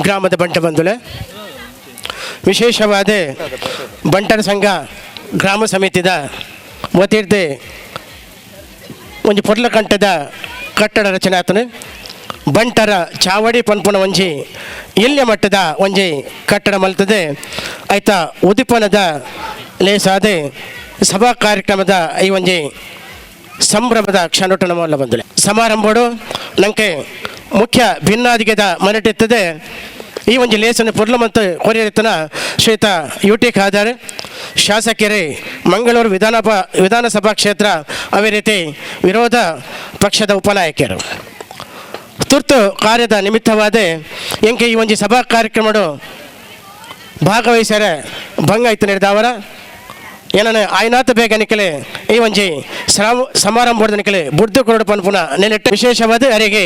ಗ್ರಾಮದ ಬಂಟ ಬಂಧುಲೆ, ವಿಶೇಷವಾದ ಬಂಟರ ಸಂಘ ಗ್ರಾಮ ಸಮಿತಿದ ವತಿರ್ದೆ ಒಂಜಿ ಪೊರ್ಲಕಂಠದ ಕಟ್ಟಡ ರಚನೆ ಆತನು. ಬಂಟರ ಚಾವಡಿ ಪನ್ಪುನ ಒಂಜಿ ಎಲ್ಯ ಮಟ್ಟದ ಒಂಜಿ ಕಟ್ಟಡ ಮಲ್ತದೆ. ಆಯ್ತಾ ಉದಿಪನದ ಲೇಸಾದೆ ಸಭಾ ಕಾರ್ಯಕ್ರಮದ ಈ ಒಂಜಿ ಸಂಭ್ರಮದ ಕ್ಷಣೋಟನ ಮಲ್ಲ ಬಂದಲೆ ಸಮಾರಂಭಡು ನಂಗೆ ಮುಖ್ಯ ಭಿನ್ನಾದಿಗೆದ ಮನೆಟಿತ್ತದೆ. ಈ ಒಂಜಿ ಲೇಸನ್ನು ಪೊರ್ಲು ಮತ್ತು ಕೊರಿಯತನ ಶ್ವೇತ ಯು ಟಿ ಖಾದರ್ ಶಾಸಕರೇ ಮಂಗಳೂರು ವಿಧಾನಸಭಾ ಕ್ಷೇತ್ರ ಅದೇ ರೀತಿ ವಿರೋಧ ಪಕ್ಷದ ಉಪನಾಯಕರು ತುರ್ತು ಕಾರ್ಯದ ನಿಮಿತ್ತವಾದ ಎಂಕೆ ಈ ಒಂಜಿ ಸಭಾ ಕಾರ್ಯಕ್ರಮಡು ಭಾಗವಹಿಸರೆ ಭಂಗ ಆಯ್ತು ನಡೆದವರ ಏನನ್ನ ಆಯ್ನಾತ ಬೇಗ ನಿಕಲೆ ಈ ಒಂಜಿ ಸಮಾರಂಭದ ನಿಕಲೆ ಬುಡ್ದು ಕೊರಡು ಪನ್ಪುನ ನೆಲೆಟ್ಟು ವಿಶೇಷವಾದ ಅರೆಗೆ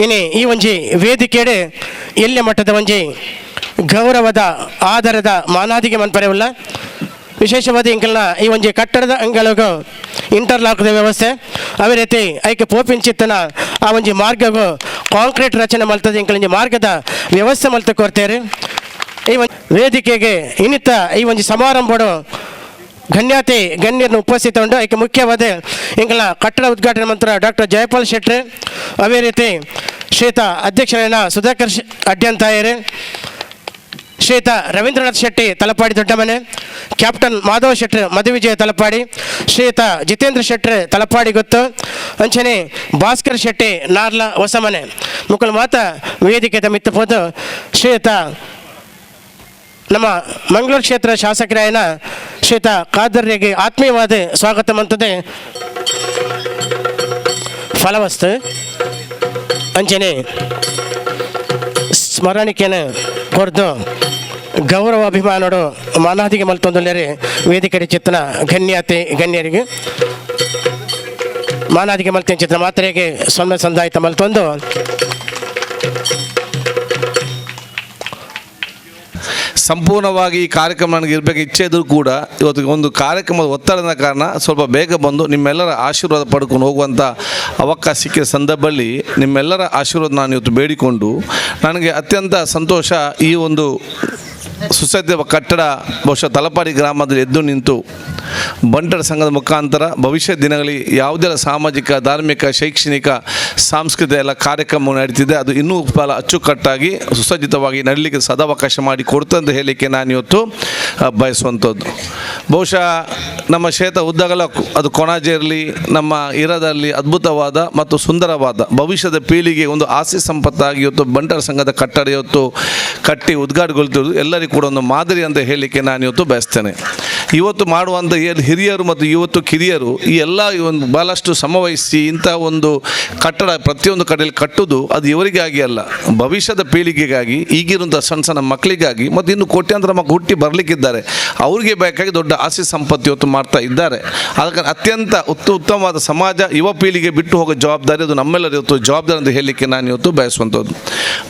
ಇನಿ ಈ ಒಂಜಿ ವೇದಿಕೆಡೆ ಎಲ್ಯ ಮಟ್ಟದ ಒಂಜಿ ಗೌರವದ ಆಧಾರದ ಮಾನಾದಿಗೆ ಮನ್ಪರೆವಲ್ಲ. ವಿಶೇಷವಾದ ಇಂಕಲ್ನ ಈ ಒಂಜಿ ಕಟ್ಟಡದ ಅಂಗಳಗೂ ಇಂಟರ್ಲಾಕ್ದ ವ್ಯವಸ್ಥೆ ಅದೇ ರೀತಿ ಐಕೆ ಪೋಪಿಂಚಿತ್ತನ ಆ ಒಂಜಿ ಮಾರ್ಗಗೂ ಕಾಂಕ್ರೀಟ್ ರಚನೆ ಮಲ್ತದೆ. ಇಂಕಲ್ ಮಾರ್ಗದ ವ್ಯವಸ್ಥೆ ಮಲ್ತ ಕೋರ್ತೇವೆ. ಈ ಒಂದು ವೇದಿಕೆಗೆ ಇನ್ನಿತ ಈ ಒಂಜಿ ಸಮಾರಂಭಡು ಗಣ್ಯಾತಿ ಗಣ್ಯರನ್ನು ಉಪಸ್ಥಿತ ಉಂಟು. ಐಕೆ ಮುಖ್ಯವಾದ ಇಂಕಲ್ನ ಕಟ್ಟಡ ಉದ್ಘಾಟನೆ ಮಂತ್ರ ಡಾಕ್ಟರ್ ಜಯಪಾಲ್ ಶೆಟ್ಟಿ, ಅದೇ ರೀತಿ ಶ್ವೇತ ಅಧ್ಯಕ್ಷರಾದ ಸುಧಾಕರ್ ಅಡ್ಯಂತಾಯರು, ಶ್ವೇತ ರವೀಂದ್ರನಾಥ್ ಶೆಟ್ಟಿ ತಲಪಾಡಿ ದೊಡ್ಡಮನೆ, ಕ್ಯಾಪ್ಟನ್ ಮಾಧವ ಶೆಟ್ಟರ್ ಮಧುವಿಜಯ ತಲಪಾಡಿ, ಶ್ವೇತ ಜಿತೇಂದ್ರ ಶೆಟ್ಟರ್ ತಲಪಾಡಿ ಗೊತ್ತು, ಅಂಚನೆ ಭಾಸ್ಕರ್ ಶೆಟ್ಟಿ ನಾರ್ಲ ಹೊಸಮನೆ ಮುಕ್ಕಳ ಮಾತ ವೇದಿಕೆ ಮಿತ್ತಪೋದು ಶ್ವೇತ ನಮ್ಮ ಮಂಗಳೂರು ಕ್ಷೇತ್ರ ಶಾಸಕರಾಯನ ಶ್ವೇತ ಖಾದರ್ರಿಗೆ ಆತ್ಮೀಯವಾದ ಸ್ವಾಗತ ಮಂತದೆ ಫಲವಸ್ತು ಅಂಚನೆ ಸ್ಮರಣಿಕೆನ ಕೊರ್ದು ಗೌರವ ಅಭಿಮಾನೋಡು ಮಾನಾದಿಗೆ ಮಲ್ತೊಂದುಲ್ಲೇರಿ ವೇದಿಕೆ ಚಿತ್ತನ ಗಣ್ಯಾತಿ ಗಣ್ಯರಿಗೆ ಮಾನಾದಿಗೆ ಮಲ್ತಿನ ಚಿತ್ರ ಮಾತ್ರೆಗೆ ಸೊನ್ನೆ ಸಂದಾಯಿತ ಮಲ್ತೊಂದು ಸಂಪೂರ್ಣವಾಗಿ ಈ ಕಾರ್ಯಕ್ರಮ ನನಗೆ ಇರಬೇಕು ಇಚ್ಛೆ ಇದ್ದರೂ ಕೂಡ ಇವತ್ತು ಒಂದು ಕಾರ್ಯಕ್ರಮದ ಒತ್ತಡದ ಕಾರಣ ಸ್ವಲ್ಪ ಬೇಗ ಬಂದು ನಿಮ್ಮೆಲ್ಲರ ಆಶೀರ್ವಾದ ಪಡ್ಕೊಂಡು ಹೋಗುವಂಥ ಅವಕಾಶ ಸಿಕ್ಕಿದ ಸಂದರ್ಭದಲ್ಲಿ ನಿಮ್ಮೆಲ್ಲರ ಆಶೀರ್ವಾದ ನಾನು ಇವತ್ತು ಬೇಡಿಕೊಂಡು ನನಗೆ ಅತ್ಯಂತ ಸಂತೋಷ. ಈ ಒಂದು ಸುಸಜ್ಜಿತ ಕಟ್ಟಡ ಬಹುಶಃ ತಲಪಾಡಿ ಗ್ರಾಮದಲ್ಲಿ ಎದ್ದು ನಿಂತು ಬಂಟರ ಸಂಘದ ಮುಖಾಂತರ ಭವಿಷ್ಯ ದಿನಗಳಲ್ಲಿ ಯಾವುದೆಲ್ಲ ಸಾಮಾಜಿಕ, ಧಾರ್ಮಿಕ, ಶೈಕ್ಷಣಿಕ, ಸಾಂಸ್ಕೃತಿಕ ಎಲ್ಲ ಕಾರ್ಯಕ್ರಮ ನಡೀತಿದೆ ಅದು ಇನ್ನೂ ಬಹಳ ಅಚ್ಚುಕಟ್ಟಾಗಿ ಸುಸಜ್ಜಿತವಾಗಿ ನಡೀಲಿಕ್ಕೆ ಸದಾವಕಾಶ ಮಾಡಿ ಕೊಡ್ತಂತ ಹೇಳಲಿಕ್ಕೆ ನಾನಿವತ್ತು ಬಯಸುವಂಥದ್ದು. ಬಹುಶಃ ನಮ್ಮ ಕ್ಷೇತ್ರ ಉದ್ದಗಲ ಅದು ಕೊಣಾಜೆ ಇರಲಿ, ನಮ್ಮ ಇರದಲ್ಲಿ ಅದ್ಭುತವಾದ ಮತ್ತು ಸುಂದರವಾದ ಭವಿಷ್ಯದ ಪೀಳಿಗೆ ಒಂದು ಆಸ್ತಿ ಸಂಪತ್ತಾಗಿ ಇವತ್ತು ಬಂಟರ ಸಂಘದ ಕಟ್ಟಡ ಇವತ್ತು ಕಟ್ಟಿ ಉದ್ಘಾಟನೆಗೊಳ್ತಿರೋದು ಎಲ್ಲರಿಗೂ ಕೂಡ ಒಂದು ಮಾದರಿ ಅಂತ ಹೇಳಲಿಕ್ಕೆ ನಾನಿವತ್ತು ಬಯಸ್ತೇನೆ. ಇವತ್ತು ಮಾಡುವಂಥ ಹಿರಿಯರು ಮತ್ತು ಇವತ್ತು ಕಿರಿಯರು ಈ ಎಲ್ಲ ಒಂದು ಭಾಳಷ್ಟು ಶ್ರಮವಹಿಸಿ ಇಂಥ ಒಂದು ಕಟ್ಟಡ ಪ್ರತಿಯೊಂದು ಕಡೆಯಲ್ಲಿ ಕಟ್ಟುವುದು ಅದು ಇವರಿಗಾಗಿ ಅಲ್ಲ, ಭವಿಷ್ಯದ ಪೀಳಿಗೆಗಾಗಿ, ಈಗಿರುವಂಥ ಸಣ್ಣ ಸಣ್ಣ ಮಕ್ಕಳಿಗಾಗಿ ಮತ್ತು ಇನ್ನು ಕೋಟ್ಯಾಂತರ ಮಕ್ಕಳು ಹುಟ್ಟಿ ಬರಲಿಕ್ಕಿದ್ದಾರೆ ಅವರಿಗೆ ಬೇಕಾಗಿ ದೊಡ್ಡ ಆಸ್ತಿ ಸಂಪತ್ತು ಇವತ್ತು ಮಾಡ್ತಾ ಇದ್ದಾರೆ. ಅದಕ್ಕೆ ಅತ್ಯಂತ ಉತ್ತಮವಾದ ಸಮಾಜ ಯುವ ಪೀಳಿಗೆ ಬಿಟ್ಟು ಹೋಗೋ ಜವಾಬ್ದಾರಿ ಅದು ನಮ್ಮೆಲ್ಲರ ಇವತ್ತು ಜವಾಬ್ದಾರಿ ಅಂತ ಹೇಳಲಿಕ್ಕೆ ನಾನು ಇವತ್ತು ಬಯಸುವಂಥದ್ದು.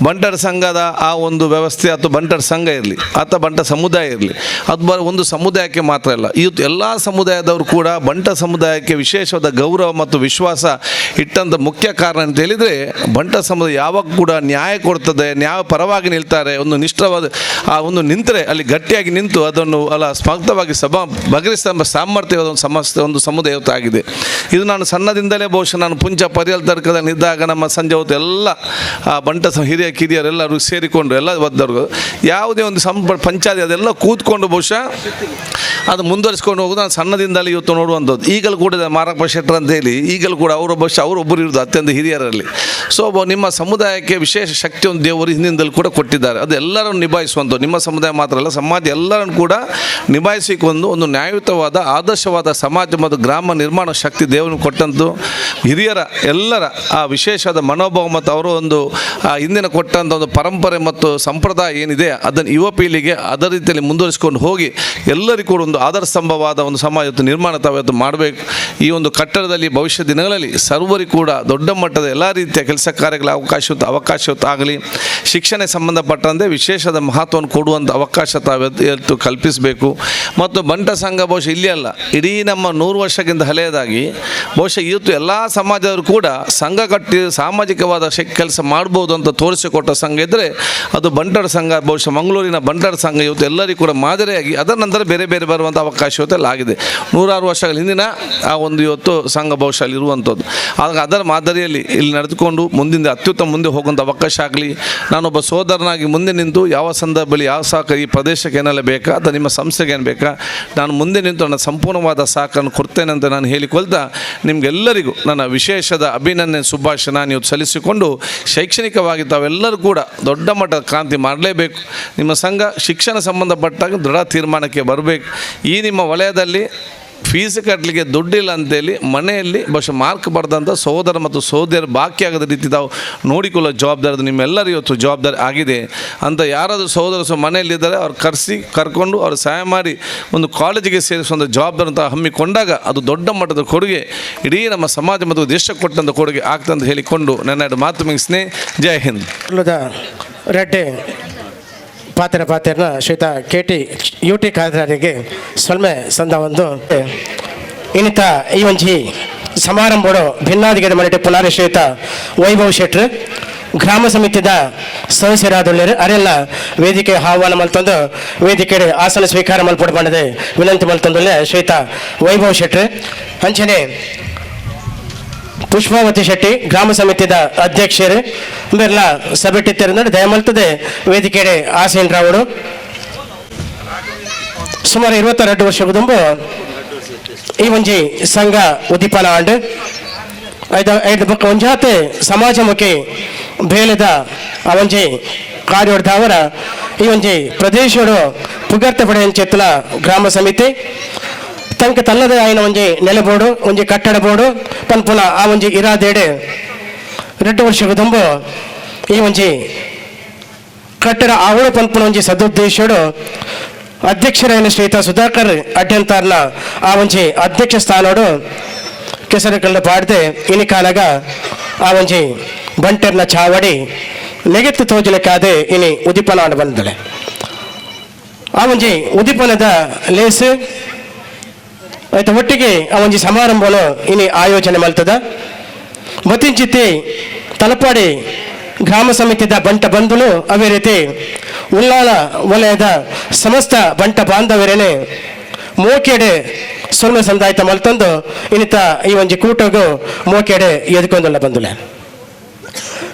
ಬಂಟರ ಸಂಘದ ಆ ಒಂದು ವ್ಯವಸ್ಥೆ ಅಥವಾ ಬಂಟರ ಸಂಘ ಇರಲಿ ಅಥವಾ ಬಂಟ ಸಮುದಾಯ ಇರಲಿ, ಅದು ಒಂದು ಸಮುದಾಯಕ್ಕೆ ಮಾತ್ರ ಅಲ್ಲ, ಇವತ್ತು ಎಲ್ಲ ಸಮುದಾಯದವರು ಕೂಡ ಬಂಟ ಸಮುದಾಯಕ್ಕೆ ವಿಶೇಷವಾದ ಗೌರವ ಮತ್ತು ವಿಶ್ವಾಸ ಇಟ್ಟಂಥ ಮುಖ್ಯ ಕಾರಣ ಅಂತ ಹೇಳಿದರೆ ಬಂಟ ಸಮುದಾಯ ಯಾವಾಗ ಕೂಡ ನ್ಯಾಯ ಕೊಡ್ತದೆ, ನ್ಯಾಯ ಪರವಾಗಿ ನಿಲ್ತಾರೆ, ಒಂದು ನಿಷ್ಠವಾದ ಆ ಒಂದು ನಿಂತರೆ ಅಲ್ಲಿ ಗಟ್ಟಿಯಾಗಿ ನಿಂತು ಅದನ್ನು ಅಲ್ಲ ಸ್ಪಷ್ಟವಾಗಿ ಸಭಾ ಬಗೆಹರಿಸಿದ ಸಾಮರ್ಥ್ಯವಾದ ಒಂದು ಸಮಸ್ಯೆ ಒಂದು ಸಮುದಾಯ ಇವತ್ತು ಆಗಿದೆ. ಇದು ನಾನು ಸಣ್ಣದಿಂದಲೇ ಬಹುಶಃ ನಾನು ಪುಂಚ ಪರಿಯಲ್ ತರ್ಕದಲ್ಲಿ ಇದ್ದಾಗ ನಮ್ಮ ಸಂಜೆ ಹೊತ್ತು ಎಲ್ಲ ಆ ಬಂಟ ಹಿರಿಯ ಕಿರಿಯರೆಲ್ಲರೂ ಸೇರಿಕೊಂಡು ಎಲ್ಲ ಒದ್ದವರು ಯಾವುದೇ ಒಂದು ಪಂಚಾಯತ್ ಅದೆಲ್ಲ ಕೂತ್ಕೊಂಡು ಬಹುಶಃ ಅದು ಮುಂದುವರಿಸ್ಕೊಂಡು ಹೋಗೋದು ನಾನು ಸಣ್ಣದಿಂದಲೇ ಇವತ್ತು ನೋಡುವಂಥದ್ದು. ಈಗಲೂ ಕೂಡ ಮಾರಪ್ಪ ಶೆಟ್ಟರ್ ಅಂತೇಳಿ ಈಗಲೂ ಕೂಡ ಅವರ ಬಹುಶಃ ಅವರೊಬ್ಬರು ಇರೋದು ಅತ್ಯಂತ ಹಿರಿಯರಲ್ಲಿ. ಸೊ ನಿಮ್ಮ ಸಮುದಾಯಕ್ಕೆ ವಿಶೇಷ ಶಕ್ತಿ ಒಂದು ದೇವರು ಹಿಂದಿನಿಂದಲೂ ಕೂಡ ಕೊಟ್ಟಿದ್ದಾರೆ. ಅದು ಎಲ್ಲರನ್ನು ನಿಭಾಯಿಸುವಂಥದ್ದು. ನಿಮ್ಮ ಸಮುದಾಯ ಮಾತ್ರ ಅಲ್ಲ, ಸಮಾಜ ಎಲ್ಲರನ್ನು ಕೂಡ ನಿಭಾಯಿಸಿಕೊಂಡು ಒಂದು ನ್ಯಾಯಯುತವಾದ ಆದರ್ಶವಾದ ಸಮಾಜ ಮತ್ತು ಗ್ರಾಮ ನಿರ್ಮಾಣ ಶಕ್ತಿ ದೇವರನ್ನು ಕೊಟ್ಟಂತು ಹಿರಿಯರ ಎಲ್ಲರ ಆ ವಿಶೇಷವಾದ ಮನೋಭಾವ ಮತ್ತು ಅವರು ಒಂದು ಆ ಹಿಂದಿನ ಕೊಟ್ಟಂಥ ಒಂದು ಪರಂಪರೆ ಮತ್ತು ಸಂಪ್ರದಾಯ ಏನಿದೆ ಅದನ್ನು ಯುವ ಪೀಳಿಗೆ ಅದೇ ರೀತಿಯಲ್ಲಿ ಮುಂದುವರಿಸಿಕೊಂಡು ಹೋಗಿ ಎಲ್ಲರಿಗೂ ಕೂಡ ಒಂದು ಆದರ್ಶ ಸ್ತಂಭವಾದ ಒಂದು ಸಮಾಜ ನಿರ್ಮಾಣ ತಾವತ್ತು ಮಾಡಬೇಕು. ಈ ಒಂದು ಕಟ್ಟಡದಲ್ಲಿ ಭವಿಷ್ಯ ದಿನಗಳಲ್ಲಿ ಸರ್ವರಿಗೂ ಕೂಡ ದೊಡ್ಡ ಮಟ್ಟದ ಎಲ್ಲ ರೀತಿಯ ಕೆಲಸ ಕಾರ್ಯಗಳ ಅವಕಾಶ ಆಗಲಿ, ಶಿಕ್ಷಣ ಸಂಬಂಧಪಟ್ಟಂತೆ ವಿಶೇಷದ ಮಹತ್ವವನ್ನು ಕೊಡುವಂಥ ಅವಕಾಶ ತಾವೆತ್ತು ಕಲ್ಪಿಸಬೇಕು. ಮತ್ತು ಬಂಟ ಸಂಘ ಬಹುಶಃ ಇಲ್ಲಿ ಅಲ್ಲ, ಇಡೀ ನಮ್ಮ 100 ವರ್ಷಕ್ಕಿಂತ ಹಳೆಯದಾಗಿ ಬಹುಶಃ ಇವತ್ತು ಎಲ್ಲ ಸಮಾಜದವರು ಕೂಡ ಸಂಘ ಕಟ್ಟಿ ಸಾಮಾಜಿಕವಾದ ಕೆಲಸ ಮಾಡ್ಬೋದು ಅಂತ ತೋರಿಸಿಕೊಟ್ಟ ಸಂಘ ಇದ್ದರೆ ಅದು ಬಂಟರ ಸಂಘ. ಬಹುಶಃ ಮಂಗಳೂರಿನ ಬಂಟರ ಸಂಘ ಇವತ್ತು ಎಲ್ಲರಿಗೂ ಕೂಡ ಮಾದರಿಯಾಗಿ ಅದರ ನಂತರ ಬೇರೆ ಬೇರೆ ಬರುವಂಥ ಅವಕಾಶ ಇವತ್ತೆಲ್ಲ ಆಗಿದೆ. ನೂರಾರು ವರ್ಷಗಳ ಹಿಂದಿನ ಆ ಒಂದು ಇವತ್ತು ಸಂಘ ಬಹುಶಃ ಅಲ್ಲಿ ಇರುವಂಥದ್ದು. ಆಗ ಅದರ ಮಾದರಿಯಲ್ಲಿ ಇಲ್ಲಿ ನಡೆದುಕೊಂಡು ಮುಂದಿನ ಅತ್ಯುತ್ತಮ ಮುಂದೆ ಹೋಗುವಂಥ ಅವಕಾಶ ಆಗಲಿ. ನಾನೊಬ್ಬ ಸೋದರನಾಗಿ ಮುಂದೆ ನಿಂತು ಯಾವ ಸಂದರ್ಭದಲ್ಲಿ ಯಾವ ಸಹಕಾರ ಈ ಪ್ರದೇಶಕ್ಕೆ ಏನೆಲ್ಲ ಬೇಕಾ ಅಥವಾ ನಿಮ್ಮ ಸಂಸ್ಥೆಗೆ ಏನು ಬೇಕಾ, ನಾನು ಮುಂದೆ ನಿಂತು ನನ್ನ ಸಂಪೂರ್ಣವಾದ ಸಹಕಾರವನ್ನು ಕೊಡ್ತೇನೆ ಅಂತ ನಾನು ಹೇಳಿಕೊಳ್ತಾ ನಿಮಗೆಲ್ಲರಿಗೂ ನನ್ನ ವಿಶೇಷದ ಅಭಿನಂದನೆ ಶುಭಾಶಯ ನಾನು ಇವತ್ತು ಸಲ್ಲಿಸಿಕೊಂಡು, ಶೈಕ್ಷಣಿಕವಾಗಿ ತಾವೆಲ್ಲರೂ ಕೂಡ ದೊಡ್ಡ ಮಟ್ಟದ ಕ್ರಾಂತಿ ಮಾಡಲೇಬೇಕು. ನಿಮ್ಮ ಸಂಘ ಶಿಕ್ಷಣ ಸಂಬಂಧಪಟ್ಟಾಗ ದೃಢ ತೀರ್ಮಾನಕ್ಕೆ ಬರಬೇಕು. ಈ ನಿಮ್ಮ ವಲಯದಲ್ಲಿ ಫೀಸ್ ಕಟ್ಟಲಿಕ್ಕೆ ದುಡ್ಡಿಲ್ಲ ಅಂತೇಳಿ ಮನೆಯಲ್ಲಿ ಬಹುಶಃ ಮಾರ್ಕ್ ಬರೆದಂಥ ಸಹೋದರ ಮತ್ತು ಸಹೋದರಿಯರು ಬಾಕಿ ಆಗದ ರೀತಿ ತಾವು ನೋಡಿಕೊಳ್ಳೋ ಜವಾಬ್ದಾರಿ ನಿಮ್ಮೆಲ್ಲರೂ ಇವತ್ತು ಜವಾಬ್ದಾರಿ ಆಗಿದೆ ಅಂತ ಯಾರಾದರೂ ಸಹೋದರ ಸಹ ಮನೆಯಲ್ಲಿದ್ದರೆ ಅವ್ರು ಕರ್ಕೊಂಡು ಅವ್ರು ಸಹಾಯ ಮಾಡಿ ಒಂದು ಕಾಲೇಜಿಗೆ ಸೇರಿಸುವಂಥ ಜವಾಬ್ದಾರಿ ಅಂತ ಹಮ್ಮಿಕೊಂಡಾಗ ಅದು ದೊಡ್ಡ ಮಟ್ಟದ ಕೊಡುಗೆ ಇಡೀ ನಮ್ಮ ಸಮಾಜ ಮತ್ತು ದೇಶಕ್ಕೆ ಕೊಟ್ಟಂಥ ಕೊಡುಗೆ ಆಗ್ತಂತ ಹೇಳಿಕೊಂಡು ನನ್ನ ಎರಡು ಮಾತು ಮುಗಿಸ್ನೆ. ಜೈ ಹಿಂದ್. ರೆಡ್ಡಿ ಪಾತ್ರ ಪಾತ್ರನ ಶ್ರೀತ K T U T ಖಾದರಿಗೆ ಸೊಲ್ಮೆ ಸಂದ ಒಂದು ಇನ್ನಿತ ಈ ಒಂಜಿ ಸಮಾರಂಭಡು ಭಿನ್ನಾದಿಗೆ ಮನೆಟೆ ಪುನಾರಿ ಶ್ರೀತ ವೈಭವ್ ಶೆಟ್ರು ಗ್ರಾಮ ಸಮಿತಿದ ಸದಸ್ಯರಾದೊಳ್ಳೆರು ಅರೆಲ್ಲ ವೇದಿಕೆ ಆಹ್ವಾನ ಮಲ್ತೊಂದು ವೇದಿಕೆ ಆಸನ ಸ್ವೀಕಾರ ಮಲ್ಪೊಡು ಬಂಡದೆ ವಿನಂತಿ ಮಲ್ತೊಂದುಲ್ಲೆ ಶ್ರೀತ ವೈಭವ್ ಶೆಟ್ರು. ಅಂಚನೆ ಪುಷ್ಪಾವತಿ ಶೆಟ್ಟಿ ಗ್ರಾಮ ಸಮಿತಿದ ಅಧ್ಯಕ್ಷರು ಬೆರ್ಲ ಸಭೆಟ್ಟಿ ತೆರೆದು ದಯಮಲ್ತದೆ ವೇದಿಕೆಡೆ ಆಸೀನ್ ರಾವಡು. ಸುಮಾರು 22 ವರ್ಷ ದುಂಬು ಈ ಒಂಜಿ ಸಂಘ ಉದ್ದೀಪನ ಆಂಡ್ ಐದು ಐದು ಬೊಕ್ಕ ಒಂಜಾತೆ ಸಮಾಜಮುಖಿ ಬೇಲೆದ ಆ ಒಂಜಿ ಕಾರ್ಯೋಡ್ದಾವರ ಈ ಒಂಜಿ ಪ್ರದೇಶಡು ಪುಗರ್ತೆ ಪಡೆಯಂಚೆತ್ತಲ ಗ್ರಾಮ ಸಮಿತಿ ತಂಕ ತಲ್ಲದೆ ಆಯ್ನ ಒಂಜಿ ನೆಲೆ ಬೋರ್ಡು ಒಂಜಿ ಕಟ್ಟಡ ಬೋರ್ಡು ಪನ್ಪುನ ಆ ಒಂಜಿ ಇರಾದೇಡೆ 2 ವರ್ಷ ದುಂಬು ಈ ಒಂಜಿ ಕಟ್ಟಡ ಆವಳು ಪನ್ಪುನ ಒಂಜಿ ಸದುದ್ದೇಶಡು ಅಧ್ಯಕ್ಷರಾಯನ ಶ್ರೀತ ಸುಧಾಕರ್ ಅಡ್ಯಂತಾರ್ನ ಆ ಒಂಜಿ ಅಧ್ಯಕ್ಷ ಸ್ಥಾನೋಡು ಕೆಸರು ಕಲ್ಲು ಪಾಡ್ದೆ ಇನಿ ಕಾಲಗ ಆ ಒಂಜಿ ಬಂಟರ್ನ ಚಾವಡಿ ನೆಗೆತ್ತು ತೋಜಲಕ್ಕಾದೆ ಇನಿ ಉದಿಪನ ಬಂದಳೆ. ಆ ಒಂಜಿ ಉದಿಪನದ ಲೇಸ್ ಆಯ್ತು ಒಟ್ಟಿಗೆ ಆ ಒಂಜಿ ಸಮಾರಂಭನು ಇನಿ ಆಯೋಜನೆ ಮಲ್ತದ. ಬತಿಂಚಿತ್ತಿ ತಲಪಾಡಿ ಗ್ರಾಮ ಸಮಿತಿದ ಬಂಟ ಬಂಧುಲು ಅದೇ ರೀತಿ ಉಲ್ಲಾಳ ವಲಯದ ಸಮಸ್ತ ಬಂಟ ಬಾಂಧವರೇನೆ ಮೋಕೆಡೆ ಸೊಲ್ಮೆ ಸಂದಾಯ್ತ ಮಲ್ತಂದು ಇನ್ನಿತ ಈ ಒಂಜಿ ಕೂಟಗು ಮೋಕೆಡೆ ಎದ್ಕೊಂದುಲ್ಲ ಬಂದುಲೆ.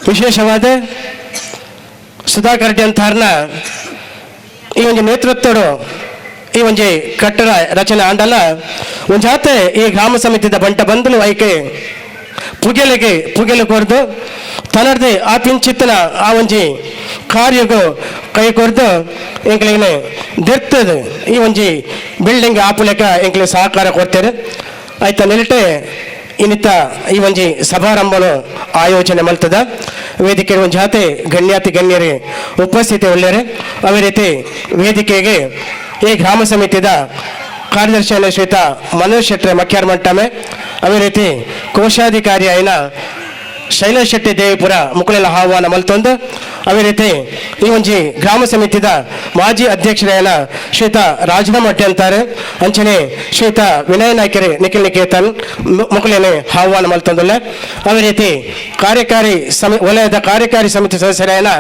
ವಿಶೇಷವಾದ ಸುಧಾಕರ್ ರೆಡ್ಡಿ ಅಂತಾರ್ನ ಈ ಒಂಜಿ ನೇತೃತ್ವಡು ಈ ಒಂಜಿ ಕಟ್ಟಡ ರಚನೆ ಆಂಡಲ ಒಂಜಾತೆ ಈ ಗ್ರಾಮ ಸಮಿತಿದ ಬಂಟ ಬಂಧುಲು ಐಕೆ ಪುಗೆಲೆಗೆ ಪುಗೆಲು ಕೊರ್ದು ತನರ್ದೆ ಆ ಪಿಂಚಿತ್ತನ ಆ ಒಂಜಿ ಕಾರ್ಯಗು ಕೈ ಕೊರ್ದು ಎಂಕ್ಲೆಗ್ನೆ ದೆರ್ತದ ಈ ಒಂಜಿ ಬಿಲ್ಡಿಂಗ್ ಆಪುಲೆಕ ಎಂಕ್ಲೆ ಸಹಕಾರ ಕೊಡ್ತೇವೆ. ಆಯ್ತ ನೆಲಟೆ ಇನ್ನಿತ ಈ ಒಂಜಿ ಸಮಾರಂಭನು ಆಯೋಜನೆ ಮಲ್ತದ. ವೇದಿಕೆ ಒಂಜಿ ಜಾತೆ ಗಣ್ಯಾತಿ ಗಣ್ಯರೇ ಉಪಸ್ಥಿತಿ ಒಳ್ಳೆಯರೆ. ಅದೇ ರೀತಿ ವೇದಿಕೆಗೆ ಈ ಗ್ರಾಮ ಸಮಿತಿದ ಕಾರ್ಯದರ್ಶಿ ಶ್ರೀತ ಮನೋಜ್ ಶೆಟ್ಟರೆ ಮಕ್ಯಾರ್ ಮಂಟಮೆ, ಅದೇ ರೀತಿ ಕೋಶಾಧಿಕಾರಿ అయిన ಶೈಲೇಶ್ ಶೆಟ್ಟಿ ದೇವಿಪುರ ಮುಕುಲೆಲ್ಲ ಆಹ್ವಾನ ಮಲ್ತೊಂದು, ಅದೇ ರೀತಿ ಈ ಒಂಜಿ ಗ್ರಾಮ ಸಮಿತಿದ ಮಾಜಿ ಅಧ್ಯಕ್ಷರಾಯನ ಶ್ರೀತ ರಾಜರಾಮ್ ಅಡ್ಡಿ ಅಂತಾರೆ, ಅಂಚನೆ ಶ್ರೀತ ವಿನಯ್ ನಾಯ್ಕರೆ ನಿಖಿಲ್ ನಿಕೇತನ್ ಮುಕುಲೇನೆ ಆಹ್ವಾನ ಮಲ್ತೊಂದುಲ್ಲ. ಅದೇ ರೀತಿ ಕಾರ್ಯಕಾರಿ ವಲಯದ ಕಾರ್ಯಕಾರಿ ಸಮಿತಿ ಸದಸ್ಯರಾಯನ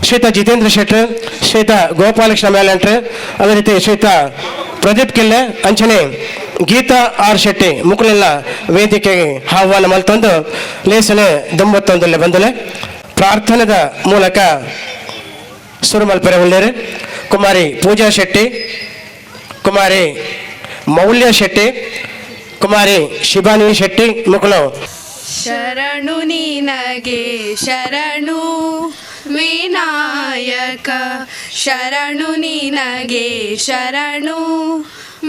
ಶ್ರೀತ ಜಿತೇಂದ್ರ ಶೆಟ್ಟರ್, ಶ್ರೀತ ಗೋಪಾಲಕೃಷ್ಣ ಮೇಲಂಟ್ರೆ, ಅದೇ ರೀತಿ ಶ್ರೀತ ಪ್ರದೀಪ್ ಕಿಲ್ಲೆ, ಅಂಚನೆ ಗೀತಾ ಆರ್ ಶೆಟ್ಟಿ ಮುಕುಲೆಲ್ಲ ವೇದಿಕೆಗೆ ಆಹ್ವಾನ ಮಲ್ತೊಂದು ಲೇಸನೆ ದುಂಬತ್ತೊಂದುಲ್ಲೆ ಬಂದುಲೆ. ಪ್ರಾರ್ಥನೆದ ಮೂಲಕ ಸುರುಮಲ್ಪೆರೆ ಉಳ್ಳೇರು ಕುಮಾರಿ ಪೂಜಾ ಶೆಟ್ಟಿ, ಕುಮಾರಿ ಮೌಲ್ಯ ಶೆಟ್ಟಿ, ಕುಮಾರಿ ಶಿಬಾನಿ ಶೆಟ್ಟಿ ಮುಕುಲು. ಶರಣು ನಿನಗೆ ಶರಣು ವಿನಾಯಕ, ಶರಣು ನಿನಗೆ ಶರಣು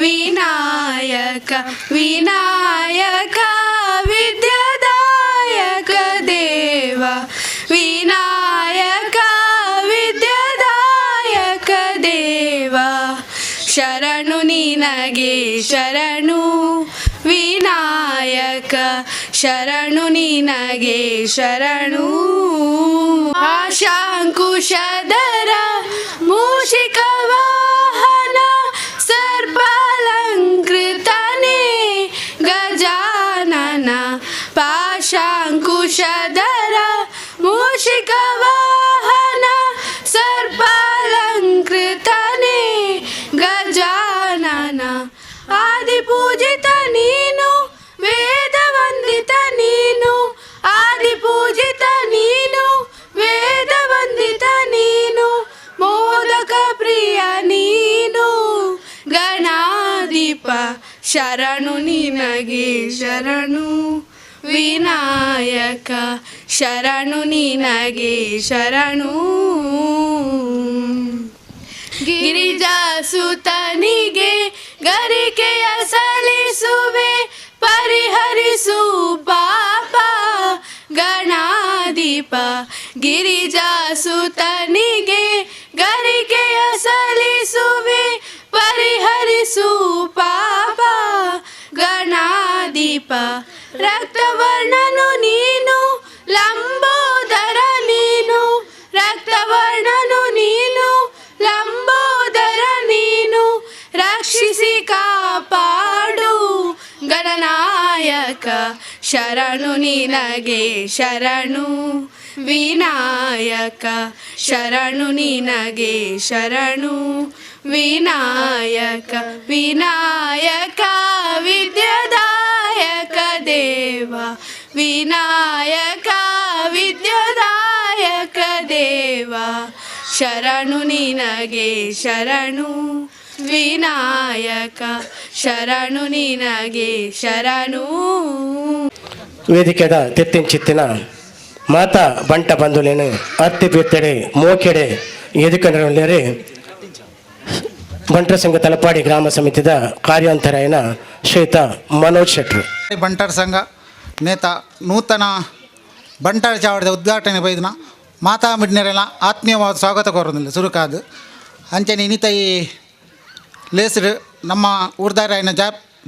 ವಿನಾಯಕ, ವಿನಾಯಕ ವಿದ್ಯಾದಾಯಕ ದೇವ, ವಿನಾಯಕ ವಿದ್ಯಾದಾಯಕ ದೇವ, ಶರಣು ನಿನಗೆ ಶರಣು ವಿನಾಯಕ, ಶರಣು ನಿನಗೆ ಶರಣು. ಆಶಾಂಕುಶಧರ ಮೂಷಿಕ ವಾಹನ ಸರ್ಪಾಲಂಕೃತನೇ ಗಜಾನನ, ಪಾಶಾಂಕುಶಧರ ಮೂಷಿಕ ವಾಹನ ಸರ್ಪಾಲಂಕೃತನೇ ಗಜಾನನ, ಆದಿಪೂಜಿತ ನೀನು ವೇದವಂದಿತ ನೀನು, ಆದಿಪೂಜಿತ ನೀನು ವೇದವಂದಿತ ನೀನು, ಮೋದಕ ಪ್ರಿಯ ನೀನು ಗಣಾಧಿಪ, ಶರಣು ನಿನಗೆ ಶರಣು ವಿನಾಯಕ, ಶರಣು ನಿನಗೆ ಶರಣು. ಗಿರಿಜಾಸುತನಿಗೆ ಗರಿಕೆಯ ಸಲ್ಲಿಸುವೆ, ಪರಿಹರಿಸು ಪಾಪ ಗಣಾಧಿಪ, ಗಿರಿಜಾಸುತನಿಗೆ ಗರಿಕೆಯ ಸಲ್ಲಿಸುವೆ, ಪರಿಹರಿಸು ಪಾಪ ಗಣಾಧಿಪ, ರಕ್ತವರ್ಣನು ನೀನು ಲಂಬೋದರ ನೀನು, ರಕ್ತವರ್ಣನು ನೀನು ಲಂಬೋದರ ನೀನು, ರಕ್ಷಿಸಿ ಕಾಪಾಡು ಗಣನಾಯಕ, ಶರಣು ನಿನಗೆ ಶರಣು ವಿನಾಯಕ, ಶರಣು ನಿನಗೆ ಶರಣು ವಿನಾಯಕ, ವಿನಾಯಕ ವಿದ್ಯಾದಾಯಕ ದೇವ, ವಿನಾಯಕ ವಿದ್ಯಾದಾಯಕ ದೇವ, ಶರಣು ನಿನಗೆ ಶರಣು ವಿನಾಯಕ, ಶರಣು ನಿನಗೆ ಶರಣು. ವೇದಿಕೆದ ತೆತ್ತಿನ ಚಿತ್ತಿನ ಮಾತಾ ಬಂಟ ಬಂಧುಲೇನು ಅತ್ತಿ ಬಿತ್ತೆಡೆ ಮೋಕೆಡೆ ಎದುಕೊಂಡರೆ ಬಂಟರ ಸಂಘ ತಲಪಾಡಿ ಗ್ರಾಮ ಸಮಿತಿದ ಕಾರ್ಯಾಂತರಾಯನ ಶ್ವೇತ ಮನೋಜ್ ಶೆಟ್ರು. ಬಂಟರ ಸಂಘ ನೇತ ನೂತನ ಬಂಟರ ಚಾವಡಿದ ಉದ್ಘಾಟನೆ ಬೈದಿನ ಮಾತಾ ಮಿಡ್ನರೆಲ್ಲ ಆತ್ಮೀಯವಾದ ಸ್ವಾಗತ ಕೋರೋದಿಲ್ಲ ಸುರುಕಾದು. ಅಂಚನೆ ಇನ್ನಿತ ಈ ಲೇಸರು ನಮ್ಮ ಊರ್ದಾರಾಯನ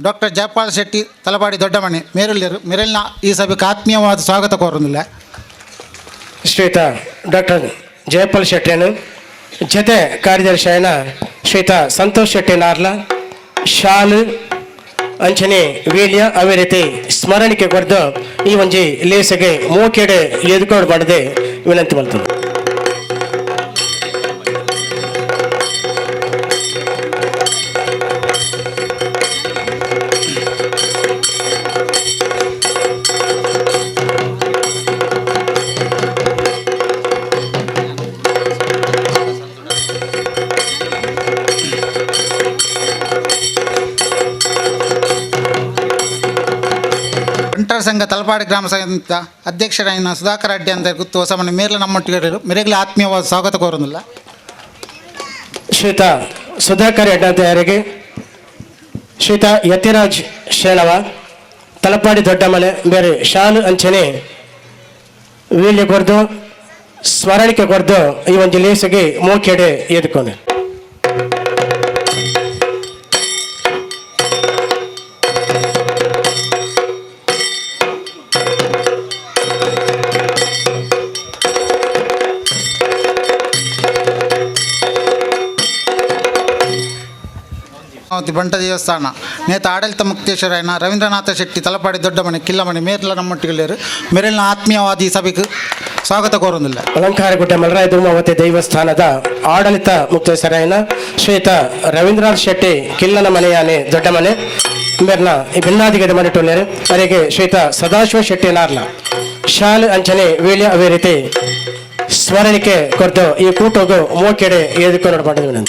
ಡಾಕ್ಟರ್ ಜಯಪಾಲ್ ಶೆಟ್ಟಿ ತಲಪಾಡಿ ದೊಡ್ಡಮನೆ ಮೇರುಳ್ಯರು ಮೆರೆಲ್ನ ಈ ಸಭೆಗೆ ಆತ್ಮೀಯವಾದ ಸ್ವಾಗತ ಕೋರೋದಿಲ್ಲ. ಶ್ವೇತ ಡಾಕ್ಟರ್ ಜಯಪಾಲ್ ಶೆಟ್ಟಿಯನ್ನು ಜೊತೆ ಕಾರ್ಯದರ್ಶಿಯನ ಶ್ವೇತ ಸಂತೋಷ್ ಶೆಟ್ಟಿ ನಾರ್ಲ ಶಾಲು ಅಂಚನೆ ವೇಲ್ಯ ಅವೇ ರೀತಿ ಸ್ಮರಣಿಕೆ ಕೊಡ್ದು ಈ ಒಂಜಿ ಲೇಸಗೆ ಮೋಕೆಡೆ ಎದುಕೊಂಡು ಮಾಡದೆ ವಿನಂತಿ ಮಾಡ್ತದೆ. ಬಂಟರ ಸಂಘ ತಲಪಾಡಿ ಗ್ರಾಮ ಸಂಘದ ಅಧ್ಯಕ್ಷರಾಯನ ಸುಧಾಕರ್ ಅಡ್ಡಿ ಅಂತ ಗುತ್ತು ಹೊಸಮನೆ ಮೇರ್ಲ ನಮ್ಮೊಟ್ಟಿಗೆ ಮೆರೆಗಲಿ ಆತ್ಮೀಯವಾದ ಸ್ವಾಗತ ಕೋರೋದಿಲ್ಲ. ಶ್ವೇತ ಸುಧಾಕರ್ ಅಡ್ಡಾಂತೆಯರಿಗೆ ಶ್ವೇತ ಯತಿರಾಜ್ ಶೇಣವ ತಲಪಾಡಿ ದೊಡ್ಡಮನೆ ಬೇರೆ ಶಾಲು ಅಂಚನೆ ವೀಳ್ಯ ಕೊರ್ದು ಸ್ಮರಣಿಕೆ ಕೊರ್ದು ಈ ಒಂದು ಲೇಸಿಗೆ ಮೋಕೆಡೆ ಎದ್ಕೊಂಡು. ಮಾವತಿ ಬಂಟ ದೇವಸ್ಥಾನ ನೇತ ಆಡಳಿತ ಮುಕ್ತೇಶ್ವರಾಯನ ರವೀಂದ್ರನಾಥ ಶೆಟ್ಟಿ ತಲಪಾಡಿ ದೊಡ್ಡಮನೆ ಕಿಲ್ಲಮನೆ ಮೇರ್ಲ ನಮ್ಮೊಟ್ಟಿಗೆ ಮೆರೆಲ್ನ ಆತ್ಮೀಯವಾದ ಈ ಸಭೆಗೆ ಸ್ವಾಗತ ಕೋರೋದಿಲ್ಲ. ಅಲಂಕಾರಗುಡ್ಡ ಮಲರಾಯ ಧೂಮಾವತಿ ದೇವಸ್ಥಾನದ ಆಡಳಿತ ಮುಕ್ತೇಶ್ವರಾಯನ ಶ್ವೇತ ರವೀಂದ್ರನಾಥ್ ಶೆಟ್ಟಿ ಕಿಲ್ಲನ ಮನೆಯಾನೆ ದೊಡ್ಡಮನೆ ಮೇರ್ನ ಈ ಭಿನ್ನಾದಿಗದ ಮನೆಟೊಲ್ಲೇರು ಅವರಿಗೆ ಶ್ವೇತ ಸದಾಶಿವ ಶೆಟ್ಟಿ ನಾರ್ಲ ಶಾಲು ಅಂಚನೆ ವೇಳ್ಯ ಅವೇ ರೀತಿ ಸ್ಮರಣಿಕೆ ಕೊರ್ದು ಈ ಕೂಟೋಗು ಮೋಕೆಡೆ ಎದುಕೊಂಡು ಮಾಡಿದ್ವಿ.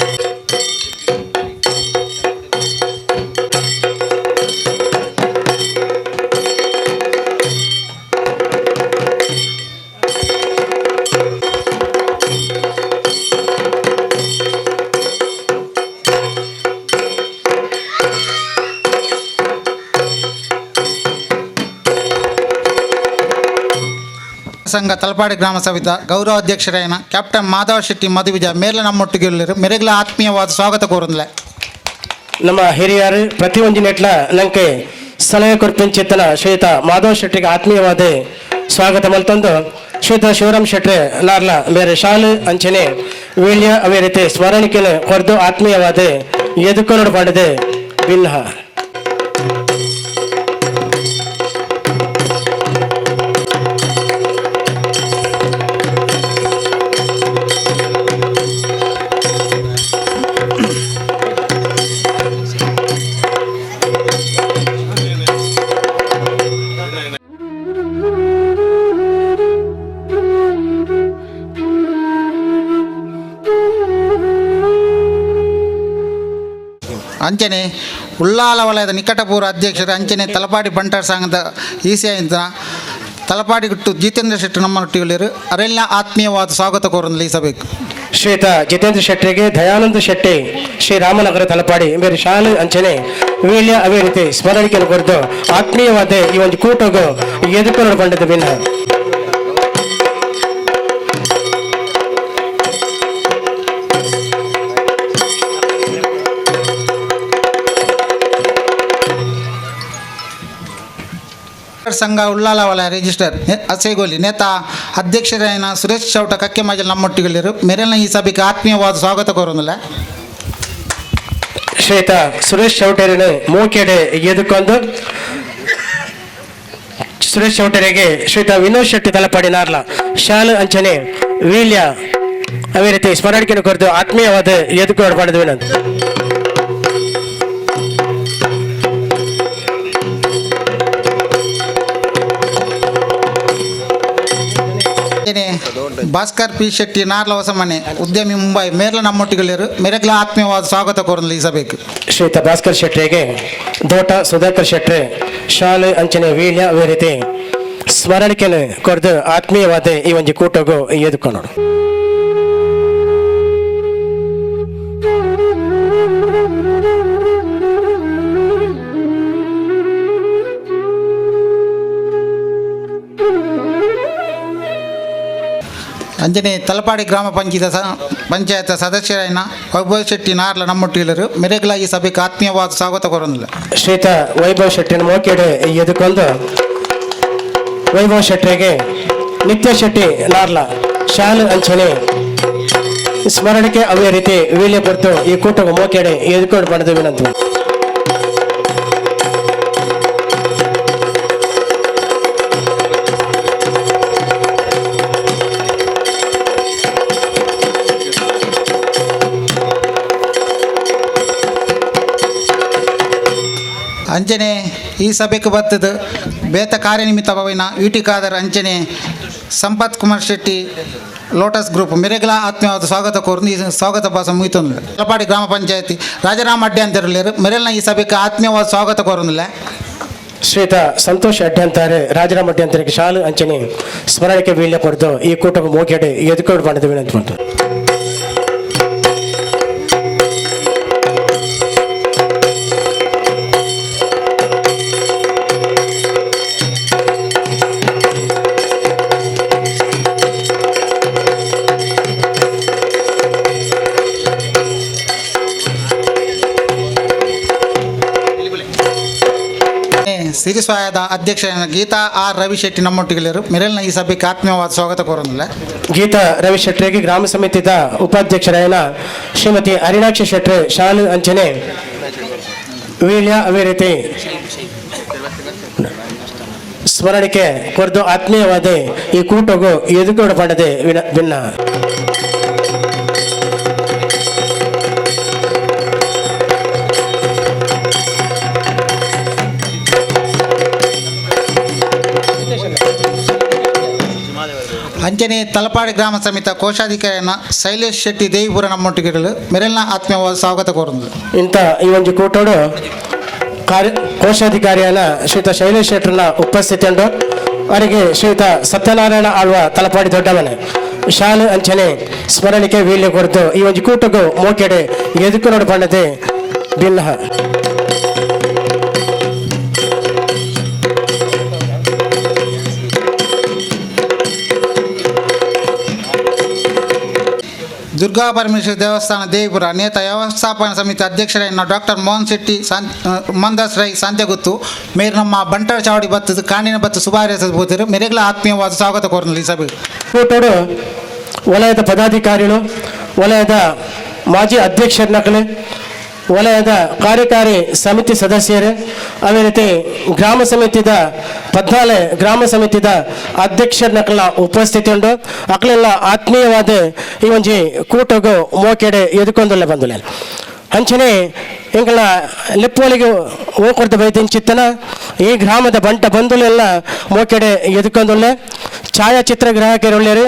ಸಂಘ ತಲಪಾಡಿ ಗ್ರಾಮ ಸಭೆದ ಗೌರವ ಅಧ್ಯಕ್ಷರಾಯನ ಕ್ಯಾಪ್ಟನ್ ಮಾಧವ ಶೆಟ್ಟಿ ಮಧುವಿಜ ಮೇರ್ಲ ನಮ್ಮೊಟ್ಟಿಗೆ ಮೆರೆಗ್ಲ ಆತ್ಮೀಯವಾದ ಸ್ವಾಗತ ಕೋರಂದ್ಲೆ. ನಮ್ಮ ಹಿರಿಯರು ಪ್ರತಿಯೊಂದು ನೆಟ್ಲ ನಂಗೆ ಸಲಹೆ ಕೊರ್ಪಿಂಚಿತ್ತನ ಶ್ವೇತ ಮಾಧವ ಶೆಟ್ಟಿಗೆ ಆತ್ಮೀಯವಾದ ಸ್ವಾಗತ ಮಲ್ತಂದು ಶ್ವೇತ ಶಿವರಾಮ್ ಶೆಟ್ರೆ ನಾರ್ಲ ಬೇರೆ ಶಾಲು ಅಂಚನೆ ವೀಳ್ಯ ಅವೇ ರೀತಿ ಸ್ಮರಣಿಕೆನ ಕೊರ್ದು ಆತ್ಮೀಯವಾದ ಎದುಕೊರಡು ಮಾಡಿದೆ ಬಿನ್ಹ. ಅಂಚನೆ ಉಳ್ಳಾಲ ವಲಯದ ನಿಕಟಪೂರ್ವ ಅಧ್ಯಕ್ಷರು ಅಂಚನೆ ತಲಪಾಡಿ ಬಂಟರ ಸಂಘದ ಈಸಿಯಿಂದ ತಲಪಾಡಿ ಗುಟ್ಟು ಜಿತೇಂದ್ರ ಶೆಟ್ಟಿ ನಮ್ಮೊಟ್ಟಿಗೆ ಅರೆಲ್ಲ ಆತ್ಮೀಯವಾದ ಸ್ವಾಗತ ಕೋರಂದ್ಲೆ ಈ ಸಭೆಗೆ. ಶ್ವೇತ ಜಿತೇಂದ್ರ ಶೆಟ್ಟಿಗೆ ದಯಾನಂದ ಶೆಟ್ಟಿ ಶ್ರೀ ರಾಮನಗರ ತಲಪಾಡಿ ಬೇರೆ ಶಾಲೆ ಅಂಚನೆ ವೀಳ್ಯ ಅವೇ ರೀತಿ ಸ್ಮರಣಿಕೆಯನ್ನು ಕೊರೆದು ಆತ್ಮೀಯವಾದ ಈ ಒಂದು ಕೂಟಗೂ ಎದುಕೊಂಡು ಬಂದದ್ದು ಭಿನ್ನ. ಸಂಘ ಉಳ್ಳಾಲ ವಲಯ ರಿಜಿಸ್ಟರ್ ಅಸೇಗೋಲಿ ನೇತಾ ಅಧ್ಯಕ್ಷರಾಯನ ಸುರೇಶ್ ಚೌಟ ಕಕ್ಕೆ ಮಜಲ್ ನಮ್ಮೊಟ್ಟಿಗೆ ಮೆರೆಲ್ನ ಈ ಸಭೆಗೆ ಆತ್ಮೀಯವಾದ ಸ್ವಾಗತ ಕೋರಂದಿಲ್ಲ. ಶ್ವೇತ ಸುರೇಶ್ ಚೌಟೇರಿನ ಮೂಕೆಡೆ ಎದುಕೊಂಡು ಸುರೇಶ್ ಚೌಟರಿಗೆ ಶ್ವೇತ ವಿನೋದ್ ಶೆಟ್ಟಿ ತಲಪಾಡಿ ನಾರ್ಲ ಶಾಲು ಅಂಚನೆ ವೀಳ್ಯ ಅವೇ ರೀತಿ ಸ್ಮರಣಿಕೆಯನ್ನು ಕೊರೆದು ಆತ್ಮೀಯವಾದ ಎದುಕೊಂಡು ಮಾಡಿದ್ವಿ ವಿನಂತಿ. ಭಾಸ್ಕರ್ ಪಿ ಶೆಟ್ಟಿ ನಾರ್ಲ ಹೊಸಮನೆ ಉದ್ಯಮಿ ಮುಂಬೈ ಮೇರ್ಲ ನಮ್ಮೊಟ್ಟಿಗೆ ಮೆರೆಗ್ಲ ಆತ್ಮೀಯವಾದ ಸ್ವಾಗತ ಕೋರಂದಿಲ್ಲ ಈ ಸಭೆಗೆ. ಶ್ವೇತ ಭಾಸ್ಕರ್ ಶೆಟ್ಟರಿಗೆ ದೋಟ ಸುಧಾಕರ್ ಶೆಟ್ರೆ ಶಾಲೆ ಅಂಚನೆ ವೀಳ್ಯ ಅವೇ ರೀತಿ ಸ್ಮರಣಿಕೆಯನ್ನು ಕೊರೆದು ಆತ್ಮೀಯವಾದ ಈ ಒಂದು ಕೂಟಗೂ ಎದುಕೊಂಡು. ಅಂಜನೆ ತಲಪಾಡಿ ಗ್ರಾಮ ಪಂಚಾಯತ್ ಪಂಚಾಯತ್ ಸದಸ್ಯರಾಯನ ವೈಭವ್ ಶೆಟ್ಟಿ ನಾರ್ಲ ನಮ್ಮೊಟ್ಟಿಗೆ ಮೆರೆಗ್ಲ ಈ ಸಭೆಗೆ ಆತ್ಮೀಯವಾದ ಸ್ವಾಗತ ಕೋರಂದಿಲ್ಲ. ಶ್ವೇತ ವೈಭವ್ ಶೆಟ್ಟಿನ ಮೋಕೆಡೆ ಎದುಕೊಂಡು ವೈಭವ್ ಶೆಟ್ಟರಿಗೆ ನಿತ್ಯ ಶೆಟ್ಟಿ ನಾರ್ಲ ಶಾಲು ಅಂಚನೆ ಸ್ಮರಣಿಕೆ ಅವೇ ರೀತಿ ವೀಳ್ಯ ಕೊಡ್ತು ಈ ಕೂಟವು ಮೋಕೆಡೆ ಎದುಕೊಂಡು ಬಂದದ್ದು ವಿನಂತಿ. ಅಂಚನೆ ಈ ಸಭೆಗೆ ಬರ್ತದ ಬೇತ ಕಾರ್ಯನಿಮಿತ್ತ ಭವಿನ ಯುಟಿ ಖಾದರ್ ಅಂಚನೆ ಸಂಪತ್ ಕುಮಾರ್ ಶೆಟ್ಟಿ ಲೋಟಸ್ ಗ್ರೂಪ್ ಮೆರೆಗ್ಲ ಆತ್ಮೀಯವಾದ ಸ್ವಾಗತ ಕೋರ್ದು ಈ ಸ್ವಾಗತ ಭಾಷಣ ಮುಗಿತಂದ್ರೆ. ತಲಪಾಡಿ ಗ್ರಾಮ ಪಂಚಾಯತಿ ರಾಜಾರಾಮ್ ಅಡ್ಡೆ ಅಂತ ಮೆರೆಲ್ನ ಈ ಸಭೆಗೆ ಆತ್ಮೀಯವಾದ ಸ್ವಾಗತ ಕೋರಂದಿಲ್ಲ. ಶ್ವೇತ ಸಂತೋಷ್ ಅಡ್ಡೆ ಅಂತಾರೆ ರಾಜರಾಮ್ ಅಡ್ಡೆ ಅಂತಾರೆ ಶಾಲು ಅಂಚನೆ ಸ್ಮರಣಿಕೆ ವೀಳ್ಯ ಕೊಡ್ದು ಈ ಕೂಟವು ಮೋಕೆಡೆ ಎದುಕೊಂಡು ಬಂದದ್ದು ವಿನಂತಿ ಮಾಡ್ತಾರೆ. ಸಿರಿಸ್ವಾಯದ ಅಧ್ಯಕ್ಷ ಗೀತಾ ಆರ್ ರವಿ ಶೆಟ್ಟಿ ನಮ್ಮೊಟ್ಟಿಗೆ ಮೆರೆಲ್ನ ಈ ಸಭೆಗೆ ಆತ್ಮೀಯವಾದ ಸ್ವಾಗತ ಕೋರಂದಿಲ್ಲ. ಗೀತಾ ರವಿ ಶೆಟ್ಟರಿಗೆ ಗ್ರಾಮ ಸಮಿತಿದ ಉಪಾಧ್ಯಕ್ಷರಾಯನ ಶ್ರೀಮತಿ ಅರಿಣಾಕ್ಷಿ ಶೆಟ್ರೆ ಶಾಲು ಅಂಚನೆ ವೀಳ್ಯ ಅವೇ ರೀತಿ ಸ್ಮರಣಿಕೆ ಕೊರೆದು ಆತ್ಮೀಯವಾದ ಈ ಕೂಟಗೂ ಎದುಕೋಡು ಪಡೆದೆ ಭಿನ್ನ. ಅಂಚನೆ ತಲಪಾಡಿ ಗ್ರಾಮ ಸಮಿತಿ ಕೋಶಾಧಿಕಾರಿಯನ್ನ ಶೈಲೇಶ್ ಶೆಟ್ಟಿ ದೇವಿಪುರ ನಮ್ಮೊಟ್ಟಿಗೆ ಮೆರೆಲ್ನ ಆತ್ಮೀಯವಾದ ಸ್ವಾಗತ ಕೋರಂದಿಲ್ಲ. ಇಂಥ ಈ ಒಂದು ಕೂಟೋಡು ಕಾರ್ಯ ಕೋಶಾಧಿಕಾರಿಯಾದ ಶ್ರೀಯುತ ಶೈಲೇಶ್ ಶೆಟ್ಟರ್ನ ಉಪಸ್ಥಿತಿಯುಂಡು. ಅವರಿಗೆ ಶ್ರೀಯುತ ಸತ್ಯನಾರಾಯಣ ಆಳ್ವ ತಲಪಾಡಿ ದೊಡ್ಡಮನೆ ಶಾಲೆ ಅಂಚನೆ ಸ್ಮರಣಿಕೆ ವೀಳ್ಯ ಕೊರತು ಈ ಒಂದು ಕೂಟಗೂ ಮೋಕೆಡೆ ಎದುಕು ಬಣ್ಣದೆ ಭಿನ್ನ. Durga Parameshwara ದೇವಸ್ಥಾನ ದೇವಿಪುರ ನೇತ ವ್ಯವಸ್ಥಾಪನಾ ಸಮಿತಿ ಅಧ್ಯಕ್ಷರಾದ ಡಾಕ್ಟರ್ ಮೋಹನ್ ಶೆಟ್ಟಿ ಮೋಹನ್ ರೈ ಸಂತೆಗುತ್ತು ಮೇರು ನಮ್ಮ ಬಂಟರ ಚಾವಡಿ ಬತ್ತದ ಕಾಣಿನ ಬತ್ತು ಸುಬಾರಿ ಬೋತಿರು ಮೇರೆಗಳ ಆತ್ಮೀಯವಾದ ಸ್ವಾಗತ ಕೋರನಲ್ಲಿ ಸಭೆ. ಕೂಟೋಡು ವಲಯದ ಪದಾಧಿಕಾರಿಗಳು, ವಲಯದ ಮಾಜಿ ಅಧ್ಯಕ್ಷರನಕಲೆ, ವಲಯದ ಕಾರ್ಯಕಾರಿ ಸಮಿತಿ ಸದಸ್ಯರು, ಅದೇ ರೀತಿ ಗ್ರಾಮ ಸಮಿತಿದ 14 ಗ್ರಾಮ ಸಮಿತಿದ ಅಧ್ಯಕ್ಷರನಕಲ ಉಪಸ್ಥಿತಿ ಉಂಟು. ಅಕಲೆಲ್ಲ ಆತ್ಮೀಯವಾದ ಈ ಒಂಜಿ ಕೂಟಗು ಮೋಕೆಡೆ ಎದುಕೊಂದುಲ್ಲ ಬಂದುಲ್ಲ. ಅಂಚನೆ ಎಂಕಲ ಲೆಪ್ಪೋಲಿಗೆ ಓಕೊಡ್ದ ಬೈದಿಂಚಿತ್ತನ ಈ ಗ್ರಾಮದ ಬಂಟ ಬಂಧುಲೆಲ್ಲ ಮೋಕೆಡೆ ಎದುಕೊಂದುಲ್ಲ. ಛಾಯಾಚಿತ್ರ ಗ್ರಾಹಕರುಳ್ಳೇರು,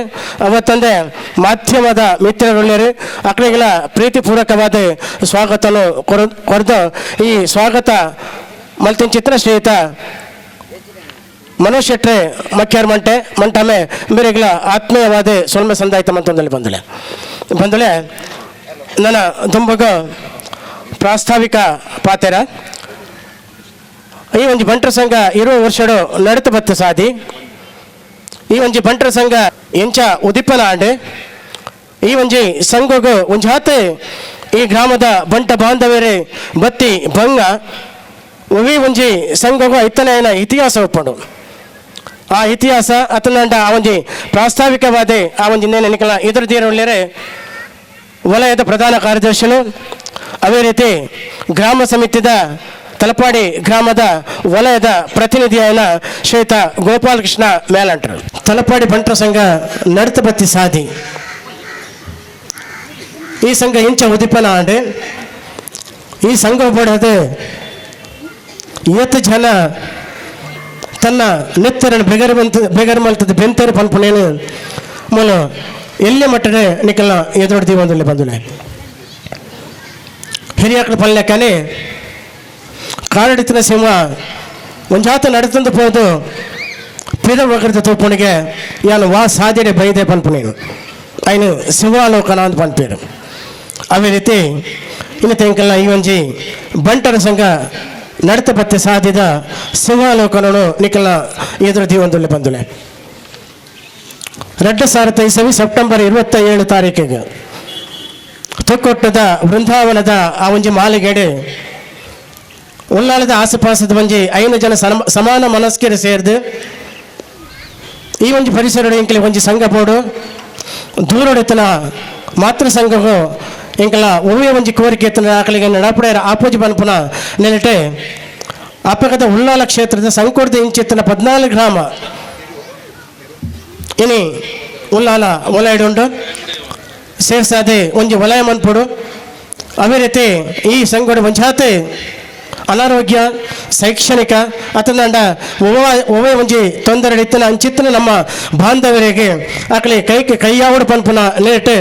ಅವತ್ತಂದೆ ಮಾಧ್ಯಮದ ಮಿತ್ರರುಳ್ಳೇರು. ಅಕಡೆಗಳ ಪ್ರೀತಿಪೂರ್ವಕವಾದ ಸ್ವಾಗತನು ಕೊರ್ದು ಈ ಸ್ವಾಗತ ಮಲ್ತಿನ ಶ್ರೀಯುತ ಮನೋಜ್ ಶೆಟ್ರೆ ಮಕ್ಯಾರ್ ಮಂಟೆ ಮಂಟಮೆ ಮೇರೆಗಳ ಆತ್ಮೀಯವಾದ ಸೊಲ್ಮೆ ಸಂದಾಯ್ತ ಮಂತೊಂದಲ್ಲಿ ಬಂದಳೆ ಬಂದಳೆ. ನನ್ನ ದುಂಬಗ ಪ್ರಾಸ್ತಾವಿಕ ಪಾತೆರ. ಈ ಒಂಜಿ ಬಂಟರ ಸಂಘ 20 ವರ್ಷಡು ನಡತ ಬತ್ತ ಸಾದಿ. ಈ ಒಂಜಿ ಬಂಟರ ಸಂಘ ಎಂಚ ಉದಿಪನ ಆಂಡೆ. ಈ ಒಂಜಿ ಸಂಘಗು ಒಂಜಿ ಹಾತೆ ಈ ಗ್ರಾಮದ ಬಂಟ ಬಾಂಧವರೇ ಬತ್ತಿ ಬಂಗ ಒವಿ ಒಂಜಿ ಸಂಘಗು ಐತನೆಯನ ಇತಿಹಾಸ ಒಪ್ಪಂಡು. ಆ ಇತಿಹಾಸ ಅತನಂಡ ಆ ಒಂಜಿ ಪ್ರಾಸ್ತಾವಿಕವಾದ ಆ ಒಂಜಿ ನೆನಕಲ ಎದುರು ತೀರುಳ್ಳೇರೆ ವಲಯದ ಪ್ರಧಾನ ಕಾರ್ಯದರ್ಶಿಗಳು, ಅದೇ ರೀತಿ ಗ್ರಾಮ ಸಮಿತಿದ ತಲಪಾಡಿ ಗ್ರಾಮದ ವಲಯದ ಪ್ರತಿನಿಧಿಯಾದ ಶ್ವೇತ ಗೋಪಾಲಕೃಷ್ಣ ಮೇಲಂಟರು. ತಲಪಾಡಿ ಬಂಟರ ಸಂಘ ನಡತ ಬತ್ತಿ ಸಾದಿ, ಈ ಸಂಘ ಇಂಚ ಉದಿಪನ ಆಂಡೆ. ಈ ಸಂಘ ಬಡದೆ ಏತ್ ಜನ ತನ್ನ ನೆತ್ತರನ್ನು ಬೆಗರ್ ಬಂತ ಬೆಗರ್ ಮಲ್ತದ ಬೆಂತರು ಪನ್ಪುನೇನು ಮೂಲ ಎಲ್ಲಿ ಮಟ್ಟಡೆ ನಿಕಲ್ನ ಎದುರು ಒಂದುಲ್ಲೆ ಬಂದುಲೆ. ಹಿರಿಯಾಕಳ ಪಲ್ಲೆಕ್ಕನೆ ಕಾರಡಿತನ ಸಿಂಹ ಒಂಜಾತ ನಡತಂದು ಪೋದು ಪಿದ ಒಗರ್ದ ತೂಪುಣಿಗೆ ಯಾನು ವಾ ಸಾಧ್ಯಡೆ ಬೈದೆ ಪನ್ಪುನೇನು ಐನು ಸಿಂಹಾಲೋಕನ ಅಂತ ಪನ್ಪೇರು. ಅದೇ ರೀತಿ ಇನ್ನು ತೆಂಕಲ್ಲ ಈ ಒಂಜಿ ಬಂಟರ ಸಂಘ ನಡತ ಪತ್ತೆ ಸಾಧ್ಯದ ಸಿಂಹಾಲೋಕನನು ನಿಕಲ್ನ ಎದುರು ದೀವೊಂದುಲ್ಲೆ ಬಂದುಲೆ. 2000 ಇಸವಿ ಸೆಪ್ಟೆಂಬರ್ 27 ತಾರೀಕಿಗೆ ತೊಕ್ಕೊಟ್ಟದ ವೃಂದಾವನದ ಆ ಒಂಜಿ ಮಾಲಿಗೆಡೆ ಉಲ್ಲಾಳದ ಆಸುಪಾಸದ ಒಂಜಿ 5 ಜನ ಸಮಾನ ಮನಸ್ಕರು ಸೇರ್ದು ಈ ಒಂಜಿ ಪರಿಸರ ಎಂಕಲೆ ಒಂಜಿ ಸಂಘ ಬೋಡು ದೂರೊಡೆತನ ಮಾತೃ ಸಂಘವು ಎಂಕಲ ಒವ್ವೇ ಒಂಜಿ ಕೋರಿಕೆ ಎತ್ತನ ಆಕಲಿಗೆ ನಡಪಡೆಯರ ಆಪೋಜಿ ಪನ್ಪುನ ನೆಲೆಟೆ ಅಪಗದ ಉಲ್ಲಾಲ ಕ್ಷೇತ್ರದ ಸಂಕೋರ್ದ ಇಂಚಿತ್ತನ 14 ಗ್ರಾಮ ಇನಿ ಉಲ್ಲಾಲ ವಲಯಡುಂಡು ಸೇರ್ಸಾದೆ ಒಂಜಿ ವಲಯ ಮನ್ಪುಡು. ಅದೇ ರೀತಿ ಈ ಸಂಘಡು ಒಂಜಾತೆ ಅನಾರೋಗ್ಯ, ಶೈಕ್ಷಣಿಕ ಅತಂದಂಡ ಒವ್ವೆ ಒಂಜಿ ತೊಂದರೆ ಇತ್ತನ ಅಂಚಿತ್ತನ ನಮ್ಮ ಬಾಂಧವರಿಗೆ ಆಕಲಿ ಕೈಗೆ ಕೈಯಾವಡು ಪನ್ಪುನ ನೇಟ್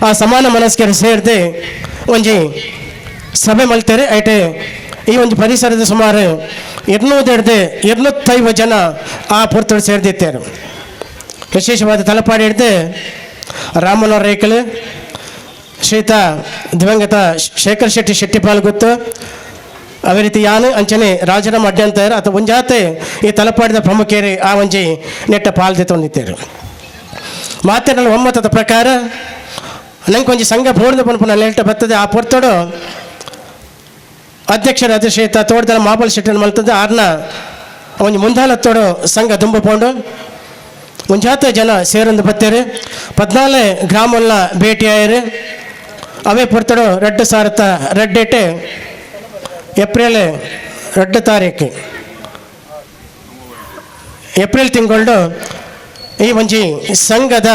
ಆ ಸಮಾನ ಮನಸ್ಕರು ಸೇರಿದೆ ಒಂಜಿ ಸಭೆ ಮಲ್ತಾರೆ. ಐಟೆ ಈ ಒಂದು ಪರಿಸರದ ಸುಮಾರು 200 250 ಜನ ಆ ಪೊರ್ತುಡು ಸೇರ್ದಿತ್ತಾರೆ. ವಿಶೇಷವಾದ ತಲಪಾಡಿ ಹಿಡ್ದು ರಾಮನವರ ರೇಖಲು, ಶ್ರೀತ ದಿವಂಗತ ಶೇಖರ್ ಶೆಟ್ಟಿ ಶೆಟ್ಟಿಪಾಲ್ ಗೊತ್ತು, ಅದೇ ರೀತಿ ಯಾನು ಅಂಚನೆ ರಾಜರಾಮ್ ಅಡ್ಡಂತಾರ ಅಥವಾ ಒಂಜಾತೆ ಈ ತಲಪಾಡಿದ ಪ್ರಮುಖೇರಿ ಆ ಒಂಜಿ ನೆಟ್ಟ ಪಾಲ್ದೆ ತೊಂದಿತ್ತೇರು. ಮಾತಿನಲ್ಲಿ ಒಮ್ಮತದ ಪ್ರಕಾರ ನಂಗೆ ಒಂಜಿ ಸಂಘ ಬೋರ್ದ ಪನ್ಪುನ ನೆಟ್ಟ ಬರ್ತದೆ. ಆ ಪೊರ್ತಡು ಅಧ್ಯಕ್ಷರ ಶ್ರೀತ ತೋಟದ ಮಾಬಲ್ ಶೆಟ್ಟಿನ ಮಲ್ತದ್ದು ಆರ್ನ ಒಂಜಿ ಮುಂದಾಲತ್ತೋಡು ಸಂಘ ದುಂಬ ಪೋಂಡು ಒಂಜಾತ ಜನ ಸೇರೊಂದು ಬತ್ತೇರು 14 ಗ್ರಾಮಲ್ಲ ಭೇಟಿಯಾಯರು. ಅವೇ ಪೊರ್ತಡು 2002 ಏಪ್ರಿಲ್ 2 ತಾರೀಕು ಏಪ್ರಿಲ್ ತಿಂಗಳು ಈ ಒಂಜಿ ಸಂಘದ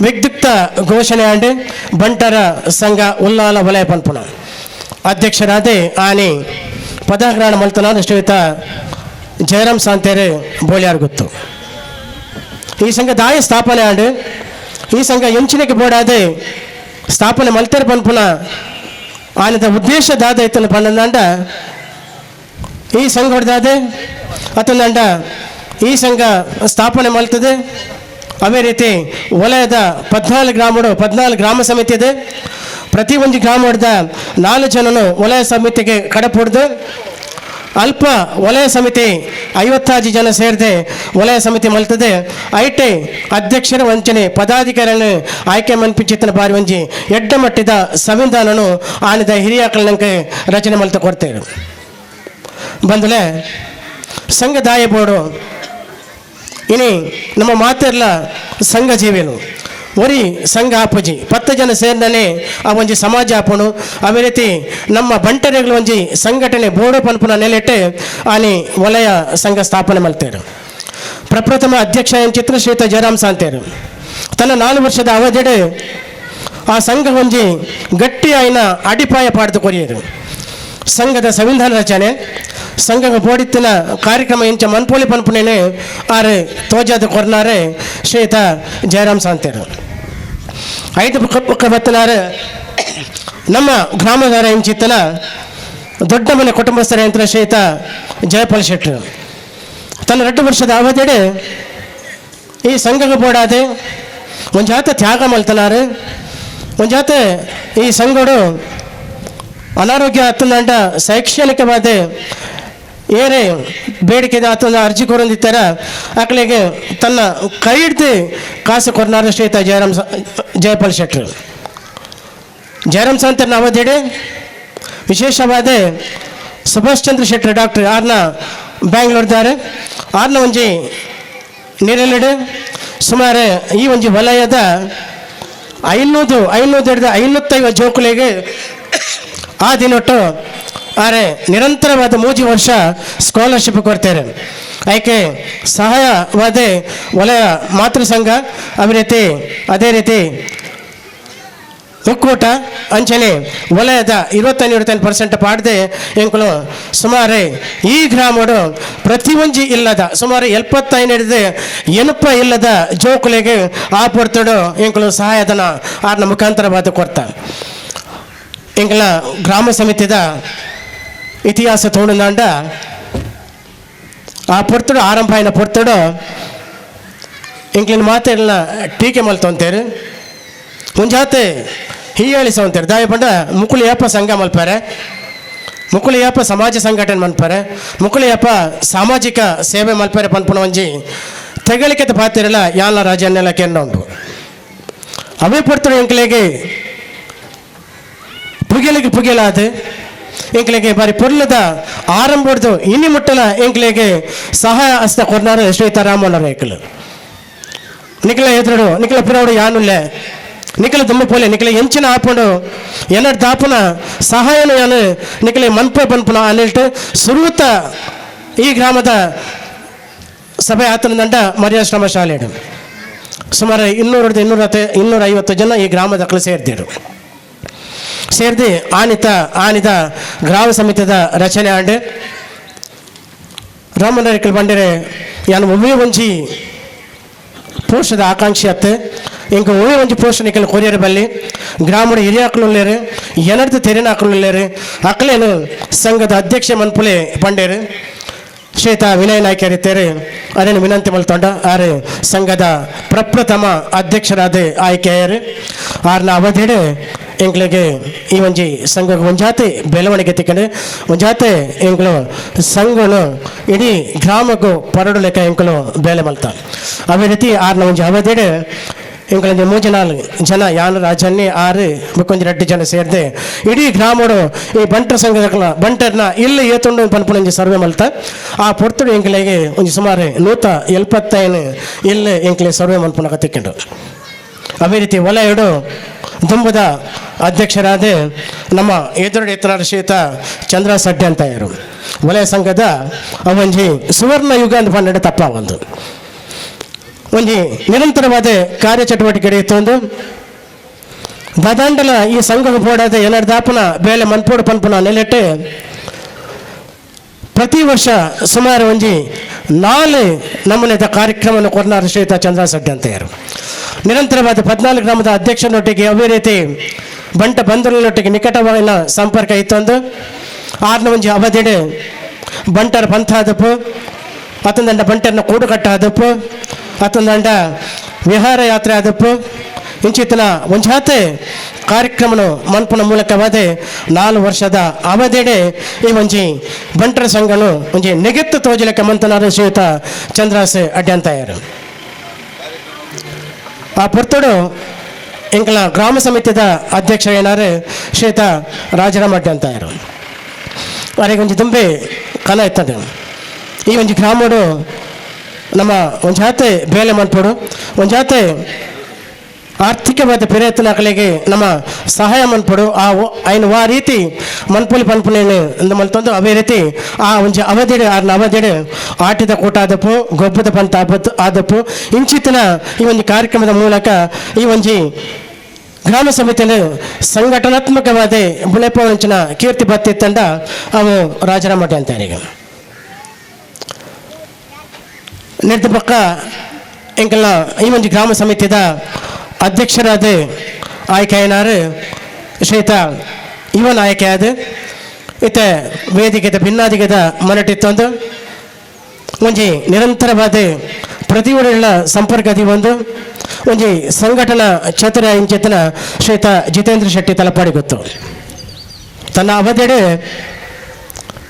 ವಿದ್ಯುಕ್ತ ಘೋಷಣೆ ಆಂಡ್. ಬಂಟರ ಸಂಘ ಉಲ್ಲಾಲ ವಲಯ ಪನ್ಪುನ ಅಧ್ಯಕ್ಷರಾದ ಆನಿ ಪದಗ್ರಹಣ ಮಲ್ತನಾದ ಶ್ರೀಯುತ ಜಯರಾಮ್ ಸಾಂತೇರೆ ಬೋಳ್ಯಾರ್ ಗೊತ್ತು. ಈ ಸಂಘ ದಾಯ ಸ್ಥಾಪನೆ ಆಂಡ್. ಈ ಸಂಘ ಎಂಚಿನಕ್ಕೆ ಬೋಡಾದೆ ಸ್ಥಾಪನೆ ಮಲ್ತೇರು ಪನ್ಪುನ ಆನದ ಉದ್ದೇಶ ದಾದ ಇತ್ತನ ಪನ್ನಂಡ ಈ ಸಂಘ ಹೊಡೆದಾದೆ ಅತನಂಡ ಈ ಸಂಘ ಸ್ಥಾಪನೆ ಮಲ್ತದೆ. ಅದೇ ರೀತಿ ವಲಯದ 14 ಗ್ರಾಮಡು 14 ಗ್ರಾಮ ಸಮಿತಿ ಇದೆ. ಪ್ರತಿ ಒಂದು ಗ್ರಾಮ ಹೊಡೆದ 4 ಜನನು ವಲಯ ಸಮಿತಿಗೆ ಕಡಪುಡ್ದು ಅಲ್ಪ ವಲಯ ಸಮಿತಿ 56 ಜನ ಸೇರಿದೆ ವಲಯ ಸಮಿತಿ ಮಲ್ತದೆ ಐಟೆ ಅಧ್ಯಕ್ಷರ ವಂಚನೆ ಪದಾಧಿಕಾರಿಯನ್ನು ಆಯ್ಕೆ ಮನ್ಪಿಚಿತ್ತನ ಬಾರಿ ಒಂಜಿ ಎಡ್ಡ ಮಟ್ಟಿದ ಸಂವಿಧಾನನು ಆನಿದ ಹಿರಿಯಾಕಲಂಕೆ ರಚನೆ ಮಲ್ತ ಕೊಡ್ತೇವೆ. ಬಂದಲೆ ಸಂಘದಾಯ ಬೋರ್ಡು ಇನಿ ನಮ್ಮ ಮಾತೆಲ್ಲ ಸಂಘ ಜೀವಿಲು ಒರಿ ಸಂಘ ಆಪುಜಿ 10 ಜನ ಸೇರಿದನೆ ಆ ಒಂಜಿ ಸಮಾಜ ಆಪುಣು. ಅದೇ ರೀತಿ ನಮ್ಮ ಬಂಟರೆಗಳು ಒಂಜಿ ಸಂಘಟನೆ ಬೋರ್ಡು ಪನ್ಪುನ ನೆಲೆಟೆ ಆನಿ ವಲಯ ಸಂಘ ಸ್ಥಾಪನೆ ಮಲ್ತೇರು. ಪ್ರಪ್ರಥಮ ಅಧ್ಯಕ್ಷ ಚಿತ್ರ ಶ್ರೀತ ಜಯರಾಮ್ ಸಾಂತೇರು ತನ್ನ 4 ವರ್ಷದ ಅವಧಿಡೆ ಆ ಸಂಘ ಒಂಜಿ ಗಟ್ಟಿ ಆಯ್ನ ಅಡಿಪಾಯ ಪಾಡ್ದು ಕೊರಿಯರು. ಸಂಘದ ಸಂವಿಧಾನ ರಚನೆ ಸಂಘದ ಬೋಡಿತ್ತಿನ ಕಾರ್ಯಕ್ರಮ ಇಂಚ ಮನ್ಪೋಲಿ ಪನ್ಪುನೇನೆ ಆರೆ ತೋಜಾದ ಕೊರ್ನಾರೆ ಶ್ರೀತ ಜಯರಾಮ್ ಸಾಂತೇರು. 5 ಬುಕ್ಕ ಬತ್ತನಾರೆ ನಮ್ಮ ಗ್ರಾಮದಾರ ಇಂಚಿತ್ತನ ದೊಡ್ಡ ಮನೆ ಕುಟುಂಬಸ್ಥರ ಯಂತ್ರ ಶ್ರೀತ ಜಯಪಾಲ್ ಶೆಟ್ಟರು ತನ್ನ 2 ವರ್ಷದ ಅವಧಿಡೆ ಈ ಸಂಘಕ್ಕೆ ಬೋಡಾದೆ ಒಂಜಾತ ತ್ಯಾಗ ಮಲ್ತನಾರೆ. ಒಂಜಾತ ಈ ಸಂಘಡು ಅನಾರೋಗ್ಯ ಹತ್ತಂಡ ಶೈಕ್ಷಣಿಕವಾದ ಏನೇ ಬೇಡಿಕೆ ಆತಂದ ಅರ್ಜಿ ಕೊರೊಂದಿತ್ತರ ಅಕ್ಲೆಗೆ ತನ್ನ ಕೈ ಹಿಡ್ದು ಕಾಸು ಕೊರ್ನಾರ ಶ್ರೀತ ಜಯರಾಮ್ ಜಯಪಾಲ್ ಶೆಟ್ಟರು. ಜಯರಾಮ್ ಸಾಂತರ್ನ ಅವಧಿಡೆ ವಿಶೇಷವಾದ ಸುಭಾಷ್ ಚಂದ್ರ ಶೆಟ್ಟರು ಡಾಕ್ಟರ್ ಆರ್ನ ಬ್ಯಾಂಗ್ಳೂರ್ದಾರೆ ಆರ್ನ ಒಂಜಿ ನೀರೆಲ್ಲೆಡೆ ಸುಮಾರು ಈ ಒಂಜಿ ವಲಯದ 500 550 ಜೋಕುಲೆಗೆ ಆ ದಿನೊಟ್ಟು ಆರೆ ನಿರಂತರವಾದ 3 ವರ್ಷ ಸ್ಕಾಲರ್ಶಿಪ್ ಕೊಡ್ತಾರೆ. ಆಯ್ಕೆ ಸಹಾಯವಾದ ವಲಯ ಮಾತೃ ಸಂಘ ಅದೇ ರೀತಿ ಅದೇ ರೀತಿ ಒಕ್ಕೂಟ ಅಂಚನೆ ವಲಯದ 25-25% ಪಾಡದೆ ಎಂಕುಲು ಸುಮಾರು ಈ ಗ್ರಾಮಡು ಪ್ರತಿ ಒಂಜಿ ಇಲ್ಲದ ಸುಮಾರು 75 80 ಇಲ್ಲದ ಜೋಕುಲೆಗೆ ಆ ಪೊರ್ತುಡು ಎಂಕುಲು ಸಹಾಯಧನ ಆರ್ನ ಮುಖಾಂತರವಾದ ಕೊರ್ತ. ಎಂಕಲ ಗ್ರಾಮ ಸಮಿತಿದ ಇತಿಹಾಸ ತೋಡುಂದಾಂಡ ಆ ಪೊರ್ತುಡು ಆರಂಭ ಆಯ್ನ ಪೊರ್ತುಡು ಎಂಕ್ಲಿನ ಮಾತೆಲ್ಲ ಟೀಕೆ ಮಲ್ತೊಂತೇರು ಮುಂಜಾತೆ ಹೀಯಾಳಿಸವಂತೇರು. ದಾಯ ಪಂಡ ಮುಕುಳಿ ಯಪ್ಪ ಸಂಘ ಮಲ್ಪಾರೆ, ಮುಕುಳಿ ಯಪ್ಪ ಸಮಾಜ ಸಂಘಟನೆ ಮನ್ಪಾರೆ, ಮುಕುಳಿ ಯಪ್ಪ ಸಾಮಾಜಿಕ ಸೇವೆ ಮಲ್ಪಾರೆ ಪನ್ಪುನ ಒಂಜಿ ತೆಗಳಿಕೆತ ಪಾತಿರಲ್ಲ ಯಾಲ ರಾಜನ್ನೆಲ್ಲ ಕೆಂಡ ಉಂಟು. ಅವೇ ಪೊರ್ತುಡು ಎಂಕ್ಲೆಗೆ ಪುಗೆಲಿಗೆ ಪುಗೆಲಾದ ಎಂಕ್ಲೆಗೆ ಬಾರಿ ಪೊರ್ಲದ ಆರಂಭಡ್ದು ಇನಿ ಮುಟ್ಟಲ ಎಂಕ್ಲೆಗೆ ಸಹಾಯ ಹಸ್ತ ಕೊರ್ನಾರು ಶ್ರೀತ ರಾಮಣ್ಣರ ಎಂಕಲು. ನಿಖಲ ಎದುರುಡು ನಿಖಲ ಪಿರವಡು ಯಾನುಲ್ಲೆ ನಿಖಲ ದುಮ್ಮ ಪೋಲೆ ನಿಖಲ ಎಂಚಿನ ಆಪುಂಡು ಎನ್ನಡ್ ದಾಪುನ ಸಹಾಯನು ಯಾನು ನಿಖಲೆ ಮನ್ಪ ಪನ್ಪುನ ಅನಿಲ್ಟು ಸುರೂತ ಈ ಗ್ರಾಮದ ಸಭೆ ಆತನ ದಂಡ ಮರ್ಯಾಶ್ರಮ ಶಾಲೆಡು ಸುಮಾರು 200 250 ಜನ ಈ ಗ್ರಾಮದ ಅಕ್ಕಲು ಸೇರ್ದಿರು. ಸೇರ್ದಿ ಆನಿತ ಆನಿದ ಗ್ರಾಮ ಸಮಿತಿದ ರಚನೆ ಆಂಡ್ ರಾಮನರಿಕಲ್ ಬಂಡಿರೆ ಯಾನು ಒಮ್ಮೆ ಒಂಜಿ ಪೋಷದ ಆಕಾಂಕ್ಷಿ ಅತ್ತೆ ಇಂಕ ಒಮ್ಮೆ ಒಂಜಿ ಪೋಷ ನಿಕಲ್ ಕೊರಿಯರ್ ಬಲ್ಲಿ ಗ್ರಾಮದ ಹಿರಿಯ ಅಕ್ಕಲು ಎನರ್ದು ತೆರಿನ ಅಕ್ಕಲು ಅಕ್ಕಲೇನು ಸಂಘದ ಅಧ್ಯಕ್ಷ ಮನ್ಪುಲೆ ಬಂಡೇರು ಶ್ವೇತಾ ವಿನಯ್ ನಾಯ್ಕರಿತ್ತೇರು ಅದೇನು ವಿನಂತಿ ಮಲ್ತೊಂಡ ಆರು ಸಂಘದ ಪ್ರಪ್ರಥಮ ಅಧ್ಯಕ್ಷರಾದ ಆಯ್ಕೆಯರು. ಆರ್ನ ಅವಧಿಡೆ ಎಂಕ್ಲೆಗೆ ಈ ಒಂಜಿ ಸಂಘ ಒಂಜಾತೆ ಬೆಳವಣಿಗೆ ತಿಕ್ಕಂಡು ಒಂಜಾತೆ ಎಂಕ್ಲು ಸಂಘನು ಇಡೀ ಗ್ರಾಮಕ್ಕೂ ಪರಡು ಲೆಕ್ಕ ಎಂಕುಲು ಬೇಲೆ ಮಲ್ತ. ಅದೇ ರೀತಿ ಆರ್ನ ಒಂಜಿ ಅವಧಿಡೆ ಎಂಕಲೊಂಜಿ ಮೂಜಿ ನಾಲ್ ಜನ ಯಾನು ರಾಜನ್ನಿ ಆರು ಬೊಕ್ಕೊಂಜಿ 2 ಜನ ಸೇರ್ದೆ ಇಡೀ ಗ್ರಾಮಡು ಈ ಬಂಟರ ಸಂಘದ ಬಂಟರ್ನ ಇಲ್ಲಿ ಏತುಂಡು ಪನ್ಪುನೊಂಜಿ ಸರ್ವೆ ಮಲ್ತ ಆ ಪೊರ್ತುಡು ಎಂಕಲೆಗೆ ಒಂಜಿ ಸುಮಾರು 175 ಇಲ್ಲಿ ಎಂಕಲೆ ಸರ್ವೆ ಮಲ್ಪುನಕ ತಿಕ್ಕಂಡು. ಅದೇ ರೀತಿ ವಲಯಡು ದುಂಬದ ಅಧ್ಯಕ್ಷರಾದ ನಮ್ಮ ಎದುರುಡೆ ಎತ್ತನಾರ ಶ್ರೀಯುತ ಚಂದ್ರ ಸಡ್ಡೆ ಅಂತ ಇರು ವಲಯ ಸಂಘದ ಅವೊಂಜಿ ಸುವರ್ಣ ಯುಗ ಅಂತ ಪನ್ನೆರಡು ತಪ್ಪ ಒಂದು ಒಂಜಿ ನಿರಂತರವಾದ ಕಾರ್ಯಚಟುವಟಿಕೆ ಇತ್ತೊಂದು ದಾದಾಂಡಲ ಈ ಸಂಘ ಬೋಡಾದ ಏನಾರು ದಾಪನ ಬೇಲೆ ಮನ್ಪೋಡು ಪನ್ಪುನ ನೆಲೆಟ್ಟು ಪ್ರತಿ ವರ್ಷ ಸುಮಾರು ಒಂಜಿ 4 ನಮೂನೆದ ಕಾರ್ಯಕ್ರಮವನ್ನು ಕೊರ್ನಾರ ಶ್ರೀಯುತ ಚಂದ್ರ ಸಡ್ಡೆ ಅಂತ ಯಾರು ನಿರಂತರವಾದ 14 ಗ್ರಾಮದ ಅಧ್ಯಕ್ಷನೊಟ್ಟಿಗೆ ಅದೇ ರೀತಿ ಬಂಟ ಬಂಧುಗಳೊಟ್ಟಿಗೆ ನಿಕಟವಾದ ಸಂಪರ್ಕ ಇತ್ತೊಂದು ಆರ್ನ ಒಂಜಿ ಅವಧಿಡೆ ಬಂಟರ ಪಂಥ ಆದಪ್ಪು ಅತಂದಂಡ ಬಂಟರನ್ನ ಕೂಡುಕಟ್ಟ ಆದಪ್ಪು ಅತಂದಂಡ ವಿಹಾರ ಯಾತ್ರೆ ಆದಪ್ಪು ಇಂಚಿತ್ತಿನ ಒಂಜಾತೆ ಕಾರ್ಯಕ್ರಮನು ಮನ್ಪುನ ಮೂಲಕವಾದ 4 ವರ್ಷದ ಅವಧಿಡೆ ಈ ಒಂಜಿ ಬಂಟರ ಸಂಘನು ಒಂಜಿ ನೆಗೆತ್ತು ತೋಜಲಕ್ಕೆ ಮಂತನಾರು ಶ್ರೀಯುತ ಚಂದ್ರಾಸೆ ಅಡ್ಯಂತಾಯರು. ಆ ಪೊರ್ತುಡು ಎಂಕಲ ಗ್ರಾಮ ಸಮಿತಿದ ಅಧ್ಯಕ್ಷ ಏನಾರು ಶ್ರೀಯುತ ರಾಜರಾಮ್ ಅಡ್ಯಂತಾಯರು. ಅವರಿಗೆ ಒಂಜಿ ದುಂಬೆ ಕನ ಇರ್ತದೆ. ಈ ಒಂಜಿ ಗ್ರಾಮಡು ನಮ್ಮ ಒಂಜಾತೆ ಬೇಲೆ ಮನ್ಪೊಡು, ಒಂಜಾತೆ ಆರ್ಥಿಕವಾದ ಪ್ರಯತ್ನಗಳಿಗೆ ನಮ್ಮ ಸಹಾಯ ಮನ್ಪೊಡು. ಆ ಐನು ಆ ರೀತಿ ಮನ್ಪುಲಿ ಪನ್ಪುನೇನು ಇಂದು ಮಲ್ತೊಂದು ಅವೇ ರೀತಿ ಆ ಒಂಜಿ ಅವಧಿಡು ಆರ್ನ ಅವಧಿಡು ಆಟಿದ ಕೂಟ ಆದಪ್ಪು, ಗೊಬ್ಬದ ಪಂತ ಆದಪ್ಪು ಇಂಚಿತ್ತಿನ ಈ ಒಂದು ಕಾರ್ಯಕ್ರಮದ ಮೂಲಕ ಈ ಒಂಜಿ ಗ್ರಾಮ ಸಮಿತಿಯನ್ನು ಸಂಘಟನಾತ್ಮಕವಾದ ಬುಳೆಪವಂಚಿನ ಕೀರ್ತಿ ಬತ್ತಿ ತಂಡ ಅವು ರಾಜರಾಮಠ ಅಂತಾರೆ. ಈಗ ನೆಡ್ದ ಪಕ್ಕ ಎಂಕಲ್ನ ಈ ಒಂದು ಗ್ರಾಮ ಸಮಿತಿದ ಅಧ್ಯಕ್ಷರಾದ ಆಯ್ಕೆಯನಾರು ಶ್ರೀತ ಯುವ ಆಯ್ಕೆಯಾದ ಇತ್ತ ವೇದಿಕೆದ ಭಿನ್ನಾದಿಗೆದ ಮನಟಿತ್ತೊಂದು ಒಂಜಿ ನಿರಂತರವಾದ ಪ್ರತಿಯೊಂದುಳ್ಳ ಸಂಪರ್ಕದಿ ಒಂದು ಒಂಜಿ ಸಂಘಟನಾ ಚತುರ ಇಂಚೆತನ ಶ್ರೀತ ಜಿತೇಂದ್ರ ಶೆಟ್ಟಿ ತಲಪಾಡಿ ಗೊತ್ತು. ತನ್ನ ಅವಧಿಯಡೆ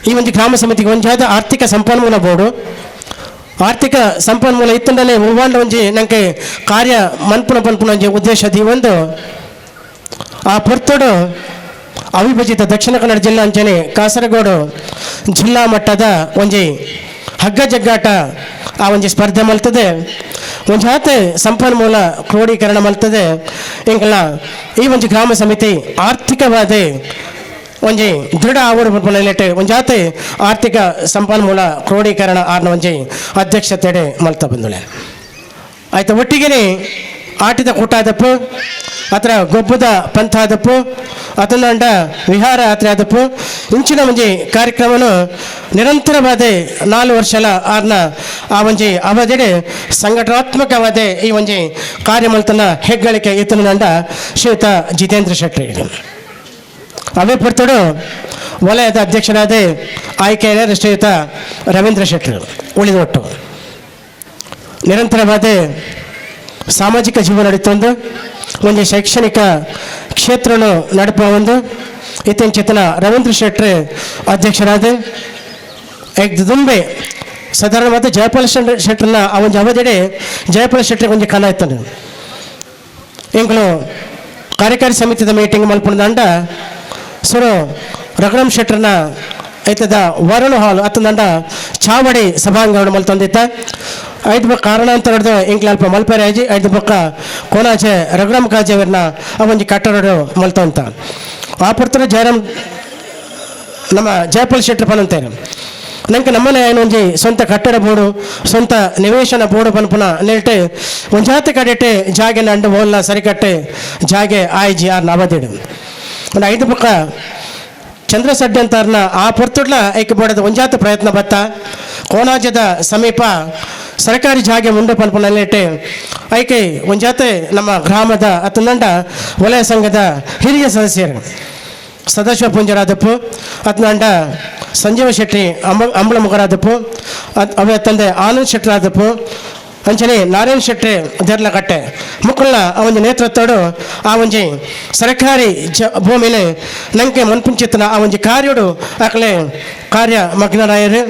ಈ ಒಂದು ಗ್ರಾಮ ಸಮಿತಿಗೆ ಒಂಜಾದ ಆರ್ಥಿಕ ಸಂಪನ್ಮೂಲ ಬೋರ್ಡು, ಆರ್ಥಿಕ ಸಂಪನ್ಮೂಲ ಇತ್ತಂಡಲೇ ಹೂವಾಂಡ ಒಂಜಿ ನಂಗೆ ಕಾರ್ಯ ಮನ್ಪುನ ಪನ್ಪುನ ಒಂಜಿ ಉದ್ದೇಶ ಒಂದು ಆ ಪೊರ್ತುಡು ಅವಿಭಜಿತ ದಕ್ಷಿಣ ಕನ್ನಡ ಜಿಲ್ಲಾ ಅಂಚನೆ ಕಾಸರಗೋಡು ಜಿಲ್ಲಾ ಮಟ್ಟದ ಒಂಜಿ ಹಗ್ಗ ಜಗ್ಗಾಟ ಆ ಒಂಜಿ ಸ್ಪರ್ಧೆ ಮಲ್ತದೆ, ಒಂಜಾತೆ ಸಂಪನ್ಮೂಲ ಕ್ರೋಢೀಕರಣ ಮಲ್ತದೆ. ಇಂಕಲ ಈ ಒಂಜಿ ಗ್ರಾಮ ಸಮಿತಿ ಆರ್ಥಿಕವಾದ ಒಂಜಿ ದೃಢ ಆವಡು ಪನ್ಪುನ ಒಂಜಾತೆ ಆರ್ಥಿಕ ಸಂಪನ್ಮೂಲ ಕ್ರೋಢೀಕರಣ ಆರ್ನ ಒಂಜಿ ಅಧ್ಯಕ್ಷತೆಡೆ ಮಲ್ತ ಬಂದುಳೆ. ಆಯ್ತು, ಒಟ್ಟಿಗೆ ಆಟಿದ ಕೂಟ ಆದಪ್ಪು, ಅತ್ರ ಗೊಬ್ಬದ ಪಂಥ ಆದಪ್ಪು, ಅತನಂಡ ವಿಹಾರ ಯಾತ್ರೆ ಆದಪ್ಪು ಇಂಚಿನ ಒಂಜಿ ಕಾರ್ಯಕ್ರಮನು ನಿರಂತರವಾದ 4 ವರ್ಷಲ ಆರ್ನ ಆ ಒಂಜಿ ಅವಧಿಡೆ ಸಂಘಟನಾತ್ಮಕವಾದ ಈ ಒಂಜಿ ಕಾರ್ಯ ಮಲ್ತನ ಹೆಗ್ಗಳಿಕೆ ಇತ್ತನಂಡ ಶ್ರೀಯುತ ಜಿತೇಂದ್ರ ಶೆಟ್ಟಿ. ಅವೇ ಪೊರ್ತುಡು ವಲಯದ ಅಧ್ಯಕ್ಷರಾದ ಆಯ್ಕೆಯ ಶ್ರೀಯುತ ರವೀಂದ್ರ ಶೆಟ್ಟರು ಉಳಿದೊಟ್ಟು ನಿರಂತರವಾದ ಸಾಮಾಜಿಕ ಜೀವನ ನಡೀತೊಂದು ಒಂದು ಶೈಕ್ಷಣಿಕ ಕ್ಷೇತ್ರನು ನಡಪುವ ಒಂದು ಇತ್ತೀಚಿನ ರವೀಂದ್ರ ಶೆಟ್ಟರ್ ಅಧ್ಯಕ್ಷರಾದ ದುಂಬೆ ಸಾಧಾರಣವಾದ ಜಯಪಾಲ್ ಶೆಟ್ಟರ್ನ ಆ ಒಂದು ಅವಧಿಡೆ ಜಯಪಾಲ್ ಶೆಟ್ಟರ್ ಒಂಜಿ ಕನ ಇತ್ತನು. ಎಂಕುಲು ಕಾರ್ಯಕಾರಿ ಸಮಿತಿದ ಮೀಟಿಂಗ್ ಮಲ್ಪುನದಂಡ ಸುರು ರಘುರಾಮ್ ಶೆಟ್ಟರ್ನ ಐತದ ವರುಣ ಹಾಲ್ ಅತ್ತಂದಂಡ ಚಾವಡಿ ಸಭಾಂಗಣ ಮಲ್ತೊಂದಿತ್ತ. ಐದು ಬೊಕ್ಕ ಕಾರಣಾಂತರದ್ದು ಎಂಕ್ಲ ಅಲ್ಪ ಮಲ್ಪೆರೆ ಆಜಿ ಐದು ಬೊಕ್ಕ ಕೋನಾಚೆ ರಘುರಾಮ್ ಕಾಜೆವರ್ನ ಆ ಒಂಜಿ ಕಟ್ಟಡ ಮಲ್ತೊಂತ ಆ ಪುರ್ತನ ಜಯರಾಮ್ ನಮ್ಮ ಜಯಪಾಲ್ ಶೆಟ್ಟರ್ ಪನಂತೇರು ನಂಗೆ ನಮ್ಮನೆ ಒಂಜಿ ಸ್ವಂತ ಕಟ್ಟಡ ಬೋರ್ಡು ಸ್ವಂತ ನಿವೇಶನ ಬೋರ್ಡು ಪನ್ಪುನ ನೆಲ್ಟೆ ಒಂಜಾತಿ ಕಡೆಟೆ ಜಾಗೆ ಅಂಡು ಓಲ್ಲ ಸರಿಕಟ್ಟೆ ಜಾಗೆ ಆಯ್ಜಿ ಆರ್ ನವದಿಡು ಒಂದು ಐದು ಪಕ್ಕ ಚಂದ್ರ ಸಡ್ಡೆ ಅಂತಾರನ ಆ ಪೊರ್ತುಡ್ಲ ಐಕೆ ಬೋಡದ ಒಂಜಾತ ಪ್ರಯತ್ನ ಬತ್ತ ಕೋನಾಜದ ಸಮೀಪ ಸರ್ಕಾರಿ ಜಾಗೆ ಮುಂಡೆ ಪನ್ಪುನ ಐಕೆ ಒಂಜಾತೆ ನಮ್ಮ ಗ್ರಾಮದ ಅತನಂಡ ವಲಯ ಸಂಘದ ಹಿರಿಯ ಸದಸ್ಯರು ಸದಾಶಿವ ಪುಂಜರಾದಪ್ಪು ಅತ್ನಂಡ ಸಂಜೀವ ಶೆಟ್ಟಿ ಅಂಬಳಮುಖರಾದಪ್ಪು ಅವೇ ತಂದೆ ಆನಂದ್ ಶೆಟ್ಟರಾದಪ್ಪು ಅಂಚನೆ ನಾರಾಯಣ ಶೆಟ್ಟಿ ದೇರ್ಲಕಟ್ಟೆ ಮುಕ್ಕುಳ್ಳ ಆ ಒಂಜಿ ನೇತೃತ್ವಡು ಆ ಒಂಜಿ ಸರ್ಕಾರಿ ಭೂಮಿನೇ ನಂಗೆ ಮನ್ಪುಂಚಿತ್ತನ ಆ ಒಂಜಿ ಕಾರ್ಯಡು ಆಕಲೆ ಕಾರ್ಯ ಮಗ್ನರಾಯರು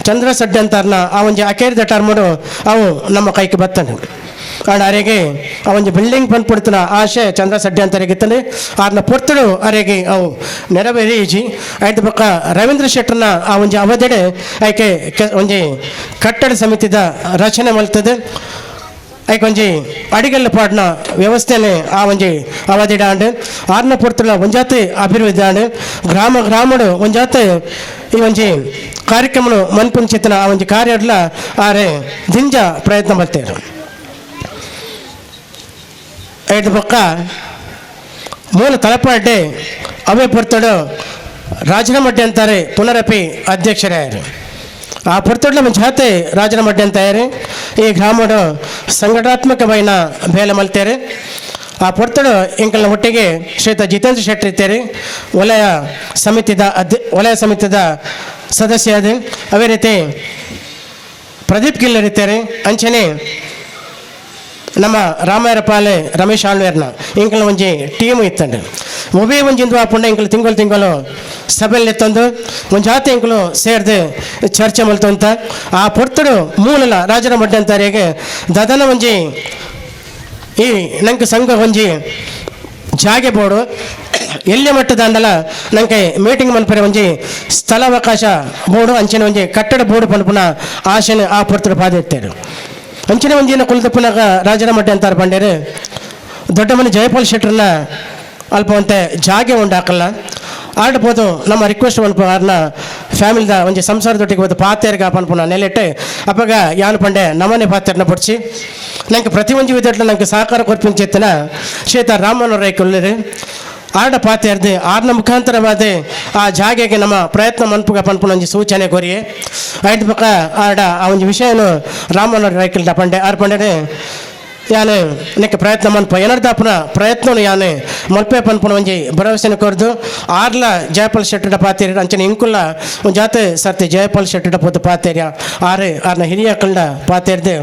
ಚಂದ್ರ ಸಡ್ಡೆ ಅಂತಾರನ ಆ ಒಂಜಿ ಅಕೇರಿದ ಟರ್ಮಡು ಅವು ನಮ್ಮ ಕೈಗೆ ಬತ್ತನು. ಆಂಡ ಅರೆಗೆ ಆ ಒಂಜಿ ಬಿಲ್ಡಿಂಗ್ ಬಂದ್ಬಿಡ್ತನ ಆಶೆ ಚಂದ್ರ ಸಡ್ಡೆ ಅಂತಾರೆಗಿತ್ತನೆ ಆರ್ನ ಪೊರ್ತುಡು ಅರೆಗೆ ಅವು ನೆರವೇರಿಜಿ. ಆಯ್ತು ಬೊಕ್ಕ ರವೀಂದ್ರ ಶೆಟ್ಟರ್ನ ಆ ಒಂಜಿ ಅವಧಿಡೆ ಆಯ್ಕೆ ಒಂಜಿ ಕಟ್ಟಡ ಸಮಿತಿದ ರಚನೆ ಮಲ್ತದೆ. ಐಕ್ ಒಂಜಿ ಅಡಿಗಲ್ಲು ಪಾಡ್ನ ವ್ಯವಸ್ಥೆನೆ ಆ ಒಂಜಿ ಅವಧಿಡ ಆಂಡ್ ಆರ್ನ ಪೊರ್ತುಲ ಒಂಜಾತೆ ಅಭಿವೃದ್ಧಿ ಆಂಡ್ ಗ್ರಾಮ ಗ್ರಾಮಡು ಒಂಜಾತೆ ಈ ಒಂಜಿ ಕಾರ್ಯಕ್ರಮನು ಮನ್ಪುಂಚಿತನ ಆ ಒಂಜಿ ಕಾರ್ಯಡ್ಲ ಆರೆ ದಿಂಜ ಪ್ರಯತ್ನ ಮಲ್ತೇರು. ಐದು ಬೊಕ್ಕ ಮೂಲ ತಲಪಾಡ್ಡೆ ಅವೇ ಪೊರ್ತುಡು ರಾಜನಮಡ್ಡೆ ಅಂತಾರೆ ಪುನರಪಿ ಅಧ್ಯಕ್ಷರಾಯರು. ಆ ಪೊರ್ತುಡ್ಲ ಜಾತೆ ರಾಜನಮಡ್ಡೆ ಅಂತಾರೆ ಈ ಗ್ರಾಮಡು ಸಂಘಟನಾತ್ಮಕವೈನ ಬೇಲೆ ಮಲ್ತೇರೆ. ಆ ಪೊರ್ತುಡು ಎಂಕಲ್ನ ಒಟ್ಟಿಗೆ ಶ್ರೀಯುತ ಜಿತೇಂದ್ರ ಶೆಟ್ಟಿ ಇತ್ತೇರಿ ವಲಯ ಸಮಿತಿದ ವಲಯ ಸಮಿತಿದ ಸದಸ್ಯ ಅದೇ ಅದೇ ರೀತಿ ಪ್ರದೀಪ್ ಗಿಲ್ಲರ್ ಇತ್ತೇರಿ ಅಂಚನೆ ನಮ್ಮ ರಾಮಾಯರಪಾಲೆ ರಮೇಶ್ ಆಳ್ವೇರ್ನ ಇಂಕಲ ಒಂಜಿ ಟೀಮ್ ಇತ್ತಂಡು ಒಬ್ಬೇ ಒಂಜಿ ಇಂದು ಆಪುಂಡ ಇಂಕಲು ತಿಂಗಳು ತಿಂಗಳು ಸಭೆಯಲ್ಲಿ ತಂದು ಒಂಜಾತಿ ಇಂಕಲು ಸೇರ್ದು ಚರ್ಚೆ ಮಲ್ತಂತ ಆ ಪೊರ್ತುಡು ಮೂಲಲ ರಾಜರ ಮಡ್ಡಂತಾರಿಗೆ ದದನ ಒಂಜಿ ಈ ನಂಗೆ ಸಂಘ ಒಂಜಿ ಜಾಗೆ ಬೋಡು ಎಲ್ಲಿ ಮಟ್ಟದ ಅಂಡಲ ನಂಗೆ ಮೀಟಿಂಗ್ ಮನ್ಪರೆ ಒಂಜಿ ಸ್ಥಳಾವಕಾಶ ಬೋರ್ಡು ಅಂಚಿನ ಒಂಜಿ ಕಟ್ಟಡ ಬೋರ್ಡು ಪನ್ಪುನ ಆಶೆನ ಆ ಪೊರ್ತುಡು ಪಾದಿತ್ತೇರು ಅಂಚಿನ ಒಂಜಿನ ಕುಲದಪ್ಪನಾಗ ರಾಜರ ಮಡ್ಡೆ ಅಂತಾರೆ ಬಂಡೇರು ದೊಡ್ಡ ಮನೆ ಜಯಪಾಲ್ ಶೆಟ್ಟರ್ನ ಅಲ್ಪ ಒಂತೆ ಜಾಗೆ ಉಂಡಾಕಲ್ಲ ಆಡ್ಬೋದು ನಮ್ಮ ರಿಕ್ವೆಸ್ಟ್ ಮನ್ಪು ಆರ್ನ ಫ್ಯಾಮಿಲಿದ ಒಂಜಿ ಸಂಸಾರದೊಟ್ಟಿಗೆ ಹೋದ ಪಾತೇರ್ಗ ಪನ್ಪುನ ನೆಲೆಟ್ಟೆ ಅಪ್ಪಗ ಯಾನು ಪಂಡೆ ನಮನೆ ಪಾತೇರ್ನ ಪೊಡ್ಚಿ ನಂಗೆ ಪ್ರತಿ ಒಂಜಿ ವಿಧಟ್ಲ ನಂಗೆ ಸಹಕಾರ ಕೊರ್ಪಿಂಚೆತ್ತನ ಶ್ವೇತ ರಾಮನ ರೈಕೊಲ್ಲಿರಿ ಆಡ ಪಾತೇರ್ದೆ ಆರ್ನ ಮುಖಾಂತರವಾದ ಆ ಜಾಗೆಗೆ ನಮ್ಮ ಪ್ರಯತ್ನ ಮನ್ಪುಗ ಪನ್ಪುನ ಒಂಜಿ ಸೂಚನೆ ಕೊರಿಯೆ ಐಟ್ ಬೊಕ ಆಡ ಆ ಒಂಜಿ ವಿಷಯನು ರಾಮನ ರೈಕಲ್ದ ಪಂಡೆ ಆರ್ ಪಂಡೆ ಯಾನು ನೆಕ್ಕೆ ಪ್ರಯತ್ನ ಮನ್ಪ ಏನಾರ್ದಾಪುನ ಪ್ರಯತ್ನನು ಯಾನು ಮಲ್ಪೆ ಪನ್ಪುನ ಒಂಜಿ ಭರವಸೆನ ಕೊರ್ದು ಆರ್ಲ ಜಯಪಾಲ್ ಶೆಟ್ಟಡ ಪಾತೇರಿ ಅಂಚನೆ ಇಂಕುಲ್ಲ ಒಂದು ಜಾತೆ ಸರ್ತಿ ಜಯಪಾಲ್ ಶೆಟ್ಟಡ ಪೋತು ಪಾತೇರಿಯ ಆರು ಆರ್ನ ಹಿರಿಯ ಅಕ್ಕಲ್ನ ಪಾತೇರ್ದು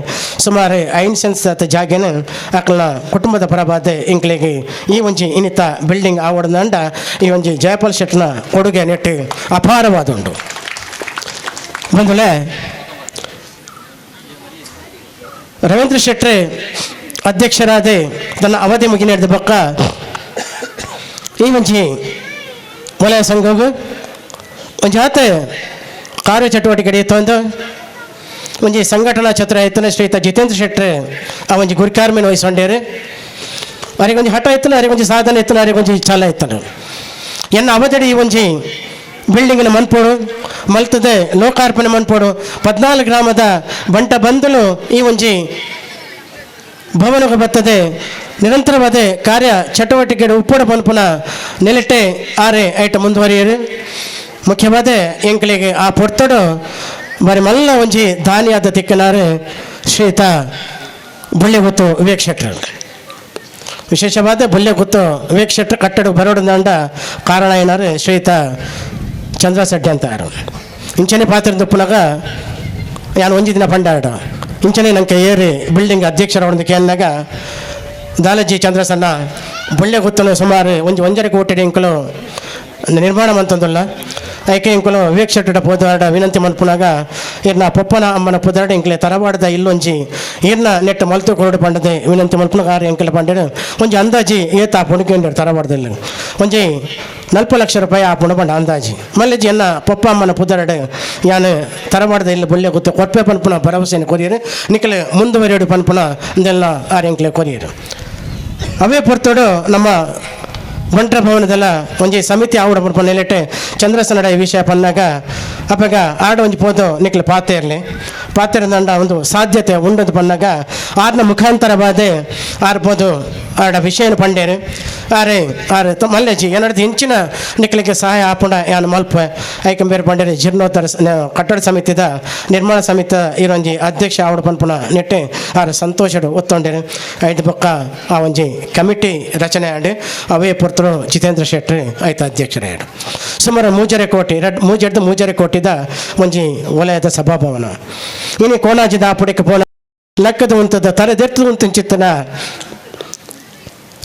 ಸುಮಾರು 5 ಸೆನ್ಸ್ ಆತ ಜಾಗೆನ ಅಕ್ಕಲ್ನ ಕುಟುಂಬದ ಪರವಾದ ಇಂಕ್ಲಿಗೆ ಈ ಒಂಜಿ ಇನ್ನಿತ ಬಿಲ್ಡಿಂಗ್ ಆವಡದಂಡ ಈ ಒಂಜಿ ಜಯಪಾಲ್ ಶೆಟ್ಟನ ಕೊಡುಗೆ ನೆಟ್ಟು ಅಪಾರವಾದುಂಡು. ಬಂಧುಲೆ ರವೀಂದ್ರ ಶೆಟ್ಟರೆ ಅಧ್ಯಕ್ಷರಾದ ತನ್ನ ಅವಧಿ ಮುಗಿನೇರಿದ ಬೊಕ್ಕ ಈ ಒಂಜಿ ವಲಯ ಸಂಘವು ಒಂಜಾತ ಕಾರ್ಯಚಟುವಟಿಕೆ ತಂದು ಒಂಜಿ ಸಂಘಟನಾ ಛತ್ರ ಇತ್ತನ ಶ್ರೀಯುತ ಜಿತೇಂದ್ರ ಶೆಟ್ಟರೆ ಆ ಒಂಜಿ ಗುರಿಕಾರ್ಮೆನ್ ವಹಿಸ್ಕೊಂಡೇರು. ಅರೆಗೊಂಜಿ ಹಠ ಇತ್ತನ, ಅರೆಗೊಂಜಿ ಸಾಧನೆ ಇತ್ತನ, ಅರೆಗೊಂಜಿ ಛಲ ಇತ್ತನ. ಎನ್ನ ಅವಧಿ ಈ ಒಂಜಿ ಬಿಲ್ಡಿಂಗ್ನ ಮನ್ಪೋಡು ಮಲ್ತದೆ ಲೋಕಾರ್ಪಣೆ ಮನ್ಪೋಡು 14 ಗ್ರಾಮದ ಬಂಟ ಬಂಧುಲು ಈ ಒಂಜಿ ಭವನಕ್ಕೆ ಬರ್ತದೆ ನಿರಂತರವಾದ ಕಾರ್ಯ ಚಟುವಟಿಕೆ ಉಪ್ಪೋಡ ಪನ್ಪುನ ನೆಲೆಟೆ ಆರೆ ಐಟ ಮುಂದುವರಿಯರು. ಮುಖ್ಯವಾದ ಎಂಕಲಿಗೆ ಆ ಪೊರ್ತಡು ಬಾರಿ ಮಲ್ಲ ಒಂಜಿ ದಾನಿಯಾದ ತಿಕ್ಕನಾರು ಶ್ರೀತ ಬುಳ್ಳೆಗುತ್ತು ವಿವೇಕ್ ಶೆಟ್ಟರು. ವಿಶೇಷವಾದ ಬುಳ್ಳೆಗುತ್ತು ವಿವೇಕ್ ಶೆಟ್ಟರು ಕಟ್ಟಡ ಬರೋಡದಂಡ ಕಾರಣ ಏನಾರು ಶ್ರೀತ ಚಂದ್ರ ಶೆಟ್ಟಿ ಅಂತಾರು. ಇಂಚನೆ ಪಾತ್ರದ ಪುನಗ ಯಾನು ಒಂಜಿ ದಿನ ಪಂಡಾಡ ಇಂಚನೆ ನಂಗೆ ಏರಿ ಬಿಲ್ಡಿಂಗ್ ಅಧ್ಯಕ್ಷರ ಒಂದು ಕೇಳಿದಾಗ ದಾಲಜಿ ಚಂದ್ರಸನ್ನ ಬುಳ್ಳೆ ಗುತ್ತನು ಸುಮಾರು ಒಂಜಿ 1.5 ಕೋಟಿ ಇಂಕಲು ನಿರ್ಮಾಣ ಮಂತಂದುಲ್ಲ ಐಕೆ ಇಂಕಲು ವಿವೇಕ್ ಶೆಟ್ಟಡ ಪೋದಾಡ ವಿನಂತಿ ಮನ್ಪುನಾಗ ಇರ್ನ ಪೊಪ್ಪನ ಅಮ್ಮನ ಪುದಾಡ ಇಂಕಲೆ ತರವಾಡದ ಇಲ್ಲೊಂಜಿ ಇರ್ನ ನೆಟ್ಟು ಮಲ್ತು ಕೊರಡು ಪಂಡದೆ ವಿನಂತಿ ಮಲ್ಪುನಾಗ ಆರು ಎಂಕಲೆ ಪಂಡೇನು ಒಂಜಿ ಅಂದಾಜಿ ಏತ ಪುಣಕೇಂಡರು ತರವಾಡದಲ್ಲಿ ಒಂಜಿ 40 ಲಕ್ಷ ರೂಪಾಯಿ ಆ ಪುಣ ಪಂಡ ಅಂದಾಜಿ ಮಲ್ಲೆಜಿ ಎನ್ನ ಪೊಪ್ಪ ಅಮ್ಮನ ಪುದರಡು ಯಾನು ತರವಾಡದ ಇಲ್ಲ ಬುಳ್ಳೆ ಗೊತ್ತು ಕೊಪ್ಪೆ ಪನ್ಪುನ ಭರವಸೆಯನ್ನು ಕೊರಿಯರು ನಿಕಲೆ ಮುಂದುವರಿಯಡು ಪನ್ಪುನ ಇದೆಲ್ಲ ಆರು ಎಂಕಲೆ ಕೊರಿಯರು. ಅವೇ ಪೊರ್ತೋಡು ನಮ್ಮ ಬಂಟ್ರ ಭವನದಲ್ಲ ಒಂಜಿ ಸಮಿತಿ ಆವಡ ಪನ್ಪುನ ನೆಲೆಟೆ ಚಂದ್ರಸನಡ ಈ ವಿಷಯ ಪನ್ನಾಗ ಅಪ್ಪಗ ಆಡ ಒಂಜಿ ಪೋದು ನಿಕ್ಲೆ ಪಾತೆ ಇರಲಿ ಪಾತೆರಂದಂಡ ಒಂದು ಸಾಧ್ಯತೆ ಉಂಡದು ಪನ್ನಾಗ ಆರ್ನ ಮುಖಾಂತರವಾದ ಆರ್ ಪೋದು ಆಡ ವಿಷಯನ ಪಂಡೇರು ಆರೆ ಆರು ಮಲ್ಲೆಜಿ ಏನಾದ್ರು ಹೆಂಚಿನ ನಿಕ್ಲಿಗೆ ಸಹಾಯ ಆಪುಂಡ ಯಾನು ಮಲ್ಪ ಐಕಂಬೇರು ಪಂಡೇರು ಜೀರ್ಣೋತ್ತರ ಕಟ್ಟಡ ಸಮಿತಿದ ನಿರ್ಮಾಣ ಸಮಿತಿ ಇರೊಂಜಿ ಅಧ್ಯಕ್ಷ ಆವಡ ಪನ್ಪುನ ನೆಟ್ಟೆ ಆರು ಸಂತೋಷಡು ಒತ್ತೊಂಡೇರು. ಐದು ಪಕ್ಕ ಆ ಒಂಜಿ ಕಮಿಟಿ ರಚನೆ ಆಡಿ ಅವೇ ಪೊರ್ತರು ಜಿತೇಂದ್ರ ಶೆಟ್ಟರ್ ಆಯ್ತು ಅಧ್ಯಕ್ಷರೇ. ಸುಮಾರು 3.5 ಕೋಟಿ ಮೂಜೆಡ್ದು 3.5 ಕೋಟಿದ ಒಂಜಿ ವಲಯದ ಸಭಾಭವನ ಇನ್ನು ಕೋಣಾಜಿದ ಪುಡಿಕೆ ಪೋನ ಲಕ್ಕದ ಉಂತದ ತಲೆದೆತ್ತು ಉಂತಿನ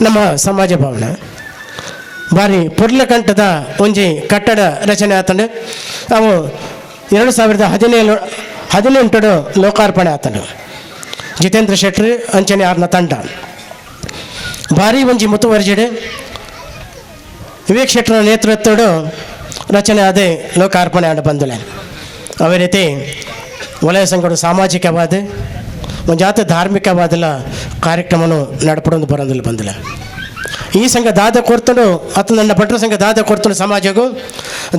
ನಮ್ಮ ಸಮಾಜ ಭವನ ಬಾರಿ ಪೊರ್ಲಕಂಠದ ಒಂಜಿ ಕಟ್ಟಡ ರಚನೆ ಆತಂಡು ಅವು 2017 18 ಲೋಕಾರ್ಪಣೆ ಆತಂಡು. ಜಿತೇಂದ್ರ ಶೆಟ್ಟರ್ ಅಂಚನೆ ಆರ್ನ ತಂಡ ಭಾರಿ ಒಂಜಿ ಮುತುವರ್ಜಿಡು ವಿವೇಕ್ ಶೆಟ್ಟರ ನೇತೃತ್ವಡು ರಚನೆ ಆದ ಲೋಕಾರ್ಪಣೆ ಆಡ ಬಂದುಲೆ. ಅದೇ ರೀತಿ ವಲಯ ಸಂಘಡು ಸಾಮಾಜಿಕವಾದ ಒಂಜಾತ ಧಾರ್ಮಿಕವಾದಲ ಕಾರ್ಯಕ್ರಮನು ನಡಪಡೊಂದು ಬರೋದಿಲ್ಲ ಬಂದಿಲ್ಲ. ಈ ಸಂಘ ದಾದ ಕೊರ್ತುಂಡು ಅತ್ತ ನನ್ನ ಭಟ್ರ ಸಂಘ ದಾದ ಕೊರ್ತುಂಡು ಸಮಾಜಗೂ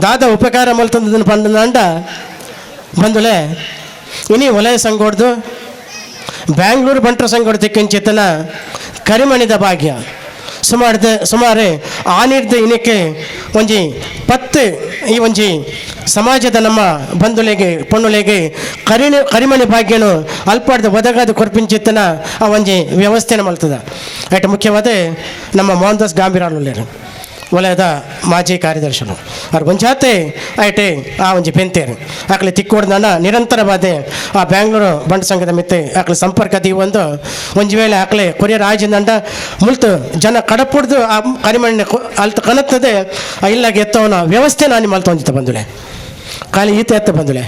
ದಾದ ಉಪಕಾರ ಮಲ್ತಂದು ಬಂದ ಬಂದುಲೆ. ಇನಿ ವಲಯ ಸಂಘ ಹೊಡೆದು ಬ್ಯಾಂಗ್ಳೂರು ಬಂಟ್ರ ಸಂಘ ಹೊಡೆದಕ್ಕಿಂಚಿತನ ಕರಿಮಣಿದ ಭಾಗ್ಯ ಸುಮಾರು ಆನಿರ್ದ ಇನಕ್ಕೆ ಒಂಜಿ 10 ಈ ಒಂಜಿ ಸಮಾಜದ ನಮ್ಮ ಬಂಧುಲೆಗೆ ಪೊಣ್ಣುಲೆಗೆ ಕರಿಮಣಿ ಭಾಗ್ಯನು ಅಲ್ಪಾಡ್ದ ಒದಗಾದ ಕೊರ್ಪಿಂಚಿತ್ತನ ಆ ಒಂಜಿ ವ್ಯವಸ್ಥೆನ ಮಲ್ತದ. ಆಯ್ತು ಮುಖ್ಯವಾದ ನಮ್ಮ ಮೋಹನ್ ದಾಸ್ ಗಾಂಭೀರ ವಲಯದ ಮಾಜಿ ಕಾರ್ಯದರ್ಶಿಗಳು ಅವ್ರು ಒಂಜಾತೆ ಐಟೆ ಆ ಒಂಜಿ ಬೆಂತೇರು ಆಕಲೆ ತಿಕ್ಕೋಡ್ದನ ನಿರಂತರವಾದ ಆ ಬ್ಯಾಂಗ್ಳೂರು ಬಂಟ ಸಂಘದ ಮಿತ್ತೆ ಆಕಲೆ ಸಂಪರ್ಕ ಒಂದು ಒಂಜಿ ವೇಳೆ ಆಕಲೆ ಕೊರಿಯರ್ ಆಜಿಂದಂಡ ಮುಲ್ತು ಜನ ಕಡಪುಡ್ದು ಆ ಕರಿಮಣ್ಣ ಅಲ್ತ ಕನತ್ತದೆ ಆ ಇಲ್ಲಾಗ ಎತ್ತವನ ವ್ಯವಸ್ಥೆ ನಾನು ಮಲ್ತೊಂದಿತ್ತ ಬಂದುಲೆ ಖಾಲಿ ಈತ ಎತ್ತ ಬಂದುಲೆ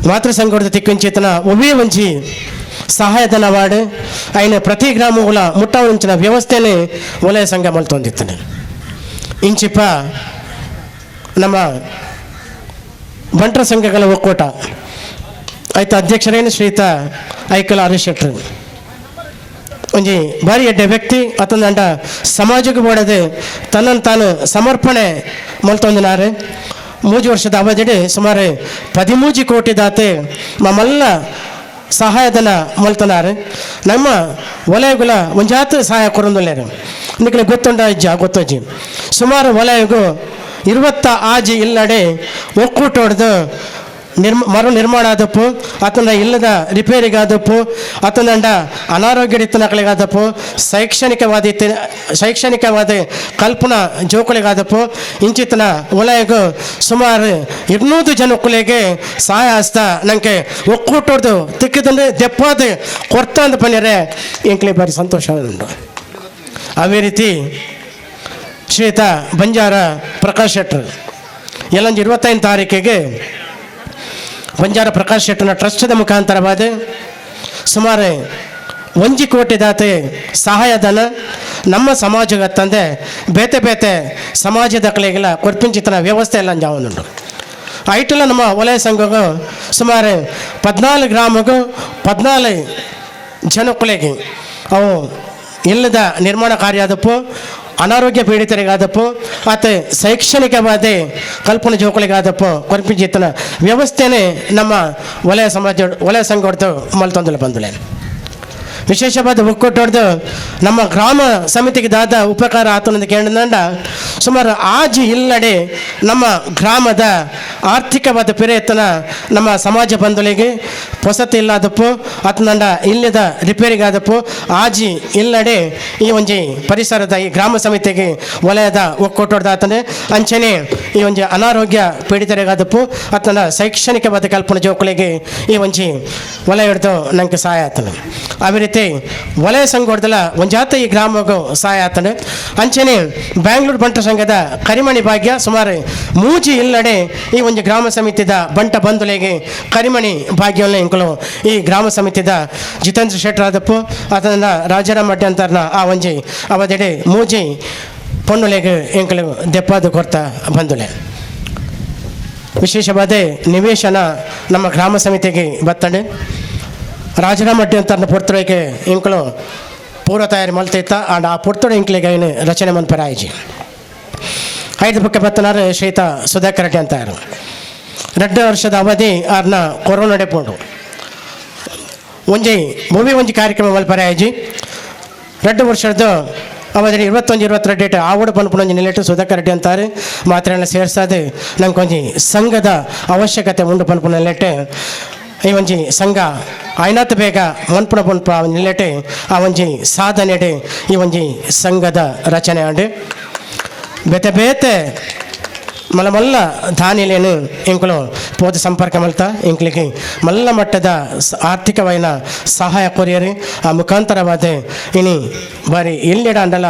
ಮಾತೃ ಸಂಘದ ತಿಕ್ಕಿಂಚೇತನ ಒಬ್ಬೇ ಒಂಜಿ ಸಹಾಯಧನ ವಾರ್ಡ್ అయిన ಪ್ರತಿ ಗ್ರಾಮಗಳ ಮುಟ್ಟಾವಂಚಿನ ವ್ಯವಸ್ಥೆನೇ ವಲಯ ಸಂಘ ಮಲ್ತೊಂದಿತ್ತಾನೆ. ಇಂಚಿಪ ನಮ್ಮ ಬಂಟರ ಸಂಘಗಳ ಒಕ್ಕೂಟ ಆಯ್ತು ಅಧ್ಯಕ್ಷರೇನು ಶ್ರೀತ ಐಕಲ್ ಹರೀಶ್ ಶೆಟ್ಟರು ಒಂಜಿ ಭಾರಿ ಎಡ್ಡೆ ವ್ಯಕ್ತಿ ಅತಂದಂಡ ಸಮಾಜಕ್ಕೆ ಬೋಡದೆ ತನ್ನನ್ನು ತಾನು ಸಮರ್ಪಣೆ ಮಲ್ತೊಂದಿನಾರು. 3 ವರ್ಷದ ಅವಧಿಡೆ ಸುಮಾರು 13 ಕೋಟಿ ದಾತೆ ಮಲ್ಲ ಸಹಾಯಧನ ಮಲ್ತನಾರು. ನಮ್ಮ ವಲಯಗುಲ ಒಂಜಾತ ಸಹಾಯ ಕೊರೊಂದುಲ್ಲೇರು ನಿಕ್ಲೆ ಗೊತ್ತುಂಡ ಇಜ್ಜ ಗೊತ್ತಜ್ಜಿ ಸುಮಾರು ವಲಯಗು 26 ಇಲ್ಲಡೆ ಒಕ್ಕೂಟೊಡ್ದು ಮರು ನಿರ್ಮಾಣ ಆದಪ್ಪು ಆತನ ಇಲ್ಲದ ರಿಪೇರಿಗಾದಪ್ಪು ಆತನಂಡ ಅನಾರೋಗ್ಯ ಇತ್ತನಕಳಿಗಾದಪ್ಪು ಶೈಕ್ಷಣಿಕವಾದ ಕಲ್ಪನಾ ಜೋಕುಳಿಗಾದಪ್ಪು ಇಂಚಿತನ ವಲಯಗು ಸುಮಾರು 200 ಜನಕ್ಕುಲಿಗೆ ಸಹಾಯ ಹಸ್ತ ನನಗೆ ಒಕ್ಕೂಟೋರ್ದು ತಿಕ್ಕಿದಂದ್ರೆ ದೆಪ್ಪಾದ ಕೊರ್ತ ಅಂದ ಪನ್ಯರೆ ಎಂಕ್ಲೆ ಬಾರಿ ಸಂತೋಷ ಉಂಟು. ಅದೇ ರೀತಿ ಶ್ರೀತ ಬಂಜಾರ ಪ್ರಕಾಶ್ ಶೆಟ್ಟರು ಎಲ್ಲೊಂದು 25 ತಾರೀಕಿಗೆ ಬಂಜಾರ ಪ್ರಕಾಶ್ ಶೆಟ್ಟನ ಟ್ರಸ್ಟದ ಮುಖಾಂತರವಾದ ಸುಮಾರು 1 ಕೋಟಿ ದಾತೆ ಸಹಾಯಧನ ನಮ್ಮ ಸಮಾಜಗತ್ತಂದೆ ಬೇತೆ ಬೇತೆ ಸಮಾಜದ ಕಲೆಗೆಲ್ಲ ಕೊರ್ಪಿಂಚಿತನ ವ್ಯವಸ್ಥೆ ಎಲ್ಲ ಜಾವನುಂಟು. ಐಟೆಲ್ಲ ನಮ್ಮ ವಲಯ ಸಂಘಗೂ ಸುಮಾರು 14 ಗ್ರಾಮಗೂ 14 ಜನಕ್ಕಳಿಗೆ ಅವು ಇಲ್ಲದ ನಿರ್ಮಾಣ ಕಾರ್ಯ ಆದಪ್ಪು ಅನಾರೋಗ್ಯ ಪೀಡಿತರಿಗಾದಪ್ಪು ಮತ್ತು ಶೈಕ್ಷಣಿಕವಾದ ಕಲ್ಪನೆ ಜೋಕುಳಿಗಾದಪ್ಪು ಕೊರ್ಪಿಂಚಿತನ ವ್ಯವಸ್ಥೆನೇ ನಮ್ಮ ವಲಯ ಸಮಾಜ ವಲಯ ಸಂಘ ಹೊಡೆದು ಮಲ್ತೊಂದಲು ಬಂದುಲೆ. ವಿಶೇಷವಾದ ಒಕ್ಕೂಟೊಡ್ದು ನಮ್ಮ ಗ್ರಾಮ ಸಮಿತಿಗೆ ದಾದ ಉಪಕಾರ ಆತನೊಂದು ಕೇಂದ್ರದಂಡ ಸುಮಾರು ಆಜಿ ಇಲ್ಲಡೆ ನಮ್ಮ ಗ್ರಾಮದ ಆರ್ಥಿಕವಾದ ಪಿರೇತನ ನಮ್ಮ ಸಮಾಜ ಬಂಧುಗಳಿಗೆ ವಸತಿ ಇಲ್ಲದಪ್ಪು ಆತನಂಡ ಇಲ್ಲದ ರಿಪೇರಿಗಾದಪ್ಪು ಆಜಿ ಇಲ್ಲಡೆ ಈ ಒಂಜಿ ಪರಿಸರದ ಈ ಗ್ರಾಮ ಸಮಿತಿಗೆ ವಲಯದ ಒಕ್ಕೂಟೊಡ್ದು ಆತನೆ ಅಂಚನೆ ಈ ಒಂಜಿ ಅನಾರೋಗ್ಯ ಪೀಡಿತರಿಗಾದಪ್ಪು ಆತನ ಶೈಕ್ಷಣಿಕವಾದ ಕಲ್ಪನೆ ಜೋಕುಳಿಗೆ ಈ ಒಂಜಿ ವಲಯ ಹಿಡ್ದು ನಂಗೆ ಸಹಾಯ ಆತನು. ಅದೇ ರೀತಿ ವಲಯ ಸಂಘ ಹೊಡೆದಲ್ಲ ಒಂಜಾತ ಈ ಗ್ರಾಮಗೂ ಸಹಾಯ ಆತನು. ಅಂಚನೆ ಬ್ಯಾಂಗ್ಳೂರು ಬಂಟ ಸಂಘದ ಕರಿಮಣಿ ಭಾಗ್ಯ ಸುಮಾರು 3 ಇಲ್ಲಡೆ ಈ ಒಂದು ಗ್ರಾಮ ಸಮಿತಿದ ಬಂಟ ಬಂಧುಲೆಗೆ ಕರಿಮಣಿ ಭಾಗ್ಯವನ್ನು ಇಂಕಲು ಈ ಗ್ರಾಮ ಸಮಿತಿದ ಜಿತೇಂದ್ರ ಶೆಟ್ಟರಾದಪ್ಪು ಆತನ ರಾಜಾರಾಮ್ ಅಡ್ಡಿ ಅಂತಾರನ ಆ ಒಂಜಿ ಅವದೆಡೆ 3 ಪೊಣ್ಣುಲೆಗೆ ಇಂಕಲು ದೆಪ್ಪಾದ ಕೊರ್ತ ಬಂಧುಲೆ. ವಿಶೇಷವಾದ ನಿವೇಶನ ನಮ್ಮ ಗ್ರಾಮ ಸಮಿತಿಗೆ ಬತ್ತಂಡೆ ರಾಜಾರಾಮ್ ಅಡ್ಡಿ ಅಂತ ಪೊರ್ತುಡಿಗೆ ಇಂಕಲು ಪೂರ್ವ ತಯಾರಿ ಮಲ್ತೈತ ಆಂಡ್ ಆ ಪೊರ್ತುಡು ಇಂಕ್ಲಿಗೆ ಐನು ರಚನೆ ಮನ್ಪರ ಆಯ್ಜಿ ಐದು ಪಕ್ಕ ಬತ್ತನಾರು ಶ್ರೀತ ಸುಧಾಕರ್ ರೆಡ್ಡಿ ಅಂತಾರು 2 ವರ್ಷದ ಅವಧಿ ಆರ್ನ ಕೊರೋನಾ ಪೋಂಡು ಒಂಜಿ ಮೂವಿ ಒಂಜಿ ಕಾರ್ಯಕ್ರಮ ಮಲ್ಪರ ಆಯ್ಜಿ 2 ವರ್ಷದ ಅವಧಿ 21 22 ಡೇಟ್ ಆವಡ ಪನ್ಪುನ ಒಂಜಿ ನಿಲೆಟ್ಟು ಸುಧಾಕರ್ ರೆಡ್ಡಿ ಅಂತಾರೆ ಮಾತ್ರೆಯನ್ನು ಸೇರ್ಸಾದೆ ನಂಗೆ ಒಂಜಿ ಸಂಘದ ಅವಶ್ಯಕತೆ ಉಂಡು ಪನ್ಪುನ ನೆಲೆಟೆ ಈ ಒಂಜಿ ಸಂಘ ಆಯ್ನಾತ್ ಬೇಗ ಮನ್ಪುನ ಪನ್ಪ ನಿಲೆಟೆ ಆ ಒಂಜಿ ಸಾಧನೆಡೆ ಈ ಒಂಜಿ ಸಂಘದ ರಚನೆ ಆಂಡು ಬೇತೆ ಬೇತೆ ಮಲ್ಲ ಮಲ್ಲ ದಾನಿಲೇನು ಇಂಕಲು ಪೋದ ಸಂಪರ್ಕ ಮಲ್ತ ಇಂಕ್ಲಿಗೆ ಮಲ್ಲ ಮಟ್ಟದ ಆರ್ಥಿಕವಾಯಿನ ಸಹಾಯ ಕೊರಿಯರು ಆ ಮುಖಾಂತರವಾದ ಇನಿ ಬಾರಿ ಎಲ್ಲಿಡ ಅಂಡಲ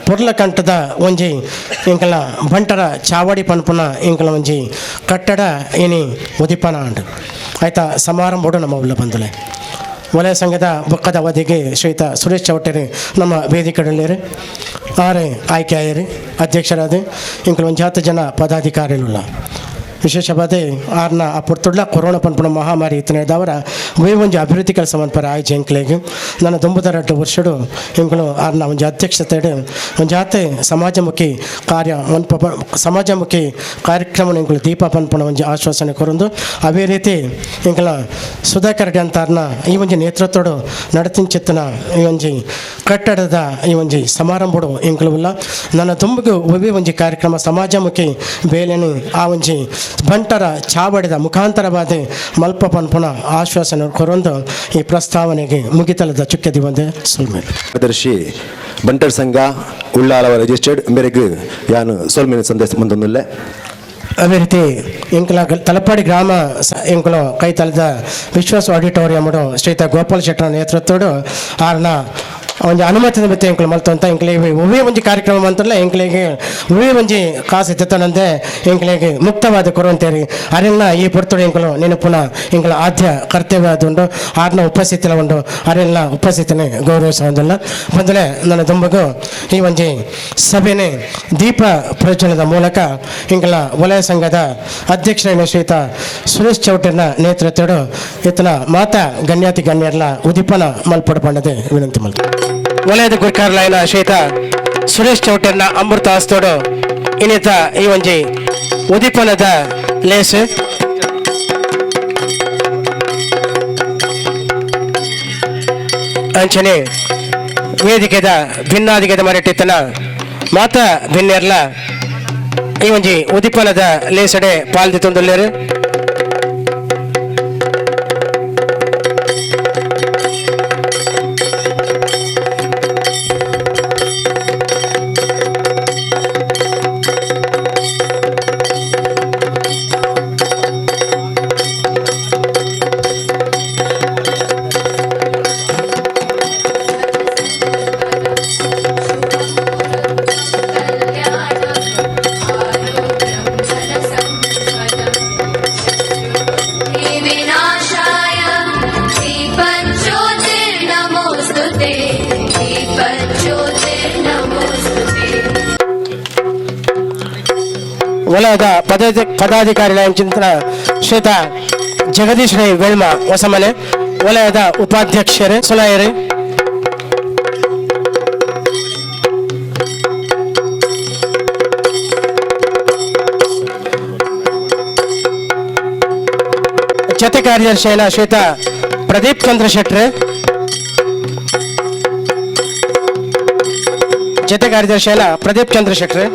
ಪೊರ್ಲಕಂಠದ ಒಂಜಿ ಇಂಕಲ ಬಂಟರ ಚಾವಡಿ ಪನ್ಪುನ ಇಂಕಲ ಒಂಜಿ ಕಟ್ಟಡ ಇನಿ ಉದಿಪನ ಅಂಡು ಆಯ್ತಾ ಸಮಾರಂಭೋಡು ನಮ್ಮ ಉಲ್ಲ ಬಂದುಲೆ. ವಲಯ ಸಂಘದ ಬೊಕ್ಕದ ಅವಧಿಗೆ ಶ್ರೀತ ಸುರೇಶ್ ಚೌಟರಿ ನಮ್ಮ ವೇದಿಕೆಯಲ್ಲಿ ಆರೆ ಆಯ್ಕೆ ಆಯರಿ ಅಧ್ಯಕ್ಷರಾದ ಇಂಕಲು ಒಂಜಾತ ಜನ ಪದಾಧಿಕಾರಿಗಳುಲ್ಲ. ವಿಶೇಷವಾದ ಆರ್ನ ಆ ಪೊರ್ತುಡ್ಲ ಕೊರೋನಾ ಪನ್ಪುನ ಮಹಾಮಾರಿ ಇತ್ತನೇದವರ ಒಂಜಿ ಅಭಿವೃದ್ಧಿ ಕೆಲಸ ಮನ್ಪರ ಆಯ್ಜೆ ಎಂಕ್ಲೆಗ್ ನನ್ನ 92 ವರ್ಷಡು ಎಂಕುಲು ಆರ್ನ ಒಂಜಿ ಅಧ್ಯಕ್ಷತೆ ಒಂಜಾತೆ ಸಮಾಜಮುಖಿ ಕಾರ್ಯ ಮನ್ಪ ಸಮಾಜಮುಖಿ ಕಾರ್ಯಕ್ರಮ ಎಂಕುಲು ದೀಪ ಪನ್ಪುನ ಒಂಜಿ ಆಶ್ವಾಸನೆ ಕೊರೊಂದು ಅದೇ ರೀತಿ ಎಂಕಲ ಸುಧಾಕರ್ ರೆಡ್ಡಿ ಅಂತಾರ್ನ ಈ ಒಂಜಿ ನೇತೃತ್ವಡು ನಡತಿಂಚಿತ್ತನ ಈ ಒಂಜಿ ಕಟ್ಟಡದ ಈ ಒಂಜಿ ಸಮಾರಂಭಡು ಎಂಕುಲುಲ್ಲ ನನ್ನ ತುಂಬುಗು ಒವ್ವೇ ಒಂಜಿ ಕಾರ್ಯಕ್ರಮ ಸಮಾಜಮುಖಿ ಬೇಲೆನು ಆ ಒಂಜಿ ಬಂಟರ ಚಾವಡಿದ ಮುಖಾಂತರವಾದ ಮಲ್ಪ ಪನ್ಪುನ ಆಶ್ವಾಸನೆ ಕೊರೊಂದು ಈ ಪ್ರಸ್ತಾವನೆಗೆ ಮುಗಿತಲದ ಚುಕ್ಕೆದಿ ಒಂದೇ ಸುಲ್ಮೇಲೆ. ಕಾರ್ಯದರ್ಶಿ ಬಂಟರ್ ಸಂಘ ಉಳ್ಳಾಲವ ರಿಜಿಸ್ಟರ್ಡ್ ಮೇರೆಗೆ ಯಾನು ಸೋಲ್ಮೇಲೆ ಸಂದೇಶ ಮುಂದೊಂದುಲ್ಲೆ. ಅದೇ ರೀತಿ ಎಂಕಲ ತಲಪಾಡಿ ಗ್ರಾಮ ಎಂಕುಲು ಕೈತಲದ ವಿಶ್ವಾಸ ಆಡಿಟೋರಿಯಂ ಶ್ರೀತ ಗೋಪಾಲ್ ಶೆಟ್ಟರ ನೇತೃತ್ವಡು ಆರ್ನ ಒಂಜಿ ಅನುಮತಿ ಮತ್ತೆ ಎಂಕುಲು ಮಲ್ತಂತ ಎಂಕಲಿಗೆ ಒವ್ವೇ ಒಂಜಿ ಕಾರ್ಯಕ್ರಮ ಅಂತಲ್ಲ ಎಂಕಲಿಗೆ ಒವ್ವೇ ಒಂಜಿ ಕಾಸು ತೆತ್ತನಂತೆ ಎಂಕಲಿಗೆ ಮುಕ್ತವಾದ ಕೊರುವಂತೇರಿ ಅರೆಲ್ಲ ಈ ಪೊರ್ತುಡು ಎಂಕುಲು ನೆನಪುನ ಎಂಕಲ ಆದ್ಯ ಕರ್ತವ್ಯ ಅದುಂಡು ಆರ್ನ ಉಪಸ್ಥಿತಿಲ ಉಂಡು ಅರೆಲ್ಲ ಉಪಸ್ಥಿತಿನೇ ಗೌರವಿಸುವುದಿಲ್ಲ. ಮೊದಲೇ ನನ್ನ ದುಂಬಗು ಈ ಒಂಜಿ ಸಭೆನೆ ದೀಪ ಪ್ರಜ್ವಲದ ಮೂಲಕ ಎಂಕಲ ವಲಯ ಸಂಘದ ಅಧ್ಯಕ್ಷರಾದ ಶ್ರೀತ ಸುರೇಶ್ ಚೌಟರ್ನ ನೇತೃತ್ವಡು ಇತನ ಮಾತಾ ಗಣ್ಯಾತಿ ಗಣ್ಯರ್ಲ ಉದೀಪನ ಮಲ್ಪಡು ಪಂಡದೆ ವಿನಂತಿ ಮಲ್ಪ. ವಲಯದ ಗುರ್ಕಾರ್ಲಾಯನ ಶ್ರೀತ ಸುರೇಶ್ ಚೌಟರ್ನ ಅಮೃತ ಹಸ್ತೋಡು ಇನ್ನಿತ ಈ ಒಂಜಿ ಉದೀಪನದ ಲೇಸು. ಅಂಚನೆ ವೇದಿಕೆದ ಭಿನ್ನಾದಿಗೆದ ಮರಟಿತ್ತನ ಮಾತಾ ಭಿನ್ನೆರ್ಲ ಈ ಒಂಜಿ ಉದೀಪನದ ಲೇಸಡೆ ಪಾಲ್ದಿ ತೊಂದುಲ್ಲೇರು. विनाशाय दीपज्योतिर्नमोऽस्तु ते दीपज्योतिर्नमोऽस्तु ते. ವಲಯದ ಪದಾಧಿಕಾರಿಗಳ ಚಿಂತನ ಶ್ವೇತ ಜಗದೀಶ್ ರೈ ವೆಳ್ಮ ಹೊಸಮನೆ ವಲಯದ ಉಪಾಧ್ಯಕ್ಷರೇ ಸುಲಾಯರೇ. ಜೊತೆ ಕಾರ್ಯದರ್ಶಿಯನ ಶ್ವೇತ ಪ್ರದೀಪ್ ಚಂದ್ರ ಶೆಟ್ರೆ, ಜೊತೆ ಕಾರ್ಯದರ್ಶಿಯನ ಪ್ರದೀಪ್ ಚಂದ್ರ ಶೆಟ್ರೆ.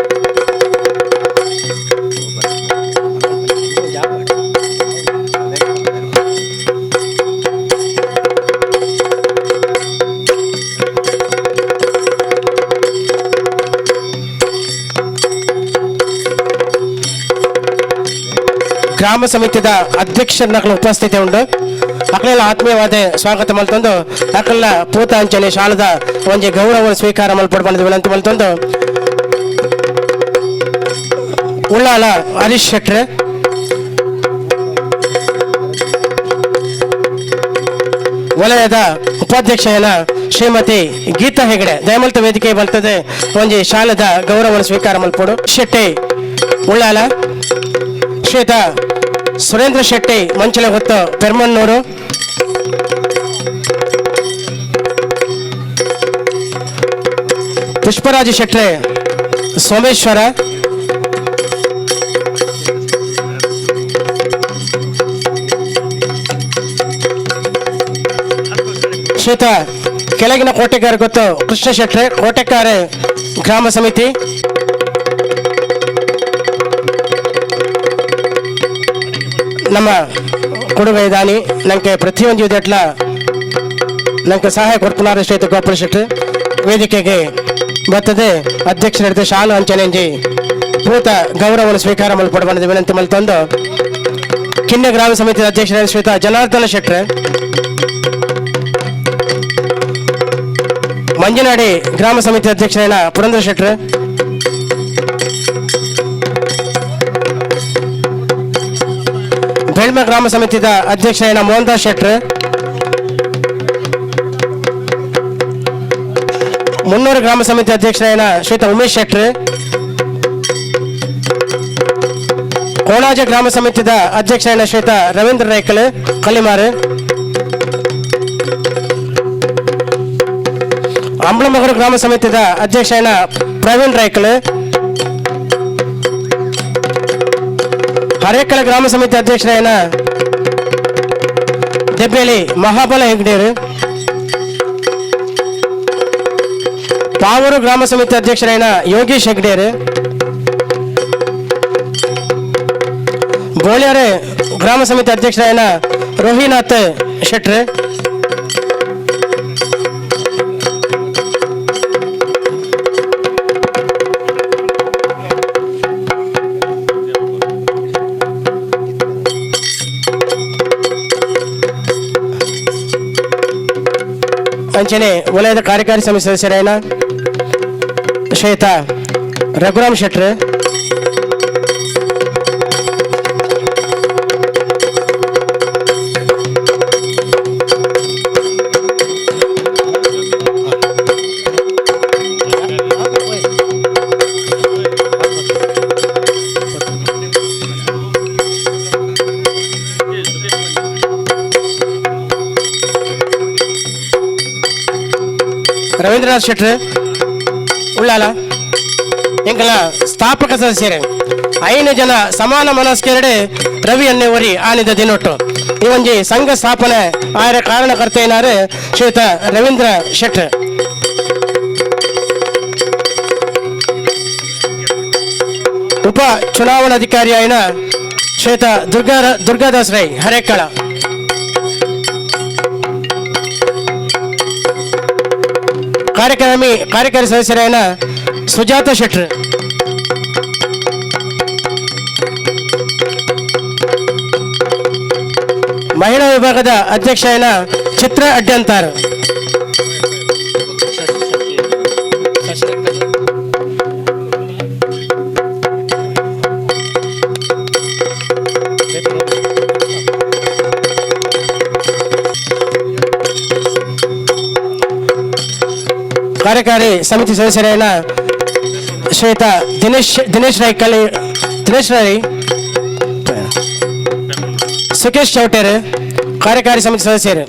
ಗ್ರಾಮ ಸಮಿತಿದ ಅಧ್ಯಕ್ಷರ ಉಪಸ್ಥಿತಿ ಉಂಟು. ಅಕಲೆಲ್ಲ ಆತ್ಮೀಯವಾದ ಸ್ವಾಗತ ಮಲ್ತೊಂದು ಅಕಲ್ನ ಪೂತ ಅಂಚನೆ ಶಾಲದ ಒಂಜಿ ಗೌರವ ಸ್ವೀಕಾರ ಮಲ್ಪಡ್ ಬಂದ ವಿನಂತಿ ಮಲ್ತೊಂದು ಉಳ್ಳಾಲ ಹರೀಶ್ ಶೆಟ್ರೆ, ವಲಯದ ಉಪಾಧ್ಯಕ್ಷೆಯನ ಶ್ರೀಮತಿ ಗೀತಾ ಹೆಗಡೆ ದಯಮಲ್ತ ವೇದಿಕೆ ಬಲ್ತದೆ ಒಂಜಿ ಶಾಲದ ಗೌರವವನ್ನು ಸ್ವೀಕಾರ ಮಲ್ಪಡು. ಶೆಟ್ಟಿ ಉಳ್ಳಾಲ, ಶ್ವೇತ ಸುರೇಂದ್ರ ಶೆಟ್ಟಿ ಮಂಚಲ ಹೊತ್ತು ಪೆರ್ಮನ್ನೂರು, ಪುಷ್ಪರಾಜ ಶೆಟ್ರೆ ಸೋಮೇಶ್ವರ, ಶ್ವೇತ ಕೆಳಗಿನ ಕೋಟೆಗಾರ ಗೊತ್ತು ಕೃಷ್ಣ ಶೆಟ್ರೆ ಕೋಟೆಕಾರೆ ಗ್ರಾಮ ಸಮಿತಿ, ನಮ್ಮ ಕೊಡುಗೆ ದಾನಿ ನಂಗೆ ಪ್ರತಿಯೊಂದು ಇದಟ್ಲ ನಂಗೆ ಸಹಾಯ ಕೊಡ್తున్నారు ಶ್ವೇತ ಗೋಪಾಲ ಶೆಟ್ಟಿ ವೇದಿಕೆಗೆ ಬರ್ತದೆ ಅಧ್ಯಕ್ಷರ ಶಾಲು ಅಂಚನೆಂಜಿ ಪೂತ ಗೌರವವನ್ನು ಸ್ವೀಕಾರ ಮಲ್ಪಡ ವಿನಂತಿ ಮಲ್ತೊಂದು ಕಿನ್ನ ಗ್ರಾಮ ಸಮಿತಿ ಅಧ್ಯಕ್ಷರ ಶ್ವೇತ ಜನಾರ್ದನ ಶೆಟ್ರೆ, ಮಂಜನಾಡಿ ಗ್ರಾಮ ಸಮಿತಿ ಅಧ್ಯಕ್ಷರಾದ ಪುರಂದ್ರ ಶೆಟ್ರೆ, ಬೆಳ್ಮ ಗ್ರಾಮ ಸಮಿತಿಯ ಅಧ್ಯಕ್ಷರಾದ ಮೋಹನ್ದಾಸ್ ಶೆಟ್ರೆ, ಮುನ್ನೂರು ಗ್ರಾಮ ಸಮಿತಿ ಅಧ್ಯಕ್ಷರಾದ ಶ್ವೇತ ಉಮೇಶ್ ಶೆಟ್ರೆ, ಕೋಣಾಜ ಗ್ರಾಮ ಸಮಿತಿಯ ಅಧ್ಯಕ್ಷರಾದ ಶ್ವೇತ ರವೀಂದ್ರ ರೈಕಲ್ ಕಲಿಮಾರು, ಅಂಬ್ಲಮಗರು ಗ್ರಾಮ ಸಮಿತಿಯ ಅಧ್ಯಕ್ಷರಾದ ಪ್ರವೀಣ್ ರೈಕಲ್, ಹರೇಕಳ ಗ್ರಾಮ ಸಮಿತಿ ಅಧ್ಯಕ್ಷರಾದ ದೆಬ್ಬೇಲಿ ಮಹಾಬಲ ಹೆಗ್ಡೇರು, Pavoor ಗ್ರಾಮ ಸಮಿತಿ ಅಧ್ಯಕ್ಷರಾಯನ ಯೋಗೇಶ್ ಹೆಗ್ಡೇರು, ಬೋಳ್ಯಾರೆ ಗ್ರಾಮ ಸಮಿತಿ ಅಧ್ಯಕ್ಷರಾಯನ ರೋಹಿನಾಥ್ ಶೆಟ್ರು, ಅಂಚನೆ ವಲಯದ ಕಾರ್ಯಕಾರಿ ಸಮಿತಿ ಸದಸ್ಯರಾಯನ ಶ್ವೇತಾ ರಘುರಾಮ್ ಶೆಟ್ರು, ರವೀಂದ್ರನಾಥ್ ಶೆಟ್ರು ಉಳ್ಳಾಲ ಎಂಕಲ ಸ್ಥಾಪಕ ಸದಸ್ಯರು 5 ಜನ ಸಮಾನ ಮನಸ್ಕೆರಡೆ ರವಿ ಅನ್ನೆವರಿ ಆನಿದ ದಿನೊಟ್ಟು ಈ ಒಂಜಿ ಸಂಘ ಸ್ಥಾಪನೆ ಆಯರ ಕಾರಣಕರ್ತ ಏನಾರು ಶ್ರೀಯುತ ರವೀಂದ್ರ ಶೆಟ್ರು. ಉಪ ಚುನಾವಣಾಧಿಕಾರಿ ಆಯ್ನ ಶ್ವೇತ ದುರ್ಗಾದಾಸ್ ರೈ ಹರೇಕಳ. ಕಾರ್ಯಕಾರಿ ಸದಸ್ಯರಾಯನ ಸುಜಾತ ಶೆಟ್ರು, ಮಹಿಳಾ ವಿಭಾಗದ ಅಧ್ಯಕ್ಷರಾಯನ ಚಿತ್ರ ಅಡ್ಯಂತಾರ್, ಕಾರ್ಯಕಾರಿ ಸಮಿತಿ ಸದಸ್ಯರಾಯನ ಶ್ವೇತಾ ದಿನೇಶ್ ರೈ ಕಲಿ ದಿನೇಶ್ ರೈ ಸುಖೇಶ್ ಚೌಟೇರ್ ಕಾರ್ಯಕಾರಿ ಸಮಿತಿ ಸದಸ್ಯರು,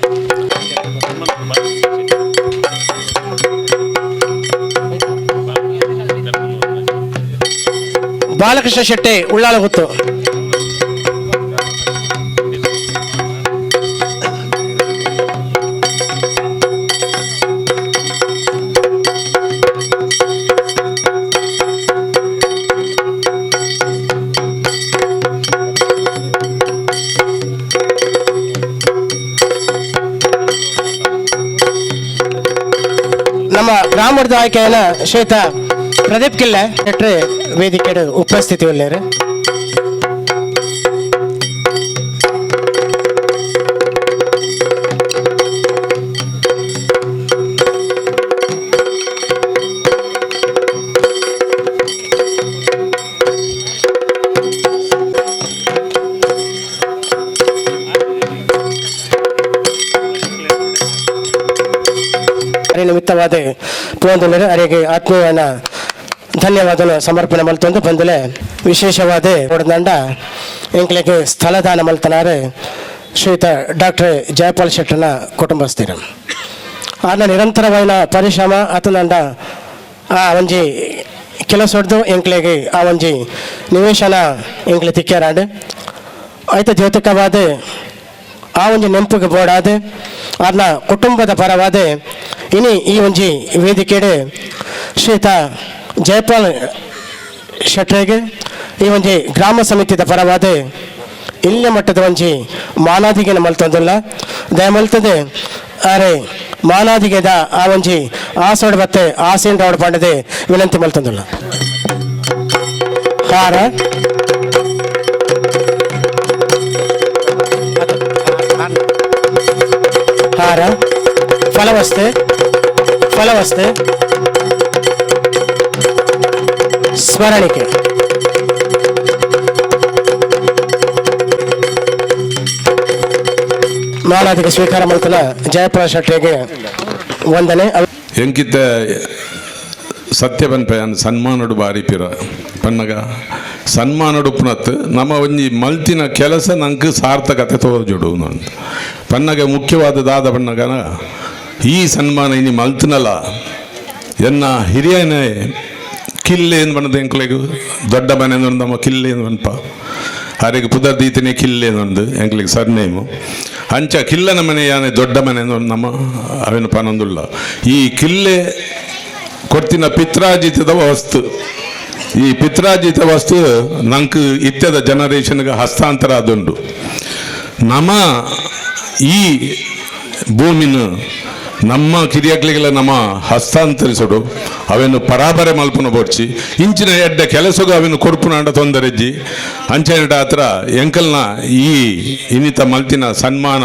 ಬಾಲಕೃಷ್ಣ ಶೆಟ್ಟಿ ಉಳ್ಳಾಲಗುತ್ತು, ನಮ್ಮ ಗ್ರಾಮದ ಆಯ್ಕೆಯನ್ನ ಶ್ವೇತ ಪ್ರದೀಪ್ ಕಿಲ್ಲೆ ಶೆಟ್ರು ವೇದಿಕೆ ಉಪಸ್ಥಿತಿ ಉಳ್ಳೇರು. ನಿಮಿತ್ತವಾದ ಪೋಂದುಲ್ಲರು ಅರೆಗೆ ಆತ್ಮೀಯನ ಧನ್ಯವಾದನು ಸಮರ್ಪಣೆ ಮಲ್ತೊಂದು ಬಂದಲೆ ವಿಶೇಷವಾದ ಕೊಡದಂಡ ಎಂಕ್ಲೆಗೆ ಸ್ಥಳದಾನ ಮಲ್ತನಾರು ಶ್ರೀಯುತ ಡಾಕ್ಟರ್ ಜಯಪಾಲ್ ಶೆಟ್ಟನ ಕುಟುಂಬಸ್ಥರು. ಆನ ನಿರಂತರವಾದ ಪರಿಶ್ರಮ ಆತನಂಡ ಆ ಒಂಜಿ ಕೆಲಸ ಹೊಡೆದು ಎಂಕ್ಲೆಗೆ ಆ ಒಂಜಿ ನಿವೇಶನ ಎಂಕ್ಲೆ ತಿಕ್ಕ್ಯಾರಾಂಡ್. ಐತ ದ್ಯೋತಕವಾದ ಆ ಒಂಜಿ ನೆಂಪುಗೆ ಬೋಡಾದ ಆರ್ನ ಕುಟುಂಬದ ಪರವಾದ ಇನಿ ಈ ಒಂಜಿ ವೇದಿಕೆಡೆ ಶ್ರೀಯುತ ಜಯಪಾಲ್ ಶೆಟ್ರೆಗೆ ಈ ಒಂಜಿ ಗ್ರಾಮ ಸಮಿತಿದ ಪರವಾದ ಇಲ್ಲೆ ಮಟ್ಟದ ಒಂಜಿ ಮಾನಾದಿಗೆನ ಮಲ್ತೊಂದುಲ್ಲ. ದಯಮಲ್ತದೆ ಅರೆ ಮಾನಾದಿಗೆದ ಆ ಒಂಜಿ ಆಸೋಡ್ ಬತ್ತೆ ಆಸೆನ್ ರೌಡ್ ಪಂಡದೆ ವಿನಂತಿ ಮಲ್ತೊಂದುಲ್ಲ. ಹಾರ ಹಾರ ಫಲವಸ್ತೆ ಫಲವಸ್ತೆ ಸ್ಮರಣಿಕೆ ಮಾಲಾದಿಗೆ ಸ್ವೀಕಾರ ಮಲ್ತನ ಜಯಪ್ರಕಾಶ್ ಶೆಟ್ಟಿಗೆ ವಂದನೆ. ಎಂಕಿತ್ತ ಸತ್ಯ ಪನ್ಪೆ ಸನ್ಮಾನಡು ಬಾರಿ ಪಿರ ಪನ್ನಗ ಸನ್ಮಾನಡು ಪುನತ್ ನಮ್ಮ ಒಂಜಿ ಮಲ್ತಿನ ಕೆಲಸ ನಂಗೆ ಸಾರ್ಥಕತೆ ತೋಜುಡು ಪನ್ನಗ ಮುಖ್ಯವಾದ ದಾದ ಪನ್ನಗನ ಈ ಸನ್ಮಾನ ಇನಿ ಮಲ್ತಿನಲ್ಲ ಎನ್ನ ಹಿರಿಯನೇ ಕಿಲ್ಲೆ ಏನು ಬಣ್ಣದ ಎಂಕ್ಲೆಗು ದೊಡ್ಡ ಮನೆ ನಮ್ಮ ಕಿಲ್ಲೆ ಏನು ಪನ್ಪ ಅರೆಗೆ ಪುದರ್ ದೀತನೇ ಕಿಲ್ಲೆ ಒಂದು ಎಂಕ್ಲೆಗ್ ಸರ್ ನೇಮು ಅಂಚ ಕಿಲ್ಲನ ಮನೆ ಯಾನೆ ದೊಡ್ಡ ಮನೆ ನಮ್ಮ ಅವೇನು ಪನೊಂದುಲ್ಲ ಈ ಕಿಲ್ಲೆ ಕೊಡ್ತಿನ ಪಿತ್ರಾರ್ಜಿತದ ವಸ್ತು. ಈ ಪಿತ್ರಾರ್ಜಿತ ವಸ್ತು ನಂಗೆ ಇತ್ಯದ ಜನರೇಷನ್ಗೆ ಹಸ್ತಾಂತರ ಅದುಂಡು. ನಮ್ಮ ಈ ಭೂಮಿನ ನಮ್ಮ ಕಿರಿಯಕ್ಲಿಗೆಲ್ಲ ನಮ್ಮ ಹಸ್ತಾಂತರಿಸೋಡು, ಅವೆನ್ನು ಪರಾಬರೆ ಮಲ್ಪುನ ಬೋಡ್ಚಿ, ಇಂಚಿನ ಎಡ್ಡ ಕೆಲಸಗೂ ಅವೆನ್ನು ಕೊರ್ಪುನಾಂಡ ತೊಂದರೆಜ್ಜಿ. ಅಂಚೆನಡ ಹತ್ರ ಎಂಕಲ್ನ ಈ ಇನ್ನಿತ ಮಲ್ತಿನ ಸನ್ಮಾನ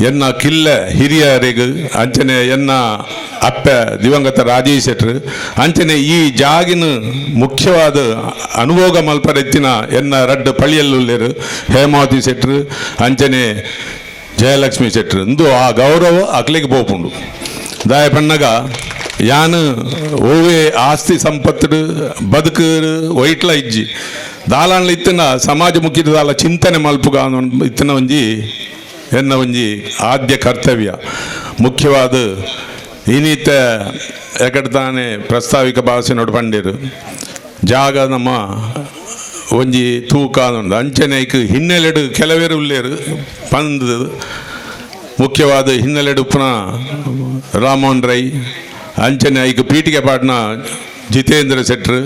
ಎನ್ನ ಕಿಲ್ಲೆ ಹಿರಿಯರಿಗೆ, ಅಂಚನೆ ಎನ್ನ ಅಪ್ಪೆ ದಿವಂಗತ ರಾಜೇಶ್ ಶೆಟ್ರು, ಅಂಚನೆ ಈ ಜಾಗಿನ ಮುಖ್ಯವಾದ ಅನುಭೋಗ ಮಲ್ಪರೆತ್ತಿನ ಎನ್ನ ರಡ್ಡು ಪಳಿಯಲ್ಲುಲ್ಲೇರು ಹೇಮಾವತಿ ಶೆಟ್ರು ಅಂಚನೆ ಜಯಲಕ್ಷ್ಮಿ ಶೆಟ್ರು ಇಂದು ಆ ಗೌರವ ಅಕ್ಲಿಗೆ ಪೋಪುಂಡು. ದಾಯ ಪಣ್ಣಗ ಯಾನ್ ಓವೇ ಆಸ್ತಿ ಸಂಪತ್ತು ಬದುಕು ಒಯ್ಟ್ಲ ಇಜ್ಜಿ ದಾಲಾನ್ಲ ಇತ್ತಿನ ಸಮಾಜ ಮುಖ್ಯ ದಾಲ ಚಿಂತನೆ ಮಲ್ಪುಗ ಇತ್ತಿನ ಒಂಜಿ ಎನ್ನ ಒಂಜಿ ಆದ್ಯ ಕರ್ತವ್ಯ. ಮುಖ್ಯವಾದ ಇನ್ನಿತ ಎಕಡೆ ತಾನೆ ಪ್ರಸ್ತಾವಿಕ ಭಾಷೆ ನೋಡು ಪಂಡಿರು ಜಾಗ ನಮ್ಮ ಒಂಜಿ ತೂಕ ಉಂಡು. ಅಂಚನೆ ಐಕ್ ಹಿನ್ನೆಲೆಡು ಕೆಲವೇರು ಉಲ್ಲೇರು ಪಂದ್ ಮುಖ್ಯವಾದ ಹಿನ್ನೆಲೆಡು ಉಪ್ಪುನ ರಾಮೋಹನ್ ರೈ, ಅಂಚನೆ ಐಕ್ ಪೀಠಿಗೆ ಪಾಡ್ನ ಜಿತೇಂದ್ರ ಶೆಟ್ರು,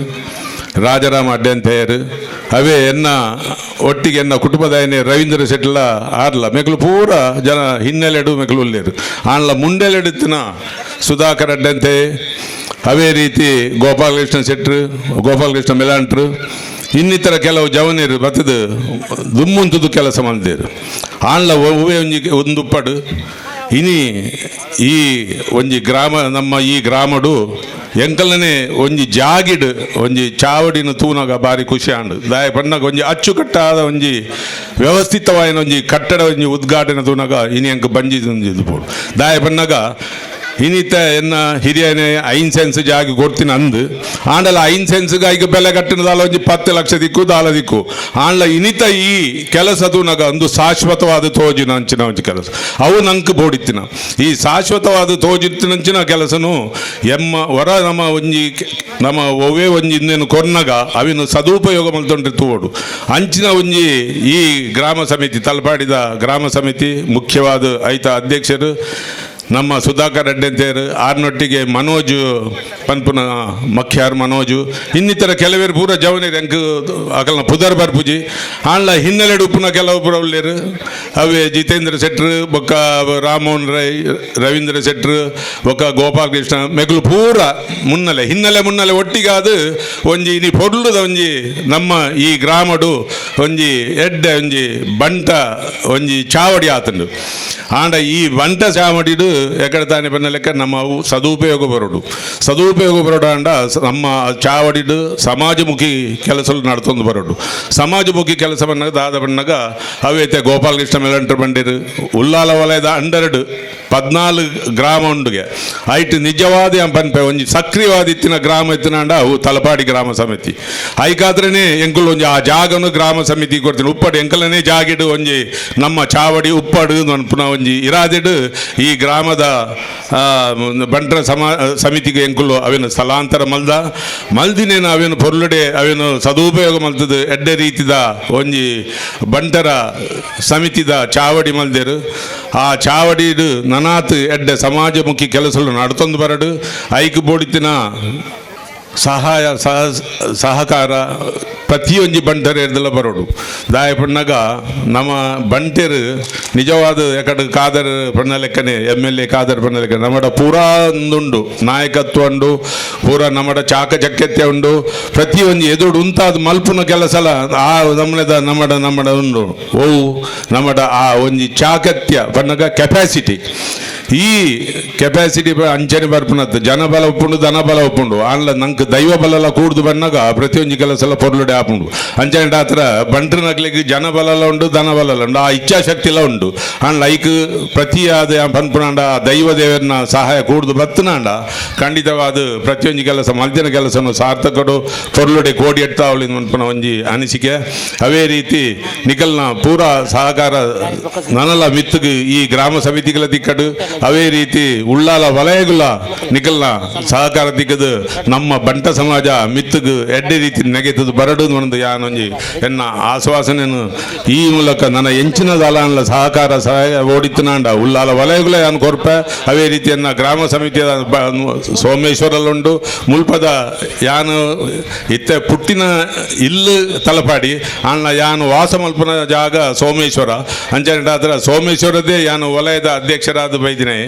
ರಾಜಾರಾಮ ಅಡ್ಡಂತೆಯರು, ಅವೇ ಎನ್ನ ಒಟ್ಟಿಗೆ ಎನ್ನ ಕುಟುಂಬದಾಯನೆ ರವೀಂದ್ರ ಶೆಟ್ಲ ಆರ್ಲ ಮೆಕ್ಲು ಪೂರ ಜನ ಹಿನ್ನೆಲೆಡು ಮೆಕ್ಲು ಉಲ್ಲೇರು. ಆನ್ಲ ಮುಂಡೆಲೆಡುತ್ತಿನ ಸುಧಾಕರ್ ಅಡ್ಡಂತೆ, ಅವೇ ರೀತಿ ಗೋಪಾಲಕೃಷ್ಣ ಶೆಟ್ರು, ಗೋಪಾಲಕೃಷ್ಣ ಮೆಲಾಂಟ್ರು, ಇನ್ನಿತರ ಕೆಲವು ಜವನಿರು ಬತ್ತದು ದುಮ್ಮುಂತುದು ಕೆಲಸ ಮಲ್ದೇರು. ಆನ್ಲ ಒವ್ವೇ ಒಂಜಿ ಒಂದುಪ್ಪಡು ಇನಿ ಈ ಒಂಜಿ ಗ್ರಾಮ ನಮ್ಮ ಈ ಗ್ರಾಮಡು ಎಂಕಲ್ನೇ ಒಂಜಿ ಜಾಗಿಡ್ ಒಂಜಿ ಚಾವಡಿನ ತೂನಗ ಬಾರಿ ಖುಷಿ ಆಂಡು. ದಾಯ ಪಣ್ಣಗ ಒಂಜಿ ಅಚ್ಚುಕಟ್ಟಾದ ಒಂಜಿ ವ್ಯವಸ್ಥಿತವಾಯಿನ ಒಂಜಿ ಕಟ್ಟಡ ಒಂಜಿ ಉದ್ಘಾಟನೆ ತೂನಗ ಇನಿ ಅಂಕ ಬಂಜಿ ಒಂಜಿ ಇದು ಪೋಡು. ದಾಯ ಪಣ್ಣಗ ಇನ್ನಿತ ಎನ್ನ ಹಿರಿಯನೇ 5 ಸೆನ್ಸ್ ಜಾಗ ಕೊಡ್ತೀನಿ ಅಂದು ಆಂಡಲ 5 ಸೆನ್ಸ್ಗೆ ಐಕ ಬೆಲೆ ಕಟ್ಟಿನ ದಾಲ ಒಂಜಿ 10 ಲಕ್ಷ ದಿಕ್ಕು ದಾಲ ದಿಕ್ಕು. ಆಂಡ್ಲ ಇನ್ನಿತ ಈ ಕೆಲಸ ತೂನಗ ಒಂದು ಶಾಶ್ವತವಾದ ತೋಜಿನ ಅಂಚಿನ ಒಂಜಿ ಕೆಲಸ ಅವು ನಂಗೆ ಬೋಡಿತ್ತಿನ. ಈ ಶಾಶ್ವತವಾದ ತೋಜಿತ್ತಿನಂಚಿನ ಕೆಲಸನು ಎಮ್ಮ ಹೊರ ನಮ್ಮ ಒಂಜಿ ನಮ್ಮ ಒವ್ವೇ ಒಂಜಿ ಇನ್ನೇನು ಕೊರ್ನಗ ಅವಿನ ಸದುಪಯೋಗ ಮಲ್ತೊಂಡ್ರೆ ತೂವೋಡು. ಅಂಚಿನ ಒಂಜಿ ಈ ಗ್ರಾಮ ಸಮಿತಿ ತಲಪಾಡಿದ ಗ್ರಾಮ ಸಮಿತಿ ಮುಖ್ಯವಾದ ಐತ ಅಧ್ಯಕ್ಷರು ನಮ್ಮ ಸುಧಾಕರ್ ಅಡ್ಡಂತೇರು, ಆರ್ನೊಟ್ಟಿಗೆ ಮನೋಜ್ ಪನ್ಪುನ ಮಖ್ಯಾರ್ ಮನೋಜು, ಇನ್ನಿತರ ಕೆಲವೇರು ಪೂರ ಜವನಿರು ಎಂಕ್ ಅಕಲ್ನ ಪುದರ್ ಬರ್ಪುಜಿ. ಆಂಡ್ಲ ಹಿನ್ನೆಲೆಡು ಉಪ್ಪುನ ಕೆಲವು ಪೂರ ಉಲ್ಲೇರು ಅವೇ ಜಿತೇಂದ್ರ ಶೆಟ್ರು ಬೊಕ್ಕ ರಾಮೋಹನ್ ರೈ, ರವೀಂದ್ರ ಶೆಟ್ರು ಬೊಕ್ಕ ಗೋಪಾಲಕೃಷ್ಣ ಮೆಗುಲು ಪೂರ ಮುನ್ನಲೆ ಹಿನ್ನೆಲೆ ಮುನ್ನಲೆ ಒಟ್ಟಿಗಾದ ಒಂಜಿ ಇನಿ ಪೊರ್ಲುದ ಒಂಜಿ ನಮ್ಮ ಈ ಗ್ರಾಮಡು ಒಂಜಿ ಎಡ್ಡೆ ಒಂಜಿ ಬಂಟ ಒಂಜಿ ಚಾವಡಿ ಆತಂಡು. ಆಂಡ ಈ ಬಂಟ ಚಾವಡಿಡು ಎಕಡೆ ತಾನೆ ಬನ್ನ ಲೆಕ್ಕ ನಮ್ಮ ಅವು ಸದುಪಯೋಗ ಬರೋಡು. ಸದುಪಯೋಗ ಬರೋಡು ಅಂಡ ನಮ್ಮ ಚಾವಡಿಡು ಸಮಾಜಮುಖಿ ಕೆಲಸ ನಡ್ತೊಂದು ಬರೋಡು. ಸಮಾಜಮುಖಿ ಕೆಲಸ ಬನ್ನಾಗ ದಾದ ಬಣ್ಣಗ ಅವೇತೆ ಗೋಪಾಲಕೃಷ್ಣ ಮೆಲಂಟ್ರ ಬಂಡಿರು ಉಲ್ಲಾಲ ವಲಯದ ಅಂಡರಡು 14 ಗ್ರಾಮ ಉಂಡುಗೆ ಐಟ್ ನಿಜವಾದ ಪನ್ಪೆ ಒಂಜಿ ಸಕ್ರಿಯವಾದ ಇತ್ತಿನ ಗ್ರಾಮ ಇತ್ತಿನ ಅಂಡ ಅವು ತಲಪಾಡಿ ಗ್ರಾಮ ಸಮಿತಿ. ಐಕಾದ್ರೇ ಎಂಕುಲು ಒಂಜಿ ಆ ಜಾಗನು ಗ್ರಾಮ ಸಮಿತಿ ಕೊಡ್ತೀನಿ ಉಪ್ಪಡು ಎಂಕಲನೇ ಜಾಗಿಡು ಒಂಜಿ ನಮ್ಮ ಚಾವಡಿ ಉಪ್ಪಡು ಪುನಃ ಒಂಜಿ ಇರಾದಿಡು ಈ ಗ್ರಾಮದ ಬಂಟ್ರ ಸಮಿತಿಗೆ ಎಂಕುಲು ಅವೇನು ಸ್ಥಳಾಂತರ ಮಲ್ದ ಮಲ್ದಿನೇನು ಅವೇನು ಪೊರ್ಲುಡೆ ಅವೇನು ಸದುಪಯೋಗ ಮಲ್ತದ ಎಡ್ಡೆ ರೀತಿದ ಒಂಜಿ ಬಂಟರ ಸಮಿತಿದ ಚಾವಡಿ ಮಲ್ದೇರು. ಆ ಚಾವಡಿಡು ನನಾತ್ ಎಡ್ಡೆ ಸಮಾಜಮುಖಿ ಕೆಲಸಗಳು ನಡ್ತೊಂದು ಬರಡು. ಐಕ್ ಬೋಡಿತಿನ ಸಹಾಯ ಸಹಕಾರ ಪ್ರತಿಯೊಂಜಿ ಬಂಟರು ಎರ್ದೆಲ್ಲ ಬರೋಡು. ದಾಯ ಪಣ್ಣಗ ನಮ್ಮ ಬಂಟೆರು ನಿಜವಾದ ಎಕಡೆ ಖಾದರ್ ಪಣ್ಣ ಲೆಕ್ಕನೆ MLA Khader ಪಣ್ಣ ಲೆಕ್ಕ ನಮ್ಮಡ ಪೂರಾ ಒಂದುಂಡು ನಾಯಕತ್ವ ಉಂಡು, ಪೂರಾ ನಮ್ಮಡ ಚಾಕಚಕ್ಯತೆ ಉಂಡು. ಪ್ರತಿಯೊಂಜಿ ಎದುರು ಉಂತಾದ ಮಲ್ಪುನ ಕೆಲಸಲ ಆ ನಮ್ಮದ ನಮ್ಮಡ ನಮ್ಮಡ ಉಂಡು ಓವು ನಮ್ಮಡ ಆ ಒಂಜಿ ಚಾಕತ್ಯ ಪಣ್ಣಗ ಕೆಪಾಸಿಟಿ. ಈ ಕೆಪಾಸಿಟಿ ಅಂಚನೆ ಬರ್ಪುನತ್ತು ಜನಬಲ ಉಪ್ಪುಂಡು ಧನಬಲ ಉಪ್ಪುಂಡು ಆನ್ಲ ನಂಗೆ ದೈವ ಬಲಲ ಕೂಡ್ದು ಬನ್ನಾಗ ಪ್ರತಿಯೊಂಜಿ ಕೆಲಸ ಎಲ್ಲ ಪೊರ್ಲುಡೆ ಆಪುಂಡು. ಅಂಚನೆ ಆತರ ಬಂಟ್ರನಗ್ಲಿಗೆ ಜನಬಲಲ ಉಂಡು ಧನಬಲಲ ಉಂಡು ಆ ಇಚ್ಛಾಶಕ್ತಿಲ ಉಂಡು. ಆನ್ಲ ಐಕ್ ಪ್ರತಿಯಾದ ಪನ್ಪುನಾಂಡ ಆ ದೈವ ದೇವರನ್ನ ಸಹಾಯ ಕೂಡ್ದು ಬತ್ತನಾಂಡ ಖಂಡಿತವಾದ ಪ್ರತಿಯೊಂಜಿ ಕೆಲಸ ಮಲ್ದಿನ ಕೆಲಸನು ಸಾರ್ಥಕಡು ಪೊರ್ಲುಡೆ ಕೋಡಿ ಎಟ್ತಾವಳಿ ಪನ್ಪುನ ಒಂಜಿ ಅನಿಸಿಕೆ. ಅವೇ ರೀತಿ ನಿಕಲ್ನ ಪೂರಾ ಸಹಕಾರ ನನಲ ಮಿತ್ತುಗ್ ಈ ಗ್ರಾಮ ಸಮಿತಿಗಳ ದಿಕ್ಕಡು ಅವೇ ರೀತಿ ಉಳ್ಳಾಲ ವಲಯಗುಲ ನಿಕಲ್ನ ಸಹಕಾರ ದಿಕ್ಕದು ನಮ್ಮ ಬಂಟ ಸಮಾಜ ಮಿತ್ತುಗ್ ಎಡ್ಡೆ ರೀತಿ ನೆಗೆತದು ಬರಡು. ಒಂದು ಯಾನೊಂಜಿ ಎನ್ನ ಆಶ್ವಾಸನೆಯನ್ನು ಈ ಮೂಲಕ ನನ್ನ ಎಂಚಿನ ದಲಾನ್ಲ ಸಹಕಾರ ಸಹಾಯ ಓಡಿತ್ತನಾಂಡ ಉಲ್ಲಾಲ ವಲಯಗಳ ಯಾನ್ ಕೊರ್ಪೆ. ಅವೇ ರೀತಿಯನ್ನ ಗ್ರಾಮ ಸಮಿತಿಯ ಸೋಮೇಶ್ವರಲ್ಲುಂಡು ಮುಲ್ಪದ ಯಾನು ಇತ್ತೆ ಪುಟ್ಟಿನ ಇಲ್ಲು ತಲಪಾಡಿ ಅಣ್ಣ ಯಾನು ವಾಸ ಮಲ್ಪನ ಜಾಗ ಸೋಮೇಶ್ವರ ಅಂಚನೆಟಾತ್ರ ಸೋಮೇಶ್ವರದೇ ಯಾನು ವಲಯದ ಅಧ್ಯಕ್ಷರಾದ ಬೈದಿನಿ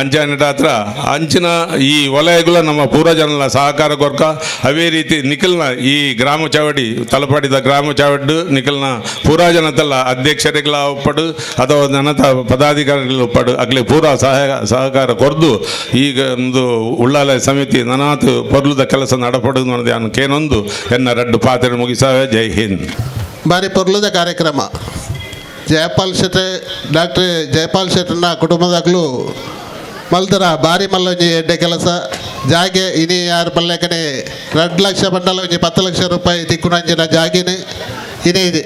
ಅಂಚನೆಟಾತ್ರ ಅಂಚಿನ ಈ ವಲಯಗಳ ನಮ್ಮ ಪೂರ್ವಜನರ ಸಹಕಾರ ಕೊರ್ಕ. ಅವೇ ರೀತಿ ನಿಖಲ್ನ ಈ ಗ್ರಾಮ ಚಾವಡಿ ತಲಪಾಡಿದ ಗ್ರಾಮ ಚಾವಡ್ಡು ನಿಖಲ್ನ ಪೂರ್ವಜನತಲ್ಲ ಅಧ್ಯಕ್ಷರಿಗಳ ಒಪ್ಪಡು ಅಥವಾ ಜನತ ಪದಾಧಿಕಾರಿಗಳ ಒಪ್ಪಡು ಅಗ್ಲಿ ಪೂರ ಸಹಾಯ ಸಹಕಾರ ಕೊರ್ದು ಈಗ ಒಂದು ಉಳ್ಳಾಲ ಸಮಿತಿ ನನಾತು ಪೊರ್ಲುದ ಕೆಲಸ ನಡಪಡು ಅನ್ನೋದು ಕೇನೊಂದು ಎನ್ನ ರಡ್ಡು ಪಾತ್ರೆ ಮುಗಿಸಾವೆ. ಜೈ ಹಿಂದ್. ಬಾರಿ ಪೊರ್ಲುದ ಕಾರ್ಯಕ್ರಮ. ಜಯಪಾಲ್ ಶೆಟ್ರೆ, ಡಾಕ್ಟರ್ ಜಯಪಾಲ್ ಶೆಟ್ಟರ್ನ ಕುಟುಂಬದಾಗಲೂ ಮಲ್ದರ ಬಾರಿ ಮಲ್ಲೊಂಜಿ ಎಡ್ಡೆ ಕೆಲಸ. ಜಾಗೆ ಇನಿ ಯಾರು ಪಲ್ಲೆಕನೆ 2 ಲಕ್ಷ ಬಂಡಲ ಒಂಜಿ 10 ಲಕ್ಷ ರೂಪಾಯಿ ತಿಕ್ಕುನಂಚಿನ ಜಾಗಿನ ಇನಿ ಇದೆ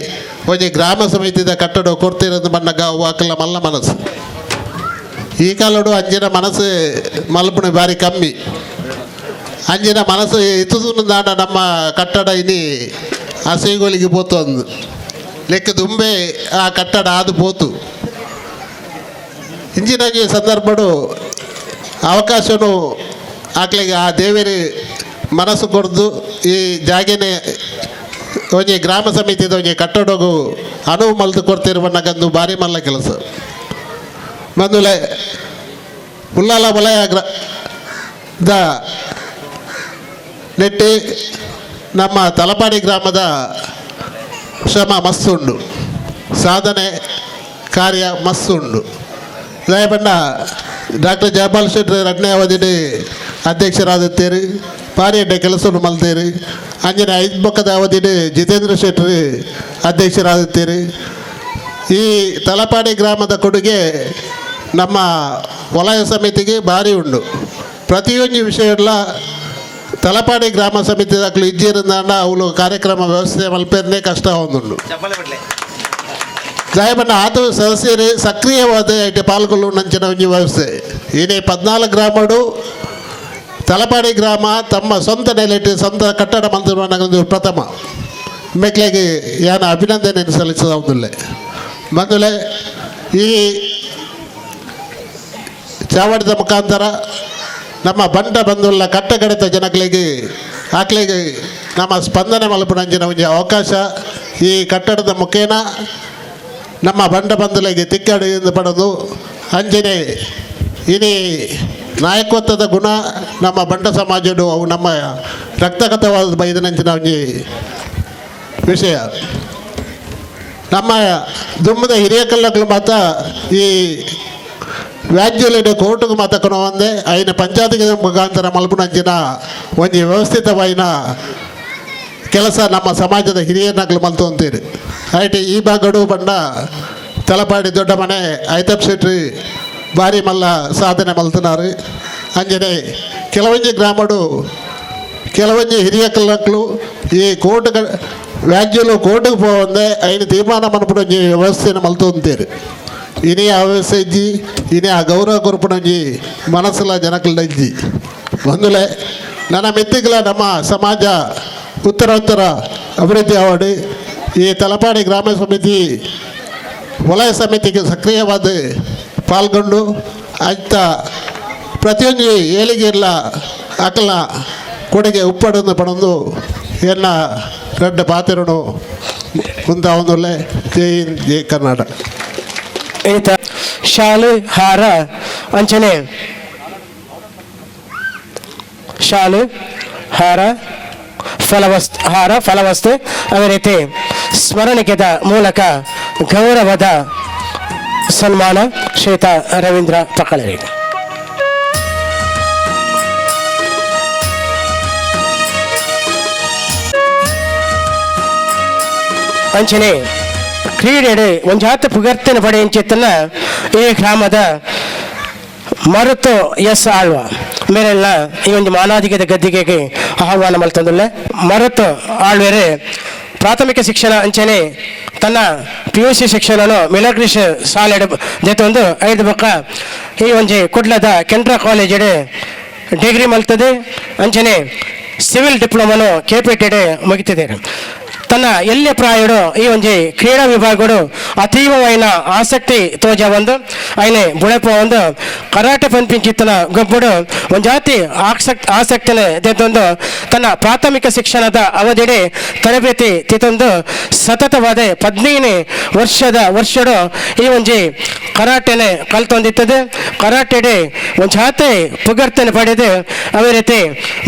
ಒಂಜಿ ಗ್ರಾಮ ಸಮಿತಿದ ಕಟ್ಟಡ ಕೊಡ್ತಿರೋದು ಬಣ್ಣಗ ಅವು ಮಲ್ಲ ಮನಸ್ಸು. ಈ ಕಾಲಡು ಅಂಜಿನ ಮನಸ್ಸು ಮಲ್ಪುಣ ಬಾರಿ ಕಮ್ಮಿ. ಅಂಜಿನ ಮನಸ್ಸು ಇತ್ತುದು ದಾಂಡ ನಮ್ಮ ಕಟ್ಟಡ ಇನಿ ಹಸಿಗೋಲಿಗೆ ಪೋತು ಅಂದು ಲೆಕ್ಕ ದುಂಬೆ ಆ ಕಟ್ಟಡ ಆದು ಪೋತು. ಇಂಜಿನಾಗಿ ಸಂದರ್ಭಡು ಅವಕಾಶನು ಆಕ್ಲಿಗೆ ಆ ದೇವರಿ ಮನಸ್ಸು ಕೊಡ್ದು ಈ ಜಾಗೆನೆ ಒಂಜಿ ಗ್ರಾಮ ಸಮಿತಿದ ಒಂಜಿ ಕಟ್ಟಡಗು ಅನುವು ಮಲ್ತು ಕೊಡ್ತಿರುವನ್ನಗಂದು ಭಾರಿ ಮಲ್ಲ ಕೆಲಸ. ಬಂದುಲೆ ಉಲ್ಲಾಲ ವಲಯ the ನೆಟ್ಟಿ ನಮ್ಮ ತಲಪಾಡಿ ಗ್ರಾಮದ ಶ್ರಮ ಮಸ್ತುಂಡು, ಸಾಧನೆ ಕಾರ್ಯ ಮಸ್ತುಂಡು. ದಯಪಂಡ ಡಾಕ್ಟರ್ ಜಯಪಾಲ್ ಶೆಟ್ಟಿ 2ನೇ ಅವಧಿಡಿ ಅಧ್ಯಕ್ಷರಾದಿತ್ತೇರಿ, ಭಾರಿ ಎಡ್ಡೆ ಕೆಲಸವನ್ನು ಮಲ್ತೇರಿ. ಅಂಜನೆ 5 ಬೊಕ್ಕದ ಅವಧಿಡಿ ಜಿತೇಂದ್ರ ಶೆಟ್ಟಿ ಅಧ್ಯಕ್ಷರಾದಿತ್ತೇರಿ. ಈ ತಲಪಾಡಿ ಗ್ರಾಮದ ಕೊಡುಗೆ ನಮ್ಮ ವಲಯ ಸಮಿತಿಗೆ ಭಾರಿ ಉಂಡು. ಪ್ರತಿಯೊಂದು ವಿಷಯ ತಲಪಾಡಿ ಗ್ರಾಮ ಸಮಿತಿ ದಾಖಲು ಇಜ್ಜಿರಂದಾಂಡ ಅವಳು ಕಾರ್ಯಕ್ರಮ ವ್ಯವಸ್ಥೆ ಮಲ್ಪೆರ್ನೇ ಕಷ್ಟ ಒಂದುಂಡು. ದಯಪಂಡ ಆತ ಸದಸ್ಯರೇ ಸಕ್ರಿಯವಾದ ಐಟೆ ಪಾಲ್ಗೊಳ್ಳುವಂಚಿನ ಒಂಜಿ ವ್ಯವಸ್ಥೆ. ಏನೇ 14 ಗ್ರಾಮಡು ತಲಪಾಡಿ ಗ್ರಾಮ ತಮ್ಮ ಸ್ವಂತ ನೆಲೆಟ್ಟು ಸ್ವಂತ ಕಟ್ಟಡ ಮಂತ್ರಿ ಪ್ರಥಮ ಮೆಕ್ಲೆಗೆ ಯಾನ ಅಭಿನಂದನೆ ಸಲ್ಲಿಸೋದಿಲ್ಲ. ಬಂದುಲೆ ಈ ಚಾವಡಿದ ಮುಖಾಂತರ ನಮ್ಮ ಬಂಟ ಬಂಧುಲ್ಲ ಕಟ್ಟಕಡೆತ ಜನಗಳಿಗೆ ಆಕ್ಲೆಗೆ ನಮ್ಮ ಸ್ಪಂದನೆ ಮಲ್ಪುನಂಚಿನ ಒಂಜಿ ಅವಕಾಶ ಈ ಕಟ್ಟಡದ ಮುಖೇನ ನಮ್ಮ ಬಂಟ ಬಂಧುಲೆಗೆ ತಿಕ್ಕಡಿ ಎಂದು ಪಡೆದು ಅಂಜನೆ ಇನಿ ನಾಯಕತ್ವದ ಗುಣ ನಮ್ಮ ಬಂಟ ಸಮಾಜಡು ಅವು ನಮ್ಮ ರಕ್ತಗತವಾದ ಬೈದನಂಚಿನ ಒಂಜಿ ವಿಷಯ. ನಮ್ಮ ದುಮ್ಮದ ಹಿರಿಯ ಕಲ್ಲಗಳು ಮಾತ ಈ ವ್ಯಾಜ್ಯಲೆಡೆ ಕೋರ್టుకు ಮಾತ ಒಂದೇ అయిన ಪಂಚಾಯತಿಗೆ ಮುಖಾಂತರ ಮಲ್ಪುನಂಚಿನ ಒಂಜಿ ವ್ಯವಸ್ಥಿತವಾಯಿನ ಕೆಲಸ ನಮ್ಮ ಸಮಾಜದ ಹಿರಿಯನಗಳು ಮಲ್ತು ಅಂತೀರಿ. ಐಟಿ ಈ ಭಾಗಡು ಬಂಡ ತಲಪಾಡಿ ದೊಡ್ಡ ಮನೆ ಐತಪ್ ಶೆಟ್ಟಿ ಭಾರಿ ಮಲ್ಲ ಸಾಧನೆ ಮಲ್ತನಾರು. ಅಂಜನೆ ಕೆಲವೊಂಜಿ ಗ್ರಾಮಡು ಕೆಲವೊಂಜಿ ಹಿರಿಯ ಕಲ್ಲಕ್ಲು ಈ ಕೋರ್ಟ್ ವ್ಯಾಜ್ಯಲು ಕೋರ್టుకు పోవందే అయిన ತೀರ್ಮಾನ ಮನ್ಪುನಂಜಿ ವ್ಯವಸ್ಥೆನ ಮಲ್ತು ಅಂತೀರಿ. ಇನಿ ಆ ವ್ಯವಸ್ಥೆ ಇಜ್ಜಿ, ಇನಿ ಆ ಗೌರವ ಕೊರ್ಪುನಂಜಿ ಮನಸ್ಸುಲ ಜನಕಲ್ಡ ಇಜ್ಜಿ. ಒಂದುಲೆ ನನ್ನ ಮೆತ್ತಿಗಳ ನಮ್ಮ ಸಮಾಜ ಉತ್ತರ ಉತ್ತರ ಅಭಿವೃದ್ಧಿ ಅವಾರ್ಡ್ ಈ ತಲಪಾಡಿ ಗ್ರಾಮ ಸಮಿತಿ ವಲಯ ಸಮಿತಿಗೆ ಸಕ್ರಿಯವಾದ ಪಾಲ್ಗೊಂಡು ಅಂತ ಪ್ರತಿಯೊಂದು ಏಳಿಗೆಲ್ಲ ಅಕಲ ಕೊಡುಗೆ ಉಪ್ಪಡನ್ನು ಪಡೊಂದು ಎನ್ನ ರಡ್ಡ ಪಾತ್ರನು ಮುಂದಾವೊಂದುಲ್ಲೆ. ಜೈ ಹಿಂದ್, ಜೈ ಕರ್ನಾಟಕ. ಈತ ಶಾಲು ಹಾರ ಅಂಚನೆ ಶಾಲು ಹಾರ ಫಲವಸ್ತು ಹಾರ ಫಲವಸ್ತು ಅದೇ ರೀತಿ ಸ್ಮರಣಿಕೆದ ಮೂಲಕ ಗೌರವದ ಸನ್ಮಾನ ಶ್ವೇತ ರವೀಂದ್ರ ಪಕ್ಕಳರಿ. ಅಂಚನೆ ಕ್ರೀಡೆಡು ಒಂಜಾತ ಪುಗರ್ತನ ಪಡೆಯಂಚಿತ್ತನ ಈ ಗ್ರಾಮದ ಮರುತು ಎಸ್ ಆಳ್ವ ಮೇರೆಲ್ಲ ಈ ಒಂದು ಮಾನಾಧಿಕದ ಗದ್ದಿಗೆಗೆ ಆಹ್ವಾನ ಮಲ್ತಂದುಲ್ಲ. ಮರುತು ಆಳ್ವೆರೆ ಪ್ರಾಥಮಿಕ ಶಿಕ್ಷಣ ಅಂಚನೆ ತನ್ನ PUC ಶಿಕ್ಷಣನು ಮಿಲಗ್ರಿಶ್ ಶಾಲೆ ಜೊತೆ 5 ಬೊಕ್ಕ ಈ ಒಂಜಿ ಕುಡ್ಲದ ಕೆಂಟ್ರಾ ಕಾಲೇಜ್ ಡಿಗ್ರಿ ಮಲ್ತದೆ. ಅಂಚನೆ ಸಿವಿಲ್ ಡಿಪ್ಲೊಮನು ಕೆಪಿಟಿಡೆ ಮುಗಿತಿದೆ. ತನ್ನ ಎಲ್ಯ ಪ್ರಾಯಡು ಈ ಒಂಜಿ ಕ್ರೀಡಾ ವಿಭಾಗಡು ಅತೀವವಾಯಿನ ಆಸಕ್ತಿ ತೋಜ ಒಂದು ಐನೆ ಬುಳೆಪ ಒಂದು ಕರಾಟೆ ಪನ್ಪಿಂಚಿತ್ತನ ಗೊಬ್ಬುಡು ಒಂಜಾತಿ ಆಸಕ್ತಿನ ದೆತ್ತೊಂದು ತನ್ನ ಪ್ರಾಥಮಿಕ ಶಿಕ್ಷಣದ ಅವಧಿಡೆ ತರಬೇತಿ ತಿತೊಂದು ಸತತವಾದ 15 ವರ್ಷಡು ಈ ಒಂಜಿ ಕರಾಟೆನೆ ಕಲ್ತೊಂದಿತ್ತದೆ. ಕರಾಟೆಡೆ ಒಂಜಾತೆ ಪುಗರ್ತನೆ ಪಡೆದು ಅದೇ ರೀತಿ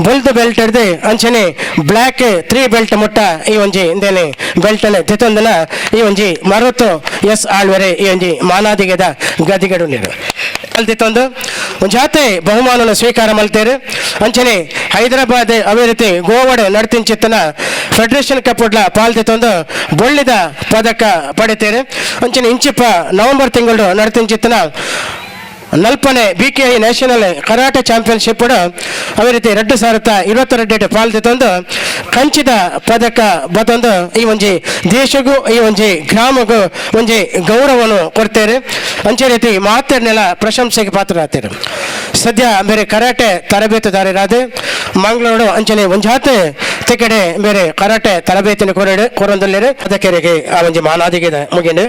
ಬೊಲ್ದು ಬೆಲ್ಟ್ ಹಿಡ್ದು ಅಂಚನೆ ಬ್ಲ್ಯಾಕ್ 3 ಬೆಲ್ಟ್ ಮುಟ್ಟ ಈ ಒಂಜಿ ಇಂದೇನೆ ಬೆಲ್ಟನೆ ತಿತ್ತೊಂದನ ಈ ಒಂಜಿ ಮರುತು ಎಸ್ ಆಳ್ವರೆ ಈ ಒಂಜಿ ಮಾನಾದಿಗೆದ ಗದಿಗಡು ನೀರು ಕಲ್ತಿತ್ತೊಂದು ಒಂಜಾತೆ ಬಹುಮಾನನ ಸ್ವೀಕಾರ ಮಲ್ತೇರು. ಅಂಚನೆ ಹೈದರಾಬಾದ್ ಅದೇ ರೀತಿ ಗೋವಾಡೆ ನಡ್ತಿಂಚಿತ್ತನ ಫೆಡರೇಷನ್ ಕಪ್ ಪಾಲ್ತಿತ್ತೊಂದು ಬೊಳ್ಳಿದ ಪದಕ ಪಡಿತೇರು. ಅಂಚನೆ ಇಂಚಿಪ್ಪ ನವೆಂಬರ್ ತಿಂಗಳು ನಡ್ತಿಂಚಿತ್ತನ 4ನೇ BKI national karate championship ಅದೇ ರೀತಿ 2022 ಪಾಲ್ತಿತ್ತೊಂದು ಕಂಚಿದ ಪದಕ ಬತ್ತೊಂದು ಈ ಒಂಜಿ ದೇಶಗೂ ಈ ಒಂಜಿ ಗ್ರಾಮಗೂ ಒಂಜಿ ಗೌರವವನ್ನು ಕೊಡ್ತೇವೆ. ಅಂಚೆ ರೀತಿ ಮಾತನ್ನೆಲ್ಲ ಪ್ರಶಂಸೆಗೆ ಪಾತ್ರರಾಗ್ತಾರೆ. ಸದ್ಯ ಬೇರೆ ಕರಾಟೆ ತರಬೇತುದಾರರಾದ ಮಂಗಳೂರು ಅಂಚನೆ ಒಂಜಾತೆ ತೆಕಡೆ ಬೇರೆ ಕರಾಟೆ ತರಬೇತಿನ ಕೊರೊಂದಲ್ಲೇರು ಅದಕ್ಕೆರೆಗೆ ಆ ಒಂಜಿ ಮಾನಾದಿಗೆ ಮುಗಿಂಡು.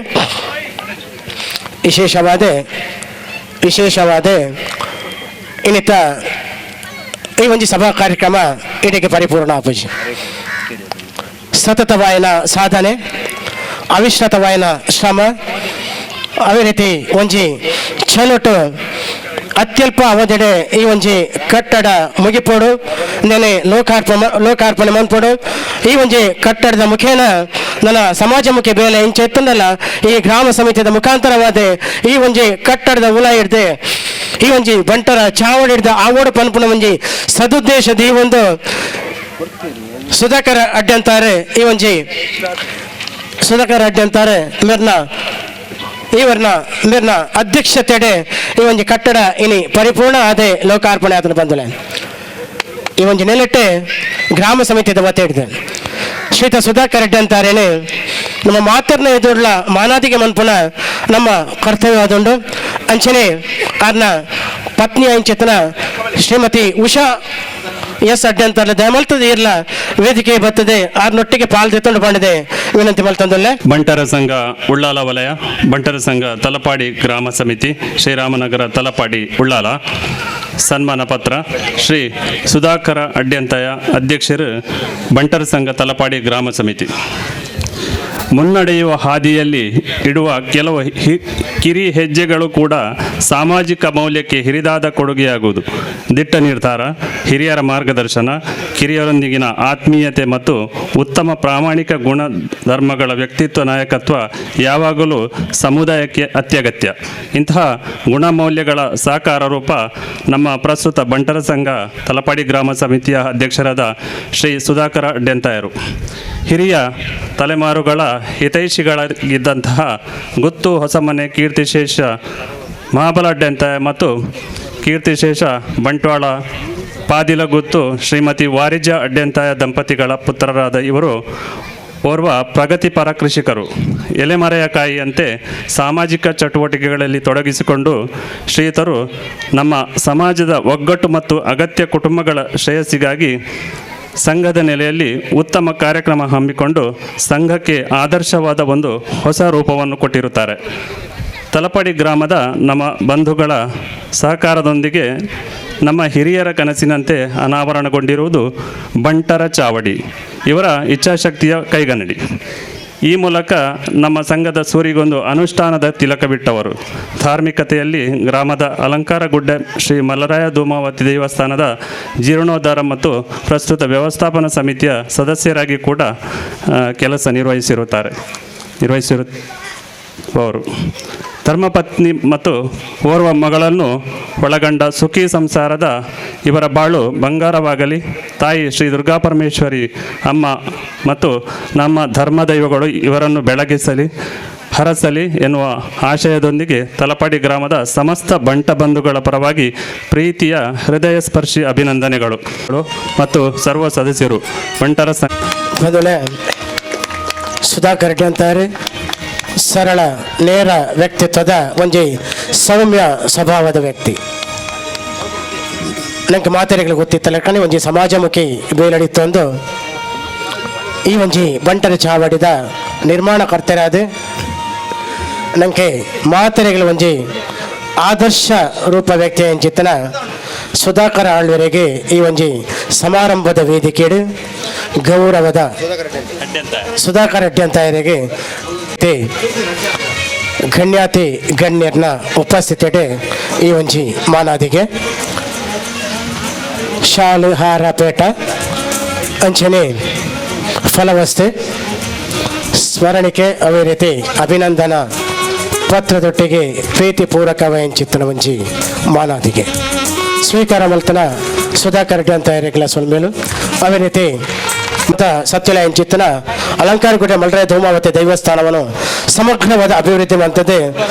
ವಿಶೇಷವಾದ ಇನ್ನಿತ ಈ ಒಂಜಿ ಸಭಾ ಕಾರ್ಯಕ್ರಮ ಇಡೀ ಪರಿಪೂರ್ಣ ಆಪುಜಿ. ಸತತವಾಯಿನ ಸಾಧನೆ, ಅವಿಶ್ರತವಾಯಿನ ಶ್ರಮ, ಅದೇ ರೀತಿ ಒಂಜಿ ಛಲೋಟು ಅತ್ಯಲ್ಪ ಅವಧಿಡೆ ಈ ಒಂಜಿ ಕಟ್ಟಡ ಮುಗಿಪೋಡು ನೆನೆ ಲೋಕಾರ್ಪಣೆ ಮನ್ಪೋಡು. ಈ ಒಂಜಿ ಕಟ್ಟಡದ ಮುಖೇನ ನನ್ನ ಸಮಾಜಮುಖಿ ಬೇಲೆ ಇಂಚ ಎತ್ತಂದಲ್ಲ ಈ ಗ್ರಾಮ ಸಮಿತಿಯ ಮುಖಾಂತರವಾದ ಈ ಒಂಜಿ ಕಟ್ಟಡದ ಉಲ ಹಿಡ್ದೆ ಈ ಒಂಜಿ ಬಂಟರ ಚಾವಡಿ ಹಿಡ್ದ ಆವೋಡು ಪನ್ಪುನ ಒಂಜಿ ಸದುದ್ದೇಶದ ಈ ಒಂದು ಸುಧಾಕರ ಅಡ್ಡಿ ಅಂತಾರೆ. ಈ ಒಂಜಿ ಸುಧಾಕರ ಅಡ್ಡಿ ಅಂತಾರೆ ಮೇರ್ನ ಇವರ್ನ ಮೇರ್ನ ಅಧ್ಯಕ್ಷತೆಡೆ ಈ ಒಂಜಿ ಕಟ್ಟಡ ಇನಿ ಪರಿಪೂರ್ಣ ಆದ ಲೋಕಾರ್ಪಣೆ ಆತನ ಬಂದಲೆ. ಈ ಒಂಜಿ ನೆಲೆಟ್ಟೆ ಗ್ರಾಮ ಸಮಿತಿದ ಒತ್ತೆ ಹಿಡಿದೆ ಶ್ರೀತ ಸುಧಾಕರ್ ರೆಡ್ಡಿ ಅಂತಾರೇನೆ ನಮ್ಮ ಮಾತರ್ನ ಎದುರ್ಲ ಮಾನಾದಿಗೆ ಮನ್ಪುನ ನಮ್ಮ ಕರ್ತವ್ಯ ಆದುಂಡು. ಅಂಚನೆ ಆರ್ನ ಪತ್ನಿ ಅಂಚೆತನ ಶ್ರೀಮತಿ ಉಷಾ ಎಸ್ ಅಡ್ಡಿ ಅಂತಾರಲ್ಲ ದಯಮಲ್ತದೆ ಇರ್ಲ ವೇದಿಕೆ ಬರ್ತದೆ ಆರ್ನೊಟ್ಟಿಗೆ ಪಾಲ್ ತೆತ್ತೊಂಡು ಬಂದಿದೆ ವಿನಂತಿ ಮಲ್ತಂದಲ್ಲೇ. ಬಂಟರ ಸಂಘ ಉಳ್ಳಾಲ ವಲಯ, ಬಂಟರ ಸಂಘ ತಲಪಾಡಿ ಗ್ರಾಮ ಸಮಿತಿ, ಶ್ರೀರಾಮನಗರ ತಲಪಾಡಿ ಉಳ್ಳಾಲ. ಸನ್ಮಾನ ಪತ್ರ ಶ್ರೀ ಸುಧಾಕರ ಅಡ್ಯಂತಾಯ ಅಧ್ಯಕ್ಷರು, ಬಂಟರ ಸಂಘ ತಲಪಾಡಿ ಗ್ರಾಮ ಸಮಿತಿ. ಮುನ್ನಡೆಯುವ ಹಾದಿಯಲ್ಲಿ ಇಡುವ ಕೆಲವು ಕಿರಿ ಹೆಜ್ಜೆಗಳು ಕೂಡ ಸಾಮಾಜಿಕ ಮೌಲ್ಯಕ್ಕೆ ಹಿರಿದಾದ ಕೊಡುಗೆಯಾಗುವುದು. ದಿಟ್ಟ ನಿರ್ಧಾರ, ಹಿರಿಯರ ಮಾರ್ಗದರ್ಶನ, ಕಿರಿಯರೊಂದಿಗಿನ ಆತ್ಮೀಯತೆ ಮತ್ತು ಉತ್ತಮ ಪ್ರಾಮಾಣಿಕ ಗುಣ ಧರ್ಮಗಳ ವ್ಯಕ್ತಿತ್ವ ನಾಯಕತ್ವ ಯಾವಾಗಲೂ ಸಮುದಾಯಕ್ಕೆ ಅತ್ಯಗತ್ಯ. ಇಂತಹ ಗುಣಮೌಲ್ಯಗಳ ಸಾಕಾರ ರೂಪ ನಮ್ಮ ಪ್ರಸ್ತುತ ಬಂಟರ ಸಂಘ ತಲಪಾಡಿ ಗ್ರಾಮ ಸಮಿತಿಯ ಅಧ್ಯಕ್ಷರಾದ ಶ್ರೀ ಸುಧಾಕರ ಡೆಂತಾಯರು. ಹಿರಿಯ ತಲೆಮಾರುಗಳ ಹಿತೈಷಿಗಳಾಗಿದ್ದಂತಹ ಗುತ್ತು ಹೊಸಮನೆ ಕೀರ್ತಿಶೇಷ ಮಹಾಬಲ ಡೆಂತಾಯ ಮತ್ತು ಕೀರ್ತಿಶೇಷ ಬಂಟ್ವಾಳ ಪಾದಿಲಗುತ್ತು ಶ್ರೀಮತಿ ವಾರಿಜ ಅಡ್ಯಂತಾಯ ದಂಪತಿಗಳ ಪುತ್ರರಾದ ಇವರು ಓರ್ವ ಪ್ರಗತಿಪರ ಕೃಷಿಕರು. ಎಲೆಮರೆಯ ಕಾಯಿಯಂತೆ ಸಾಮಾಜಿಕ ಚಟುವಟಿಕೆಗಳಲ್ಲಿ ತೊಡಗಿಸಿಕೊಂಡು ಶ್ರೀಯುತರು ನಮ್ಮ ಸಮಾಜದ ಒಗ್ಗಟ್ಟು ಮತ್ತು ಅಗತ್ಯ ಕುಟುಂಬಗಳ ಶ್ರೇಯಸ್ಸಿಗಾಗಿ ಸಂಘದ ನೆಲೆಯಲ್ಲಿ ಉತ್ತಮ ಕಾರ್ಯಕ್ರಮ ಹಮ್ಮಿಕೊಂಡು ಸಂಘಕ್ಕೆ ಆದರ್ಶವಾದ ಒಂದು ಹೊಸ ರೂಪವನ್ನು ಕೊಟ್ಟಿರುತ್ತಾರೆ. ತಲಪಾಡಿ ಗ್ರಾಮದ ನಮ್ಮ ಬಂಧುಗಳ ಸಹಕಾರದೊಂದಿಗೆ ನಮ್ಮ ಹಿರಿಯರ ಕನಸಿನಂತೆ ಅನಾವರಣಗೊಂಡಿರುವುದು ಬಂಟರ ಚಾವಡಿ ಇವರ ಇಚ್ಛಾಶಕ್ತಿಯ ಕೈಗನ್ನಡಿ. ಈ ಮೂಲಕ ನಮ್ಮ ಸಂಘದ ಸೂರಿಗೊಂದು ಅನುಷ್ಠಾನದ ತಿಲಕ ಬಿಟ್ಟವರು. ಧಾರ್ಮಿಕತೆಯಲ್ಲಿ ಗ್ರಾಮದ ಅಲಂಕಾರಗುಡ್ಡೆ ಶ್ರೀ ಮಲ್ಲರಾಯ ಧೂಮಾವತಿ ದೇವಸ್ಥಾನದ ಜೀರ್ಣೋದ್ಧಾರ ಮತ್ತು ಪ್ರಸ್ತುತ ವ್ಯವಸ್ಥಾಪನಾ ಸಮಿತಿಯ ಸದಸ್ಯರಾಗಿ ಕೂಡ ಕೆಲಸ ನಿರ್ವಹಿಸಿರುವವರು. ಧರ್ಮಪತ್ನಿ ಮತ್ತು ಓರ್ವ ಮಗಳನ್ನು ಒಳಗೊಂಡ ಸುಖಿ ಸಂಸಾರದ ಇವರ ಬಾಳು ಬಂಗಾರವಾಗಲಿ. ತಾಯಿ ಶ್ರೀ ದುರ್ಗಾಪರಮೇಶ್ವರಿ ಅಮ್ಮ ಮತ್ತು ನಮ್ಮ ಧರ್ಮದೈವಗಳು ಇವರನ್ನು ಬೆಳಗಿಸಲಿ, ಹರಸಲಿ ಎನ್ನುವ ಆಶಯದೊಂದಿಗೆ ತಲಪಾಡಿ ಗ್ರಾಮದ ಸಮಸ್ತ ಬಂಟ ಬಂಧುಗಳ ಪರವಾಗಿ ಪ್ರೀತಿಯ ಹೃದಯ ಸ್ಪರ್ಶಿ ಅಭಿನಂದನೆಗಳು ಮತ್ತು ಸರ್ವ ಸದಸ್ಯರು ಬಂಟರ ಮೊದಲೇ ಸುಧಾಕರ್ ರೆಡ್ಡಿ ಅಂತಾರೆ. ಸರಳ ನೇರ ವ್ಯಕ್ತಿತ್ವದ ಒಂಜಿ ಸೌಮ್ಯ ಸ್ವಭಾವದ ವ್ಯಕ್ತಿ. ನಂಗೆ ಮಾತಾಡಿಗಳು ಗೊತ್ತಿತ್ತಲ್ಲ ಕಣೆ, ಒಂಜಿ ಸಮಾಜಮುಖಿ ಬೇಲಡಿತ್ತೊಂದು ಈ ಒಂಜಿ ಬಂಟರ ಚಾವಡಿದ ನಿರ್ಮಾಣಕರ್ತರಾದ ನಂಗೆ ಮಾತೆರೆಗಳ ಒಂಜಿ ಆದರ್ಶ ರೂಪ ವ್ಯಕ್ತಿ ಅಂಚಿತ್ತನ ಸುಧಾಕರ ಆಳ್ವರೆಗೆ ಈ ಒಂಜಿ ಸಮಾರಂಭದ ವೇದಿಕೆಡು ಗೌರವದ ಸುಧಾಕರ್ ರೆಡ್ಡಿ ಅಂತ ಗಣ್ಯಾತಿ ಗಣ್ಯರ್ನ ಉಪಸ್ಥಿತಿಡೆ ಈ ಒಂಜಿ ಮಾನಾದಿಗೆ ಶಾಲು ಹಾರ ಪೇಟ ಅಂಚನೆ ಫಲವಸ್ತು ಸ್ಮರಣಿಕೆ ಅವೇ ರೀತಿ ಅಭಿನಂದನಾ ಪತ್ರದೊಟ್ಟಿಗೆ ಪ್ರೀತಿ ಪೂರಕವ ಒಂಜಿ ಮಾನಾದಿಗೆ ಸ್ವೀಕಾರ ಮಲ್ತನ ಸುಧಾಕರ್ ರೆಡ್ಡಿ ಅಂತ ಮೇಲು ಅದೇ ರೀತಿ ಮತ್ತು ಸತ್ಯಲ ಎಂಚಿತ್ತನ ಅಲಂಕಾರಗುಡ್ಡೆ ಮಲ್ರೆ ಧೂಮಾವತಿ ದೈವಸ್ಥಾನವನ್ನು ಸಮಗ್ರವಾದ ಅಭಿವೃದ್ಧಿ ಮಂತದೆ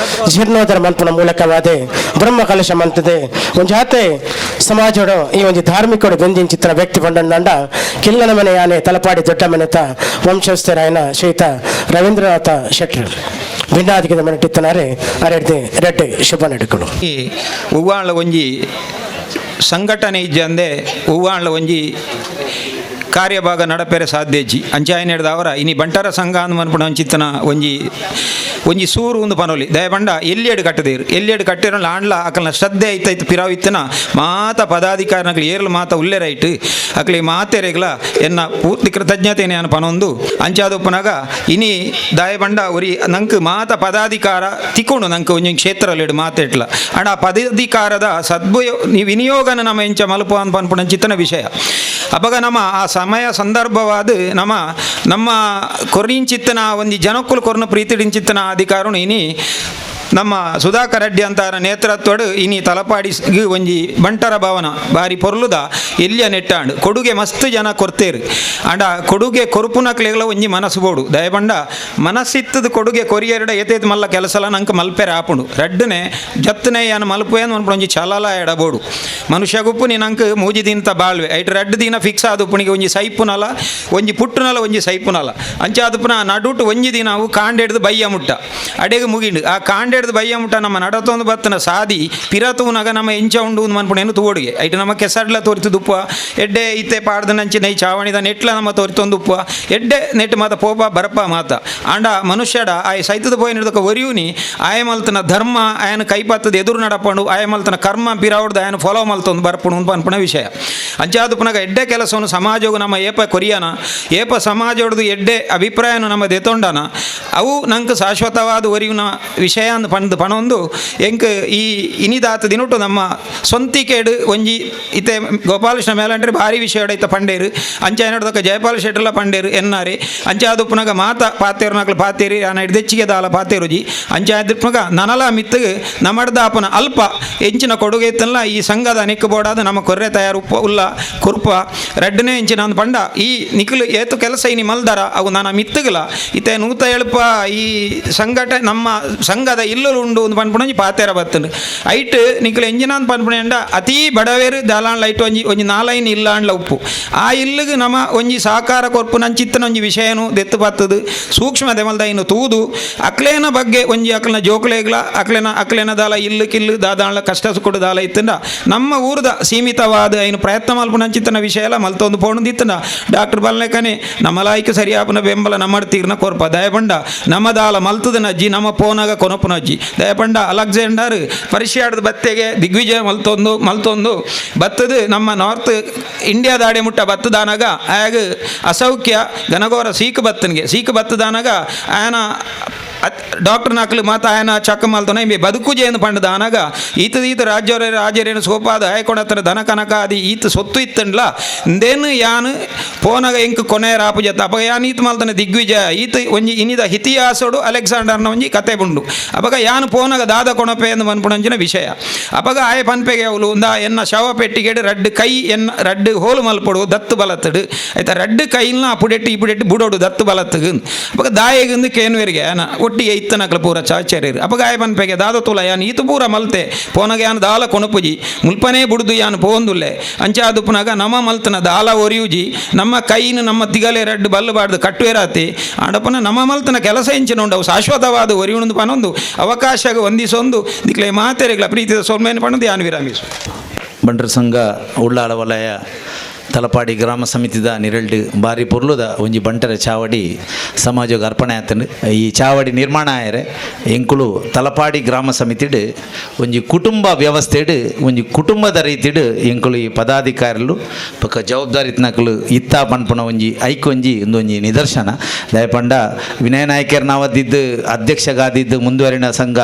ಜೀರ್ಣೋದ್ಧಾರ ಮಲ್ಪನ ಮೂಲಕವಾದ ಬ್ರಹ್ಮ ಕಲಶ ಮಂತದೆ ಒಂಜಾತೆ ಸಮಾಜಡು ಈ ಒಂದು ಧಾರ್ಮಿಕಡು ಬೆಂದಿಂಚಿತ್ತನ ವ್ಯಕ್ತಿ ಬಂಡಂಡ ಕಿಲ್ಲನ ಮನೆ ಯಾನೆ ತಲಪಾಡಿ ದೊಡ್ಡ ಮನೆತ ವಂಶಸ್ಥರಾಯನ ಶ್ರೀತ ರವೀಂದ್ರನಾಥ ಶೆಟ್ಟರು ಭಿನ್ನಾಧಿಕದ ಮನೆಟಿತ್ತನಾರೆ ಅರೆಡ್ದೆ ರೆಡ್ಡೆ ಶುಭ ನಡುಕಡು. ಈ ಉವ್ವಾಳ ಒಂಜಿ ಸಂಘಟನೆ ಇಜ್ಜಂದೆ ಉವ್ವಾಳ ಒಂಜಿ ಕಾರ್ಯಭಾಗ ನಡಪೆರೆ ಸಾಧ್ಯ ಇಜ್ಜಿ ಅಂಚಾಯನೆಡ್ದ ಅವರ ಇನಿ ಬಂಟರ ಸಂಘ ಅಂದ್ ಮನ್ಪುಣ ಅಂಚಿತ್ತನ ಒಂಜಿ ಒಂಜಿ ಸೂರು ಒಂದು ಪನೊಲಿ ದಯಬಂಡ ಎಲ್ಲಿಯಡು ಕಟ್ಟದೇರು ಎಲ್ಲಿಯಡು ಕಟ್ಟಿರೋ ಆಂಡ್ಲ ಅಕಲ್ನ ಶ್ರದ್ಧೆ ಐತೈತು ಪಿರಾವಿತ್ತನ ಮಾತ ಪದಾಧಿಕಾರಿನಕ್ಲು ಏರ್ಲು ಮಾತ ಉಲ್ಲೆರೈಟ್ ಅಕ್ಲಿ ಮಾತೆರೆಗ್ಲ ಎನ್ನ ಪೂರ್ತಿ ಕೃತಜ್ಞತೆ ನಾನು ಪನೊಂದು ಅಂಚಾದೊಪ್ಪನಾಗ ಇನಿ ದಯಬಂಡ ಒರಿ ನಂಕ್ ಮಾತ ಪದಾಧಿಕಾರ ತಿಕ್ಕೊಂಡು ನಂಕ್ ಒಂಜಿ ಕ್ಷೇತ್ರಲಿಡು ಮಾತೆಟ್ಲ ಅಂಡ ಆ ಪದಾಧಿಕಾರದ ಸದ್ಭುಯ ವಿನಿಯೋಗನ ನಮ್ಮ ಎಂಚ ಮಲಪು ಅಂತ ಪನ್ಪುಣ ಚಿತ್ತನ ವಿಷಯ. ಅಪಗ ನಮ್ಮ ಆ ಸಮಯ ಸಂದರ್ಭವಾದ ನಮ್ಮ ನಮ್ಮ ಕೊರಿಂಚಿತ್ತನ ಒಂದು ಜನಕ್ಕುಲು ಕೊರ್ನ ಪ್ರೀತಿಡಿಂಚಿತ್ತನ ಅಧಿಕಾರನು ಇನಿ ನಮ್ಮ ಸುಧಾಕರ್ ರೆಡ್ಡಿ ಅಂತಾರ ನೇತೃತ್ವಡು ಇನಿ ತಲಪಾಡಿ ಒಂಜಿ ಬಂಟರ ಭವನ ಬಾರಿ ಪೊರ್ಲುದ ಎಲ್ಲಿಯ ನೆಟ್ಟಾಂಡ್ ಕೊಡುಗೆ ಮಸ್ತ್ ಜನ ಕೊರ್ತೇರು ಅಂಡ ಕೊಡುಗೆ ಕೊರುಪುನಕ್ಲೆಗಳ ಒಂಜಿ ಮನಸ್ಸು ಬೋಡು ದಯಬಂಡ ಮನಸ್ಸಿತ್ತದ ಕೊಡುಗೆ ಕೊರಿಯರಡ ಏತೇತ್ ಮಲ್ಲ ಕೆಲಸಲ ನಂಗೆ ಮಲ್ಪೆರ ಆಪುಂಡು ರಡ್ಡನೆ ಜತ್ತನೆ ಯಾನ್ ಮಲ್ಪೇನು ಅನ್ಪುಂಡು ಒಂಜಿ ಛಲಲ ಎಡಬೋಡು ಮನುಷ್ಯ ಗುಪ್ಪು ನೀ ನಂಗೆ ಮೂಜಿ ದಿನತ ಬಾಳ್ವೆ ಐಟ್ ರಡ್ಡು ದಿನ ಫಿಕ್ಸ್ ಆದುಪ್ಪುನಿಗೆ ಒಂಜಿ ಸೈಪುನಲ ಒಂಜಿ ಪುಟ್ಟುನಲ ಒಂಜಿ ಸೈಪುನಲ ಅಂಚಾದುಪ್ಪುನ ನಡುಟು ಒಂಜಿ ದಿನ ಅವು ಕಾಂಡೆಡ್ದು ಬಯ್ಯ ಮುಟ್ಟ ಅಡೆಗೆ ಮುಗಿಂಡು ಆ ಕಾಂಡೆಡ್ದು ಬಯ್ಯ ಮುಟ್ಟ ನಮ್ಮ ನಡತೊಂದು ಬತ್ತನ ಸಾದಿ ಪಿರತೂನಾಗ ನಮ್ಮ ಎಂಚ ಉಂಡು ಮನ್ಪುಣೇನು ತೋಡಿಗೆ ಐಟ್ ನಮ್ಮ ಕೆಸಡ್ಲ ತೋರಿತು ಎಡ್ಡೆ ಇತ್ತೆ ಪಾಡ್ದ ನಂಚಿನ ಈ ಚಾವಣಿದ ನೆಟ್ಲ ನಮ್ಮ ತೋರಿತೊಂದುಪ್ಪ ಎಡ್ಡೆ ನೆಟ್ ಮಾತ ಪೋಪ ಬರಪ ಮಾತ ಆಂಡ ಮನುಷ್ಯಡ ಆಯ್ ಸೈತದ ಪೋಯಿ ನಿಡ್ದಕ ಒರಿಯುನಿ ಆಯ ಮಲ್ತನ ಧರ್ಮ ಆಯನ ಕೈಪತ್ತದ ಎದುರು ನಡಪಂಡು ಆಯ ಮಲ್ತನ ಕರ್ಮ ಪಿರಾವಡ್ದು ಆಯನ ಫಾಲೋ ಮಲ್ತೊಂದು ಬರ್ಪುಣು ಅನ್ಪುಣ ವಿಷಯ. ಅಂಚಾದುಪುನಗ ಎಡ್ಡೆ ಕೆಲಸವನ್ನು ಸಮಾಜವು ನಮ್ಮ ಏಪ ಕೊರಿಯನ ಏಪ ಸಮಾಜೊಡ್ದು ಎಡ್ಡೆ ಅಭಿಪ್ರಾಯನು ನಮ್ಮ ದೆತೊಂಡನ ಅವು ನಂಗೆ ಶಾಶ್ವತವಾದ ಒರಿಯುನ ವಿಷಯ ಅಂದ್ ಪಂದ್ ಪಣೊಂದು ಎಂಕ್ ಈ ಇನಿದಾತ ದಿನೊಟ್ಟು ನಮ್ಮ ಸ್ವಂತಿಕೇಡು ಒಂಜಿ ಇತ್ತೆ ಗೋಪಾಲಕೃಷ್ಣ ಮೇಲಂಟ್ರೆ ಭಾರಿ ವಿಷಯ ಐತ ಪಂಡೇರು ಅಂಚ ಏನೋದಕ್ಕ ಜಯಪಾಲ ಶೆಟ್ಟರ್ಲ ಪಂಡೇರು ಎನ್ನಾರೆ ಅಂಚಾದುಪ್ಪುನಗ ಮಾತ ಪಾತೇರುನಕ್ಲು ಪಾತೇರಿ ಆನ ಹಿಡ್ದೆಚ್ಚಿಗೆ ದಾಲ ಪಾತೇರುಜಿ ಅಂಚಾದುಪ್ಪುನಗ ನನಲ ಮಿತ್ತಗ್ ನಮಡ್ದಾಪನ ಅಲ್ಪ ಎಂಚಿನ ಕೊಡುಗೆ ಇತ್ತಲ್ಲ ಈ ಸಂಘದ ನಿಕ್ಕು ಬೋಡಾದ ನಮ್ಮ ಕೊರ್ರೆ ತಯಾರು ಉಪ್ಪ ಉಲ್ಲ ಕುರ್ಪ ರಡ್ಡನೇ ಎಂಚಿನ ಅಂದ್ ಪಂಡ ಈ ನಿಕ್ಲು ಏತು ಕೆಲಸ ಇನಿ ಮಲ್ದರ ಅವು ನನ್ನ ಮಿತ್ತುಗಲ ಇತ್ತೆ ನೂತ ಎಳುಪ ಈ ಸಂಘಟನೆ ನಮ್ಮ ಸಂಘದ ಇಲ್ಲಲು ಉಂಡು ಒಂದು ಪನ್ಪುಣಂಜಿ ಪಾತೇರ ಬತ್ತಂಡು ಐಟ್ ನಿಕ್ಲು ಎಂಜಿನ ಅಂದ್ ಪನ್ಪುಣಂಡ ಅತೀ ಬಡವೇರು ದಾಲಾನ್ ಲೈಟ್ ಒಂಜಿ ಒಂಜಿ ನಾಲೈನ್ ಇಲ್ಲಾಂಡ್ಲ ಉಪ್ಪು ಆ ಇಲ್ಲಿಗೆ ನಮ್ಮ ಒಂಜಿ ಸಹಕಾರ ಕೊರ್ಪು ನಂಚಿತ್ತನ ಒಂಜಿ ವಿಷಯನು ದೆತ್ತು ಬತ್ತದು ಸೂಕ್ಷ್ಮ ದೆಮಲ್ದ ಇನ್ನು ತೂದು ಅಕ್ಲೇನ ಬಗ್ಗೆ ಒಂಜಿ ಅಕ್ಲನ ಜೋಕ್ಲೇಗ್ಲ ಅಕ್ಲೇನ ಅಕ್ಲೇನ ದಾಲ ಇಲ್ಲು ಕಿಲ್ಲು ದಾದಾಂಡ್ಲ ಕಷ್ಟ ಸುಖಡು ದಾಲ ಇತ್ತಂಡ ನಮ್ಮ ಊರದ ಸೀಮಿತವಾದ ಐನು ಪ್ರಯತ್ನ ಮಲ್ಪು ನಂಚಿತ್ತನ ವಿಷಯ ಎಲ್ಲ ಮಲ್ತೊಂದು ಪೋಣದಿತ್ತಂಡ ಡಾಕ್ಟರ್ ಬಲ್ಲೆಕನೆ ನಮ್ಮ ಲಾಯ್ಕ ಸರಿಯಾಪನ ಬೆಂಬಲ ನಮ್ಮ ತೀರ್ನ ಕೊರ್ಪ ದಯಪಂಡ ನಮ್ಮ ದಾಲ ಮಲ್ತದನ ಅಜ್ಜಿ ನಮ್ಮ ಪೋನಾಗ ಕೊನಪುನ ಅಜ್ಜಿ ದಯಪಂಡ ಅಲೆಕ್ಸಾಂಡರ್ ಪರಿಷಾಡದ ಬತ್ತೆಗೆ ದಿಗ್ವಿಜಯ ಮಲ್ತೊಂದು ಮಲ್ತೊಂದು ಬತ್ತದ ನಮ್ಮ ನಾರ್ತ್ ಇಂಡಿಯಾದ ಅಡೆ ಮುಟ್ಟ ಬತ್ತದಾನಾಗ ಆಗ ಅಸೌಖ್ಯ ಗನಗೋರ ಸೀಕ್ ಬತ್ತನಿಗೆ ಸೀಕ್ ಬತ್ತದಾನಾಗ ಆಯನ ಡಾಕ್ಟರ್ ನಾಕ್ಲು ಮಾತ ಆಯನ ಚಕ್ಕ ಮಲ್ತನ ಇಂಬೆ ಬದುಕುಜೇನು ಪಂಡದ ಆನಾಗ ಈತ ಈತ ರಾಜ್ಯರ ರಾಜರೇನು ಸೋಪಾದ ಆಯಕೊಡತ್ರ ಧನ ಕನಕ ಆದಿ ಈತ ಸೊತ್ತು ಇತ್ತಂಡ್ಲ ಇಂದೇನು ಯಾನು ಪೋನಾಗ ಎಂಕ್ ಕೊನೆ ರಾಪು ಜತ್ತ ಅಪಗ ಯಾನ್ ಈತ ಮಲ್ತನ ದಿಗ್ವಿಜಯ ಈತ ಒಂಜಿ ಇನಿದ ಇತಿಹಾಸೋಡು ಅಲೆಕ್ಸಾಂಡರ್ನ ಒಂಜಿ ಕತೆ ಬುಂಡು ಅಪಗ ಯಾನು ಪೋನಾಗ ದಾದ ಕೊಣಪೆ ಎಂದು ಮನ್ಪುಣಂಚಿನ ವಿಷಯ. ಅಪಗ ಆಯ ಪನ್ಪೆಗೆ ಅವಳು ಉಂದ ಎನ್ನ ಶವ ಪೆಟ್ಟಿಗೆಡು ರಡ್ಡು ಕೈ ಎನ್ನ ರಡ್ಡು ಹೋಲು ಮಲ್ಪಡು ದತ್ತು ಬಲತ್ತಡು ಆಯ್ತಾ ರಡ್ಡು ಕೈಲ್ನ ಅಪುಡೆಟ್ಟು ಇಪುಡೆಟ್ಟು ಬುಡೋಡು ದತ್ತು ಬಲತ್ತಗ ಅಪಗ ದಾಯೆಗಿಂದು ಕೇನ್ವೇರಿಗೆ ಆನ ಒಟ್ಟಿಗೆ ಇತ್ತನಕ್ಲ ಪೂರ ಚಾಚರ್ಯರು ಅಪಗ ಆಯ ಪನ್ಪೆಗೆ ದಾದ ತುಲ ಯಾನ್ ಈತ ಪೂರ ಮಲ್ತೆ ಪೋನಗ ಯಾನ್ ದಾಲ ಕೊಣಪುಜಿ ಮುಲ್ಪನೇ ಬುಡ್ದು ಯಾನ್ ಪೋಂದುಲ್ಲೆ ಅಂಚಾದುಪ್ಪನಾಗ ನಮ್ಮ ಮಲ್ತನ ದಾಲ ಒರಿಯುಜಿ ನಮ್ಮ ಕೈನ ನಮ್ಮ ತಿಗಲೆ ರಡ್ಡು ಬಲ್ಲು ಬಾರ್ದು ಕಟ್ಟುವೆರಾತಿ ಆಡಪನ ನಮ್ಮ ಮಲ್ತನ ಕೆಲಸ ಎಂಚಿನ ಉಂಡು ಅವು ಶಾಶ್ವತವಾದ ಒರಿಯುಣಂದು ಪನೊಂದು ಅವಕಾಶಗ ಹೊಂದಿಸೊಂದು ದಿಕ್ಲೆ ಮಾತೆರೆಗ್ಲ ಪ್ರೀತಿದ ಸೊಲ್ಮೇನು ಪಣದು ಯಾನ್ ವಿರಾಮಿಸು. ಬಂಟರ ಸಂಘ ಉಳ್ಳಾಲ ವಲಯ ತಲಪಾಡಿ ಗ್ರಾಮ ಸಮಿತಿದ ನಿರಲ್ಡ್ ಬಾರಿ ಪೊರ್ಲುದ ಒಂಜಿ ಬಂಟರ ಚಾವಡಿ ಸಮಾಜಗ್ ಅರ್ಪಣೆ ಆತಂಡು. ಈ ಚಾವಡಿ ನಿರ್ಮಾಣ ಆಯರೆ ಎಂಕುಲು ತಲಪಾಡಿ ಗ್ರಾಮ ಸಮಿತಿಡ್ ಒಂಜಿ ಕುಟುಂಬ ವ್ಯವಸ್ಥೆಡ್ ಒಂಜಿ ಕುಟುಂಬದ ರೀತಿಡ್ ಎಂಕುಲು ಈ ಪದಾಧಿಕಾರಿಲು ಬೊಕ್ಕ ಜವಾಬ್ದಾರಿ ಇತ್ನಕುಲು ಇತ್ತ ಪನ್ಪುನ ಒಂಜಿ ಐಕೊಂಜಿ ಒಂದೊಂಜಿ ನಿದರ್ಶನ. ದಯಪಂಡ ವಿನಯ ನಾಯಕರ್ ನಾವದಿದ್ದು ಅಧ್ಯಕ್ಷಗಾದಿದ್ದು ಮುಂದುವರಿನ ಸಂಘ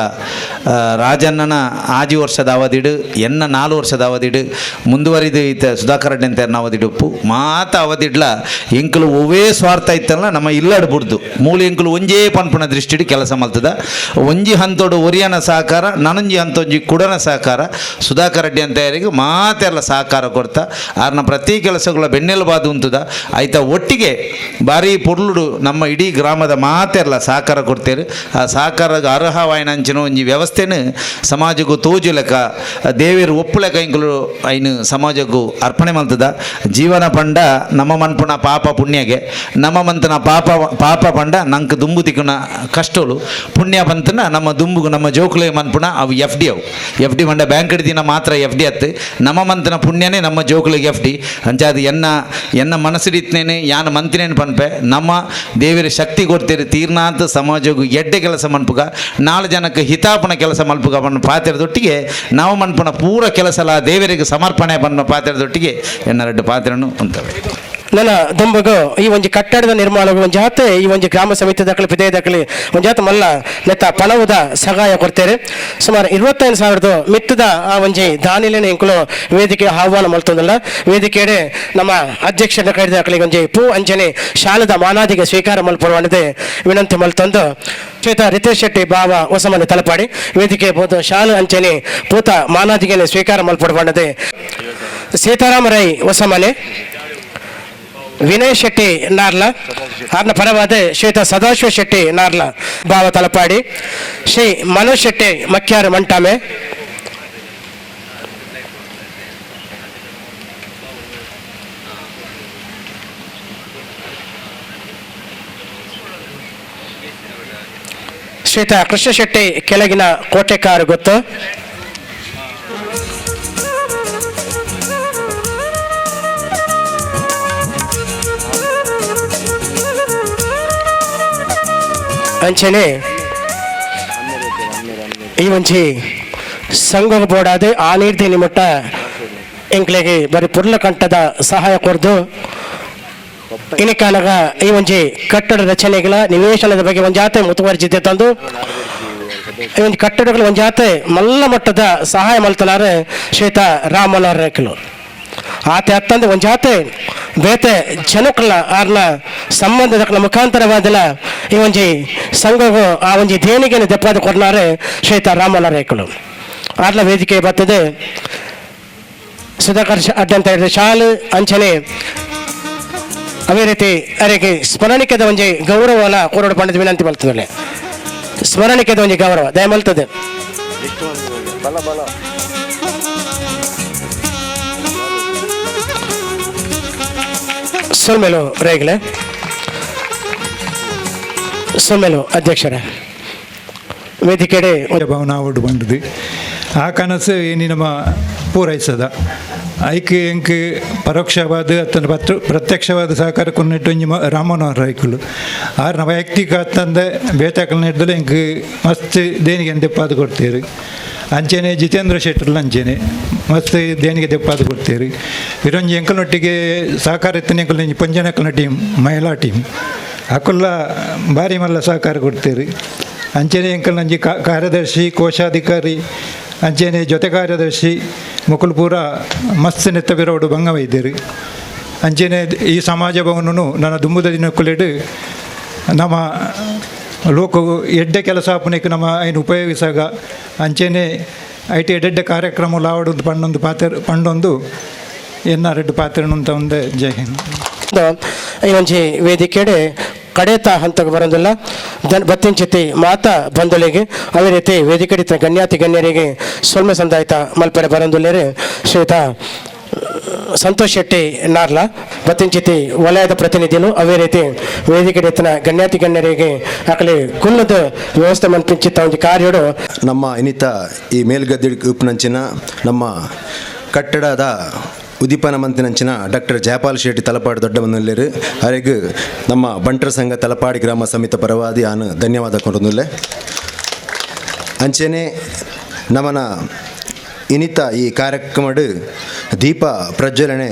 ರಾಜಣ್ಣನ 6 ವರ್ಷದ ಅವಧಿಡು ಎನ್ನ 4 ವರ್ಷದ ಅವಧಿಡು ಮುಂದುವರಿದು ಈತ ಸುಧಾಕರ್ ರೆಡ್ಡಿ ಅಂತ ಅವಧಿಡುಪ್ಪು ಮಾತ ಅವಧಿಡ್ಲ ಎಂಕುಲು ಒವ್ವೇ ಸ್ವಾರ್ಥ ಇತ್ತಲ್ಲ ನಮ್ಮ ಇಲ್ಲಡ್ ಬುಡ್ದು ಮೂಲ ಎಂಕುಲು ಒಂಜೇ ಪನ್ಪುನ ದೃಷ್ಟಿಡ್ ಕೆಲಸ ಮಲ್ತದ. ಒಂಜಿ ಹಂತೋಡು ಒರಿಯನ ಸಹಕಾರ ನನೊಂಜಿ ಹಂತೊಂಜಿ ಕುಡನ ಸಹಕಾರ ಸುಧಾಕರ್ ರೆಡ್ಡಿ ಅಂತ ಯಾರಿಗೆ ಮಾತೆಲ್ಲ ಸಹಕಾರ ಕೊಡ್ತಾ ಆರ್ನ ಪ್ರತಿ ಕೆಲಸಗಳ ಬೆನ್ನೆಲುಬಾದು ಉಂತದ ಆಯ್ತಾ. ಒಟ್ಟಿಗೆ ಭಾರಿ ಪೊರ್ಲುಡು ನಮ್ಮ ಇಡೀ ಗ್ರಾಮದ ಮಾತೆಲ್ಲ ಸಹಕಾರ ಕೊಡ್ತೇವೆ. ಆ ಸಹಕಾರ ಅರ್ಹವಾಯಿನಂಚಿನ ಒಂಜಿ ವ್ಯವಸ್ಥೆನು ಸಮಾಜಕ್ಕೂ ತೋಜುಲೆಕ ದೇವೇರು ಒಪ್ಪುಲೆಕ ಎಂಕುಲು ಐನು ಸಮಾಜಕ್ಕೂ ಅರ್ಪಣೆ ಮಲ್ತದ. ಜೀವನ ಪಂಡ ನಮ್ಮ ಮನ್ಪುನ ಪಾಪ ಪುಣ್ಯಗೆ ನಮ್ಮ ಮಂತನ ಪಾಪ ಪಾಪ ಪಂಡ ನಂಗೆ ದುಂಬು ತಿಕ್ಕುನ ಕಷ್ಟೋಲು ಪುಣ್ಯ ಬಂತನ ನಮ್ಮ ದುಂಬುಗು ನಮ್ಮ ಜೋಕುಲೆ ಮನ್ಪುನ ಅವು ಎಫ್ ಡಿ ಅವು ಎಫ್ ಡಿ ಪಂಡ ಬ್ಯಾಂಕ್ ದಿನ ಮಾತ್ರ ಎಫ್ ಡಿ ಅತ್ತು ನಮ್ಮ ಮಂತನ ಪುಣ್ಯನೇ ನಮ್ಮ ಜೋಕುಲಿಗೆ ಎಫ್ ಡಿ ಅಂಚಾದ ಎನ್ನ ಎನ್ನ ಮನಸ್ಸಿಡಿತ್ನೇನೆ ಯಾನ ಮಂತಿನೇನು ಪನ್ಪೆ ನಮ್ಮ ದೇವರ ಶಕ್ತಿ ಕೊಡ್ತೀರಿ ತೀರ್ನಾಂತ ಸಮಾಜಕ್ಕೂ ಎಡ್ಡೆ ಕೆಲಸ ಮನ್ಪುಗ 4 ಜನಕ್ಕೆ ಹಿತಾಪನ ಕೆಲಸ ಮಲ್ಪುಗ ಬಣ್ಣ ಪಾತ್ರದೊಟ್ಟಿಗೆ ನಾವು ಮನ್ಪುನ ಪೂರ ಕೆಲಸಲ ದೇವರಿಗೆ ಸಮರ್ಪಣೆ ಬಣ್ಣ ಪಾತ್ರದೊಟ್ಟಿಗೆ ಎನ್ನ ರೆಡ್ಡು ಪಾತ್ರನು ಅಂತವೆ. ನನ್ನ ದುಂಬಗು ಈ ಒಂಜಿ ಕಟ್ಟಡದ ನಿರ್ಮಾಣ ಒಂಜಿ ಜಾತೆ ಈ ಒಂಜಿ ಗ್ರಾಮ ಸಮಿತಿ ದಾಖಲೆ ಪಿದೆ ದಾಖಲೆ ಒಂಜಿ ಜಾತ ಮಲ್ಲ ನೆತ್ತ ಪಣವುದ ಸಹಾಯ ಕೊಡ್ತೇವೆ. ಸುಮಾರು 25,000 ಮಿತ್ತದ ಆ ಒಂಜಿ ದಾನಿಲೇನ ಎಂಕುಲು ವೇದಿಕೆ ಆಹ್ವಾನ ಮಲ್ತೊಂದಲ್ಲ. ವೇದಿಕೆಡೆ ನಮ್ಮ ಅಧ್ಯಕ್ಷರ ಕೈದ ದಾಖಲೆಗೆ ಒಂಜಿ ಪೂ ಅಂಚನೆ ಶಾಲದ ಮಾನಾದಿಗೆ ಸ್ವೀಕಾರ ಮಲ್ಪಡುವಂತೆ ವಿನಂತಿ ಮಲ್ತೊಂದು ಶ್ವೇತ ರಿತೇಶ್ ಶೆಟ್ಟಿ ಬಾವ ಹೊಸಮನೆ ತಲಪಾಡಿ ವೇದಿಕೆ ಬೋದು ಶಾಲು ಅಂಚನೆ ಪೂತ ಮಾನಾದಿಗೆ ಸ್ವೀಕಾರ ಮಲ್ಪಡುವಂತೆ ಸೀತಾರಾಮ ರೈ ಹೊಸಮನೆ ವಿನಯ್ ಶೆಟ್ಟಿ ನಾರ್ಲ ಆರ್ನ ಪರವಾದ ಶ್ವೇತ ಸದಾಶಿವ ಶೆಟ್ಟಿ ನಾರ್ಲ ಬಾವ ತಲಪಾಡಿ ಶ್ರೀ ಮನೋಜ್ ಶೆಟ್ಟಿ ಮಕ್ಯಾರ ಮಂಟಾಮೆ ಶ್ವೇತ ಕೃಷ್ಣ ಶೆಟ್ಟಿ ಕೆಳಗಿನ ಕೋಟೆಕಾರು ಗೊತ್ತು. ಅಂಚನೆ ಈ ಒಂಜಿ ಸಂಘ ಬೋಡಾದ ಆ ನೀರ್ದಿ ನಿಮಟ್ಟ ಎಂಕ್ಲೆಗೆ ಬರೀ ಪುರ್ಲ ಕಂಠದ ಸಹಾಯ ಕೊರ್ದು ಇನಿಕಾಲಗ ಈ ಒಂಜಿ ಕಟ್ಟಡ ರಚನೆಗಳ ನಿವೇಶನದ ಬಗ್ಗೆ ಒಂಜಾತೆ ಮುತುವರ್ಜಿದ್ದೆ ತಂದು ಈ ಒಂಜಿ ಕಟ್ಟಡಗಳ ಒಂಜಾತೆ ಮಲ್ಲ ಮಟ್ಟದ ಸಹಾಯ ಮಲ್ತಲಾರೆ ಶ್ವೇತ ರಾಮನವರ ರೇಖಲು ಆತೆ ಅತ್ತಂದು ಒಂಜಾತೆ ಬೇತೆ ಜನಕಲ ಆರ್ನ ಸಂಬಂಧದ ಮುಖಾಂತರವಾದಲ ಈ ಒಂಜಿ ಸಂಘವು ಆ ಒಂಜಿ ದೇಣಿಗೆನ ದೆಪ್ಪಾದ ಕೊಡ್ನಾರೆ ಶ್ವೇತ ರಾಮನ ರೇಖಲು ಆರ್ಲ ವೇದಿಕೆ ಬರ್ತದೆ ಸುಧಾಕರ್ ಅಡ್ಡಂತ ಹೇಳಿದ್ರೆ ಶಾಲು ಅಂಚನೆ ಅದೇ ರೀತಿ ಅರೆಗೆ ಸ್ಮರಣಿಕೆದ ಒಂಜಿ ಗೌರವನ ಕೊರಡು ಪಂಡದ ವಿನಂತಿ ಮಲ್ತದೆ. ಸ್ಮರಣಿಕೆದ ಒಂಜಿ ಗೌರವ ದಯ ಮಲ್ತದೆ. ಸೊಲ್ಮೆಲು ರೇಗ್ಲೆ ಸೊಲ್ಮೆಲು ಅಧ್ಯಕ್ಷರೇ ವೇದಿಕೆಡೆ ಭವನ ಒಡ್ಡು ಬಂದದ್ದು ಆ ಕನಸು ಏನಿ ನಮ್ಮ ಪೂರೈಸದ ಐಕ್ ಎಂಕ್ ಪರೋಕ್ಷವಾದ ಅತ್ತಂದ ಪ್ರತ್ಯಕ್ಷವಾದ ಸಹಕಾರ ಕೊನ್ನೆಟ್ಟು ಒಂಜಿ ರಾಮನವರ ರೈಕುಲು ಆರ್ನ ವೈಯಕ್ತಿಕ ಅತ್ತಂದೆ ಬೇತಾಕಲ್ ನೆಡ್ದಲೆ ಎಂಕ್ ಮಸ್ತ್ ದೇಣಿಗೆ ದೆಪ್ಪಾದ ಕೊಡ್ತೀರಿ. ಅಂಚೆನೆ ಜಿತೇಂದ್ರ ಶೆಟ್ಟರ್ಲ ಅಂಚೆನೆ ಮಸ್ತ್ ದೇಣಿಗೆ ದೆಪ್ಪಾದ ಕೊಡ್ತೀರಿ. ಇರೊಂಜಿ ಎಂಕಲ್ನೊಟ್ಟಿಗೆ ಸಹಕಾರ ಇತ್ತನೆ ಎಂಕಲ್ ಒಂಜಿ ಪಂಜನಕಲ್ನ ಟೀಮ್ ಮಹಿಳಾ ಟೀಮ್ ಅಕುಲ್ಲ ಭಾರಿ ಮಲ್ಲ ಸಹಕಾರ ಕೊಡ್ತೀರಿ. ಅಂಚೆನೆ ಎಂಕಲ್ನಂಜಿ ಕಾರ್ಯದರ್ಶಿ ಕೋಶಾಧಿಕಾರಿ ಅಂಚೆನೆ ಜೊತೆ ಕಾರ್ಯದರ್ಶಿ ಮುಕುಲ್ ಪೂರ ಮಸ್ತ್ ನೆತ್ತ ಬಿರೋಡು ಭಂಗವೈದ್ಯರು. ಅಂಚೆನೆ ಈ ಸಮಾಜ ಭವನನು ನನ್ನ ದುಂಬುದ ದಿನಕ್ಕುಲೆಡು ನಮ್ಮ ಲೋಕವು ಎಡ್ಡೆ ಕೆಲಸ ಆಪುನೆಕ್ ನಮ್ಮ ಐನು ಉಪಯೋಗಿಸಾಗ ಅಂಚೆನೆ ಐಟಿ ಎಡ್ಡೆಡ್ಡೆ ಕಾರ್ಯಕ್ರಮ ಲಾವಡೊಂದು ಪಣ್ಣೊಂದು ಪಾತ್ರ ಪಂಡೊಂದು ಎನ್ನ ರೆಡ್ಡು ಪಾತ್ರ ಅಂತ ಒಂದೇ. ಜೈ ಹಿಂದ್. ಈ ಒಂಜಿ ವೇದಿಕೆಡೆ ಕಡೇತ ಹಂತಕ್ಕೆ ಬರೋದಿಲ್ಲ ಬತ್ತಿಂಚಿತಿ ಮಾತಾ ಬಂಧುಲಿಗೆ ಅದೇ ರೀತಿ ವೇದಿಕೆಡಿತ ಗಣ್ಯಾತಿ ಗಣ್ಯರಿಗೆ ಸೊಲ್ಮೆ ಸಂದಾಯ್ತ ಮಲ್ಪೆರೆ ಬರಂದುಲ್ಲೇರಿ ಶ್ರೀಯುತ ಸಂತೋಷ್ ಶೆಟ್ಟಿ ನಾರ್ಲ ಬತ್ತಿಂಚಿತಿ ವಲಯದ ಪ್ರತಿನಿಧಿಲು ಅದೇ ರೀತಿ ವೇದಿಕೆಡಿತನ ಗಣ್ಯಾತಿ ಗಣ್ಯರಿಗೆ ಅಕಲಿ ಕುಲ್ಲದ ವ್ಯವಸ್ಥೆ ಮನ್ಪಿಂಚಿತ್ತ ಒಂಜಿ ಕಾರ್ಯಡು ನಮ್ಮ ಇನ್ನಿತ ಈ ಮೇಲ್ಗದ್ದೆ ಉಪ್ಪುನಂಚಿನ ನಮ್ಮ ಕಟ್ಟಡದ ಉದ್ದೀಪನ ಮಂತಿನಂಚಿನ ಡಾಕ್ಟರ್ ಜಯಪಾಲ್ ಶೆಟ್ಟಿ ತಲಪಾಡಿ ದೊಡ್ಡಮನಲ್ಲೇರು ಅರೆಗ್ ನಮ್ಮ ಬಂಟರ ಸಂಘ ತಲಪಾಡಿ ಗ್ರಾಮ ಸಮಿತಿ ಪರವಾದಿ ಆನು ಧನ್ಯವಾದ ಕೊರೊಂದುಲ್ಲೆ. ಅಂಚೆನೆ ನಮನ ಇನಿತ ಈ ಕಾರ್ಯಕ್ರಮಡು ದೀಪ ಪ್ರಜ್ವಲನೆ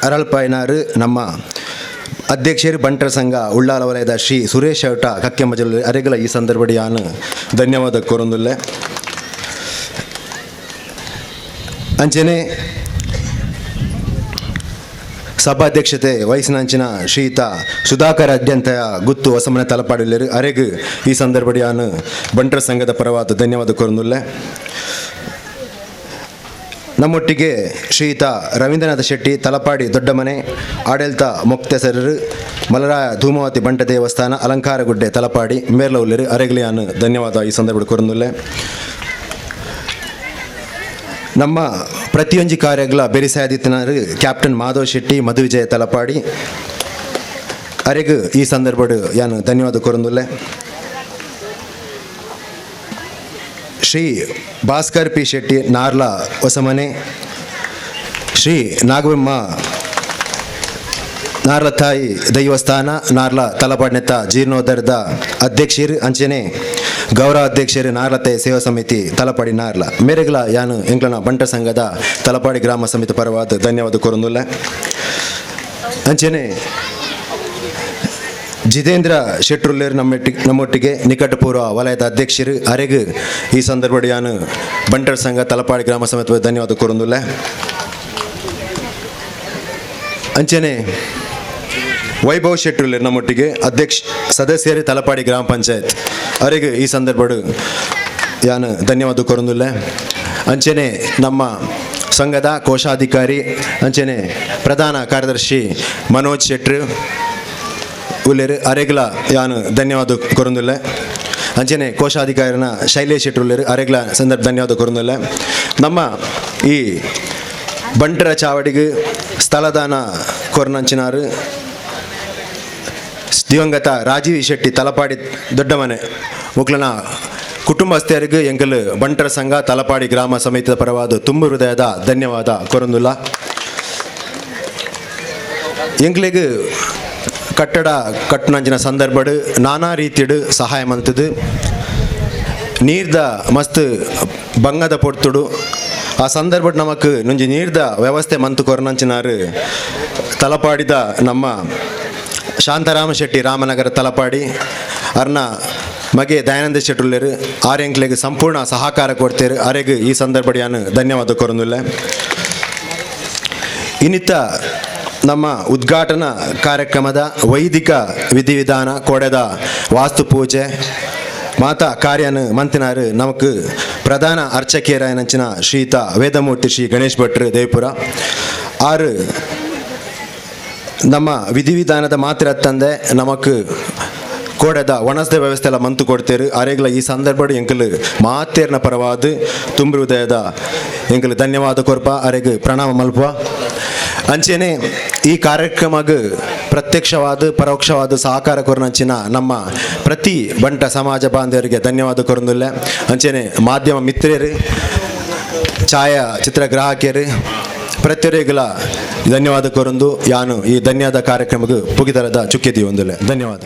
ಅರಳ್ಪಾಯ್ನಾರು ನಮ್ಮ ಅಧ್ಯಕ್ಷರು ಬಂಟರ ಸಂಘ ಉಳ್ಳಾಲ ವಲಯದ ಶ್ರೀ ಸುರೇಶ್ ಔಟ ಕಕ್ಕೆಂಬಜಲ್ ಅರೆಗಲ ಈ ಸಂದರ್ಭಡಿ ಆನು ಧನ್ಯವಾದ ಕೋರೊಂದುಲ್ಲೆ. ಅಂಚೆನೆ ಸಭಾಧ್ಯಕ್ಷತೆ ವಹಿಸಿನಂಚಿನ ಶ್ರೀಯುತ ಸುಧಾಕರ್ ಅಡ್ಯಂತ ಗುತ್ತು ಹೊಸಮನೆ ತಲಪಾಡಿಲ್ಲೇರು ಅರೆಗ್ ಈ ಸಂದರ್ಭಡಿ ಆನು ಬಂಟರ ಸಂಘದ ಪರವಾದ ಧನ್ಯವಾದ ಕೋರೊಂದುಲ್ಲೆ. ನಮ್ಮೊಟ್ಟಿಗೆ ಶ್ರೀಯುತ ರವೀಂದ್ರನಾಥ ಶೆಟ್ಟಿ ತಲಪಾಡಿ ದೊಡ್ಡಮನೆ ಆಡಳಿತ ಮೊಕ್ತೆಸರರು ಮಲರಾಯ ಧೂಮಾವತಿ ಬಂಟ ದೇವಸ್ಥಾನ ಅಲಂಕಾರಗುಡ್ಡೆ ತಲಪಾಡಿ ಮೇರ್ಲ ಉಲ್ಲೇರು ಅರೆಗ್ಲಿಯಾನು ಧನ್ಯವಾದ ಈ ಸಂದರ್ಭ ಕೊರೊಂದುಲ್ಲೆ. ನಮ್ಮ ಪ್ರತಿಯೊಂಜಿ ಕಾರ್ಯಗಳ ಬೆರಿಸಾದಿತ್ತನಾರು ಕ್ಯಾಪ್ಟನ್ ಮಾಧವ್ ಶೆಟ್ಟಿ ಮಧುವಿಜಯ ತಲಪಾಡಿ ಅರೆಗ್ ಈ ಸಂದರ್ಭಡು ಯಾನು ಧನ್ಯವಾದ ಕೊರೊಂದುಲ್ಲೆ. ಶ್ರೀ ಭಾಸ್ಕರ್ ಪಿ ಶೆಟ್ಟಿ ನಾರ್ಲಾ ಹೊಸಮನೆ, ಶ್ರೀ ನಾಗಬ್ರಹ್ಮ ನಾರ್ಲ ತಾಯಿ ದೈವಸ್ಥಾನ ನಾರ್ಲ ತಲಪಾಡ್ನೆತ್ತ ಜೀರ್ಣೋದ್ಧಾರದ ಅಧ್ಯಕ್ಷರು ಅಂಚೆನೆ ಗೌರವ ಅಧ್ಯಕ್ಷರು ನಾರ್ಲತೆ ಸೇವಾ ಸಮಿತಿ ತಲಪಾಡಿ ನಾರ್ಲ ಮೇರೆಗಳ ಯಾನು ಎಂಕ್ಲನ ಬಂಟ ಸಂಘದ ತಲಪಾಡಿ ಗ್ರಾಮ ಸಮಿತಿ ಪರವಾದ ಧನ್ಯವಾದ ಕೋರೊಂದುಲ್ಲೆ. ಅಂಚೆನೆ ಜಿತೇಂದ್ರ ಶೆಟ್ರುಲ್ಲೇರು ನಮ್ಮೊಟ್ಟಿಗೆ ನಿಕಟಪೂರ್ವ ವಲಯದ ಅಧ್ಯಕ್ಷರು ಅರೆಗ್ ಈ ಸಂದರ್ಭ ಯಾನು ಬಂಟರ ಸಂಘ ತಲಪಾಡಿ ಗ್ರಾಮ ಸಮಿತಿ ಧನ್ಯವಾದ ಕೋರೊಂದುಲ್ಲೆ. ಅಂಚೆನೆ ವೈಭವ್ ಶೆಟ್ರುಲ್ಲೇರು ನಮ್ಮೊಟ್ಟಿಗೆ ಅಧ್ಯಕ್ಷ ಸದಸ್ಯರು ತಲಪಾಡಿ ಗ್ರಾಮ ಪಂಚಾಯತ್ ಅರೆಗ್ ಈ ಸಂದರ್ಭಡು ಯಾನು ಧನ್ಯವಾದ ಕೋರೊಂದುಲ್ಲೆ. ಅಂಚೆನೆ ನಮ್ಮ ಸಂಘದ ಕೋಶಾಧಿಕಾರಿ ಅಂಚೆನೆ ಪ್ರಧಾನ ಕಾರ್ಯದರ್ಶಿ ಮನೋಜ್ ಶೆಟ್ರು ಉಲ್ಲೇರು ಅರೆಗ್ಲ ಯಾನು ಧನ್ಯವಾದ ಕೊರೊಂದುಲ್ಲೆ. ಅಂಚೆನೆ ಕೋಶಾಧಿಕಾರಿನ ಶೈಲೇಶ್ ಶೆಟ್ರು ಉಲ್ಲೇರು ಅರೆಗ್ಲ ಸಂದರ್ಭ ಧನ್ಯವಾದ ಕೊರೊಂದುಲ್ಲೆ. ನಮ್ಮ ಈ ಬಂಟರ ಚಾವಡಿಗೆ ಸ್ಥಳದಾನ ಕೊರ್ನಂಚಿನಾರು ದಿವಂಗತ ರಾಜೀವ್ ಶೆಟ್ಟಿ ತಲಪಾಡಿ ದೊಡ್ಡಮನೆ ಮುಕ್ಲನ ಕುಟುಂಬಸ್ಥರಿಗೆ ಎಂಕಲ್ ಬಂಟರ ಸಂಘ ತಲಪಾಡಿ ಗ್ರಾಮ ಸಮಿತಿಯ ಪರವಾದ ತುಂಬು ಹೃದಯದ ಧನ್ಯವಾದ ಕೊರೊಂದುಲ್ಲ. ಎಂಕ್ಲೆಗ್ ಕಟ್ಟಡ ಕಟ್ಟುನಂಚಿನ ಸಂದರ್ಭಡು ನಾನಾ ರೀತಿಡು ಸಹಾಯ ಮಂತದು ನೀರ್ದ ಮಸ್ತ್ ಬಂಗದ ಪೊರ್ತುಡು ಆ ಸಂದರ್ಭಡ್ ನಮಕ್ ನುಂಜಿ ನೀರ್ದ ವ್ಯವಸ್ಥೆ ಮಂತು ಕೊರನಂಚಿನಾರು ತಲಪಾಡಿದ ನಮ್ಮ ಶಾಂತಾರಾಮ ಶೆಟ್ಟಿ ರಾಮನಗರ ತಲಪಾಡಿ ಅರ್ನ ಮಗೆ ದಯಾನಂದ ಶೆಟ್ಟುಲ್ಲೇರು ಆರ್ಯಂಕ್ಲೆಗ್ ಸಂಪೂರ್ಣ ಸಹಕಾರ ಕೊಡ್ತೇರು ಅರೆಗ್ ಈ ಸಂದರ್ಭಡಿಯಾನು ಧನ್ಯವಾದ ಕೊರೊಂದುಲ್ಲೆ. ಇನ್ನಿತ ನಮ್ಮ ಉದ್ಘಾಟನಾ ಕಾರ್ಯಕ್ರಮದ ವೈದಿಕ ವಿಧಿವಿಧಾನ ಕೊಡೆದ ವಾಸ್ತು ಪೂಜೆ ಮಾತಾ ಕಾರ್ಯನು ಮಂತಿನಾರು ನಮಕ್ ಪ್ರಧಾನ ಅರ್ಚಕಿಯರಾಯನಂಚಿನ ಶ್ರೀಯುತ ವೇದಮೂರ್ತಿ ಶ್ರೀ ಗಣೇಶ್ ಭಟ್ರು ದೇವಪುರ ಆರು ನಮ್ಮ ವಿಧಿವಿಧಾನದ ಮಾತ್ರ ತಂದೆ ನಮಕ್ ಕೋಡೆದ ಒಣಸ್ದ ವ್ಯವಸ್ಥೆ ಎಲ್ಲ ಮಂತು ಕೊಡ್ತೇರು ಅರೆಗ್ಲ ಈ ಸಂದರ್ಭಡು ಎಂಕಲ್ ಮಾತೇರ್ನ ಪರವಾದ ತುಂಬು ಹೃದಯದ ಎಂಕಲ್ ಧನ್ಯವಾದ ಕೊರ್ಪ ಅರೆಗ್ ಪ್ರಣಾಮ ಮಲ್ಪ. ಅಂಚೆನೆ ಈ ಕಾರ್ಯಕ್ರಮಗ್ ಪ್ರತ್ಯಕ್ಷವಾದ ಪರೋಕ್ಷವಾದ ಸಹಕಾರ ಕೊರನಂಚಿನ ನಮ್ಮ ಪ್ರತಿ ಬಂಟ ಸಮಾಜ ಬಾಂಧವರಿಗೆ ಧನ್ಯವಾದ ಕೊರೊಂದುಲ್ಲೆ. ಅಂಚೆನೆ ಮಾಧ್ಯಮ ಮಿತ್ರರು ಛಾಯಾ ಚಿತ್ರಗ್ರಾಹಕಿಯರು ಪ್ರತಿಯೊರಿಗಳ ಧನ್ಯವಾದ ಕೊರೊಂದು ಯಾನು ಈ ಧನ್ಯವಾದ ಕಾರ್ಯಕ್ರಮಕ್ಕೆ ಪುಗಿತರದ ಚುಕ್ಕೆದಿ ಒಂದುಲ್ಲೆ. ಧನ್ಯವಾದ.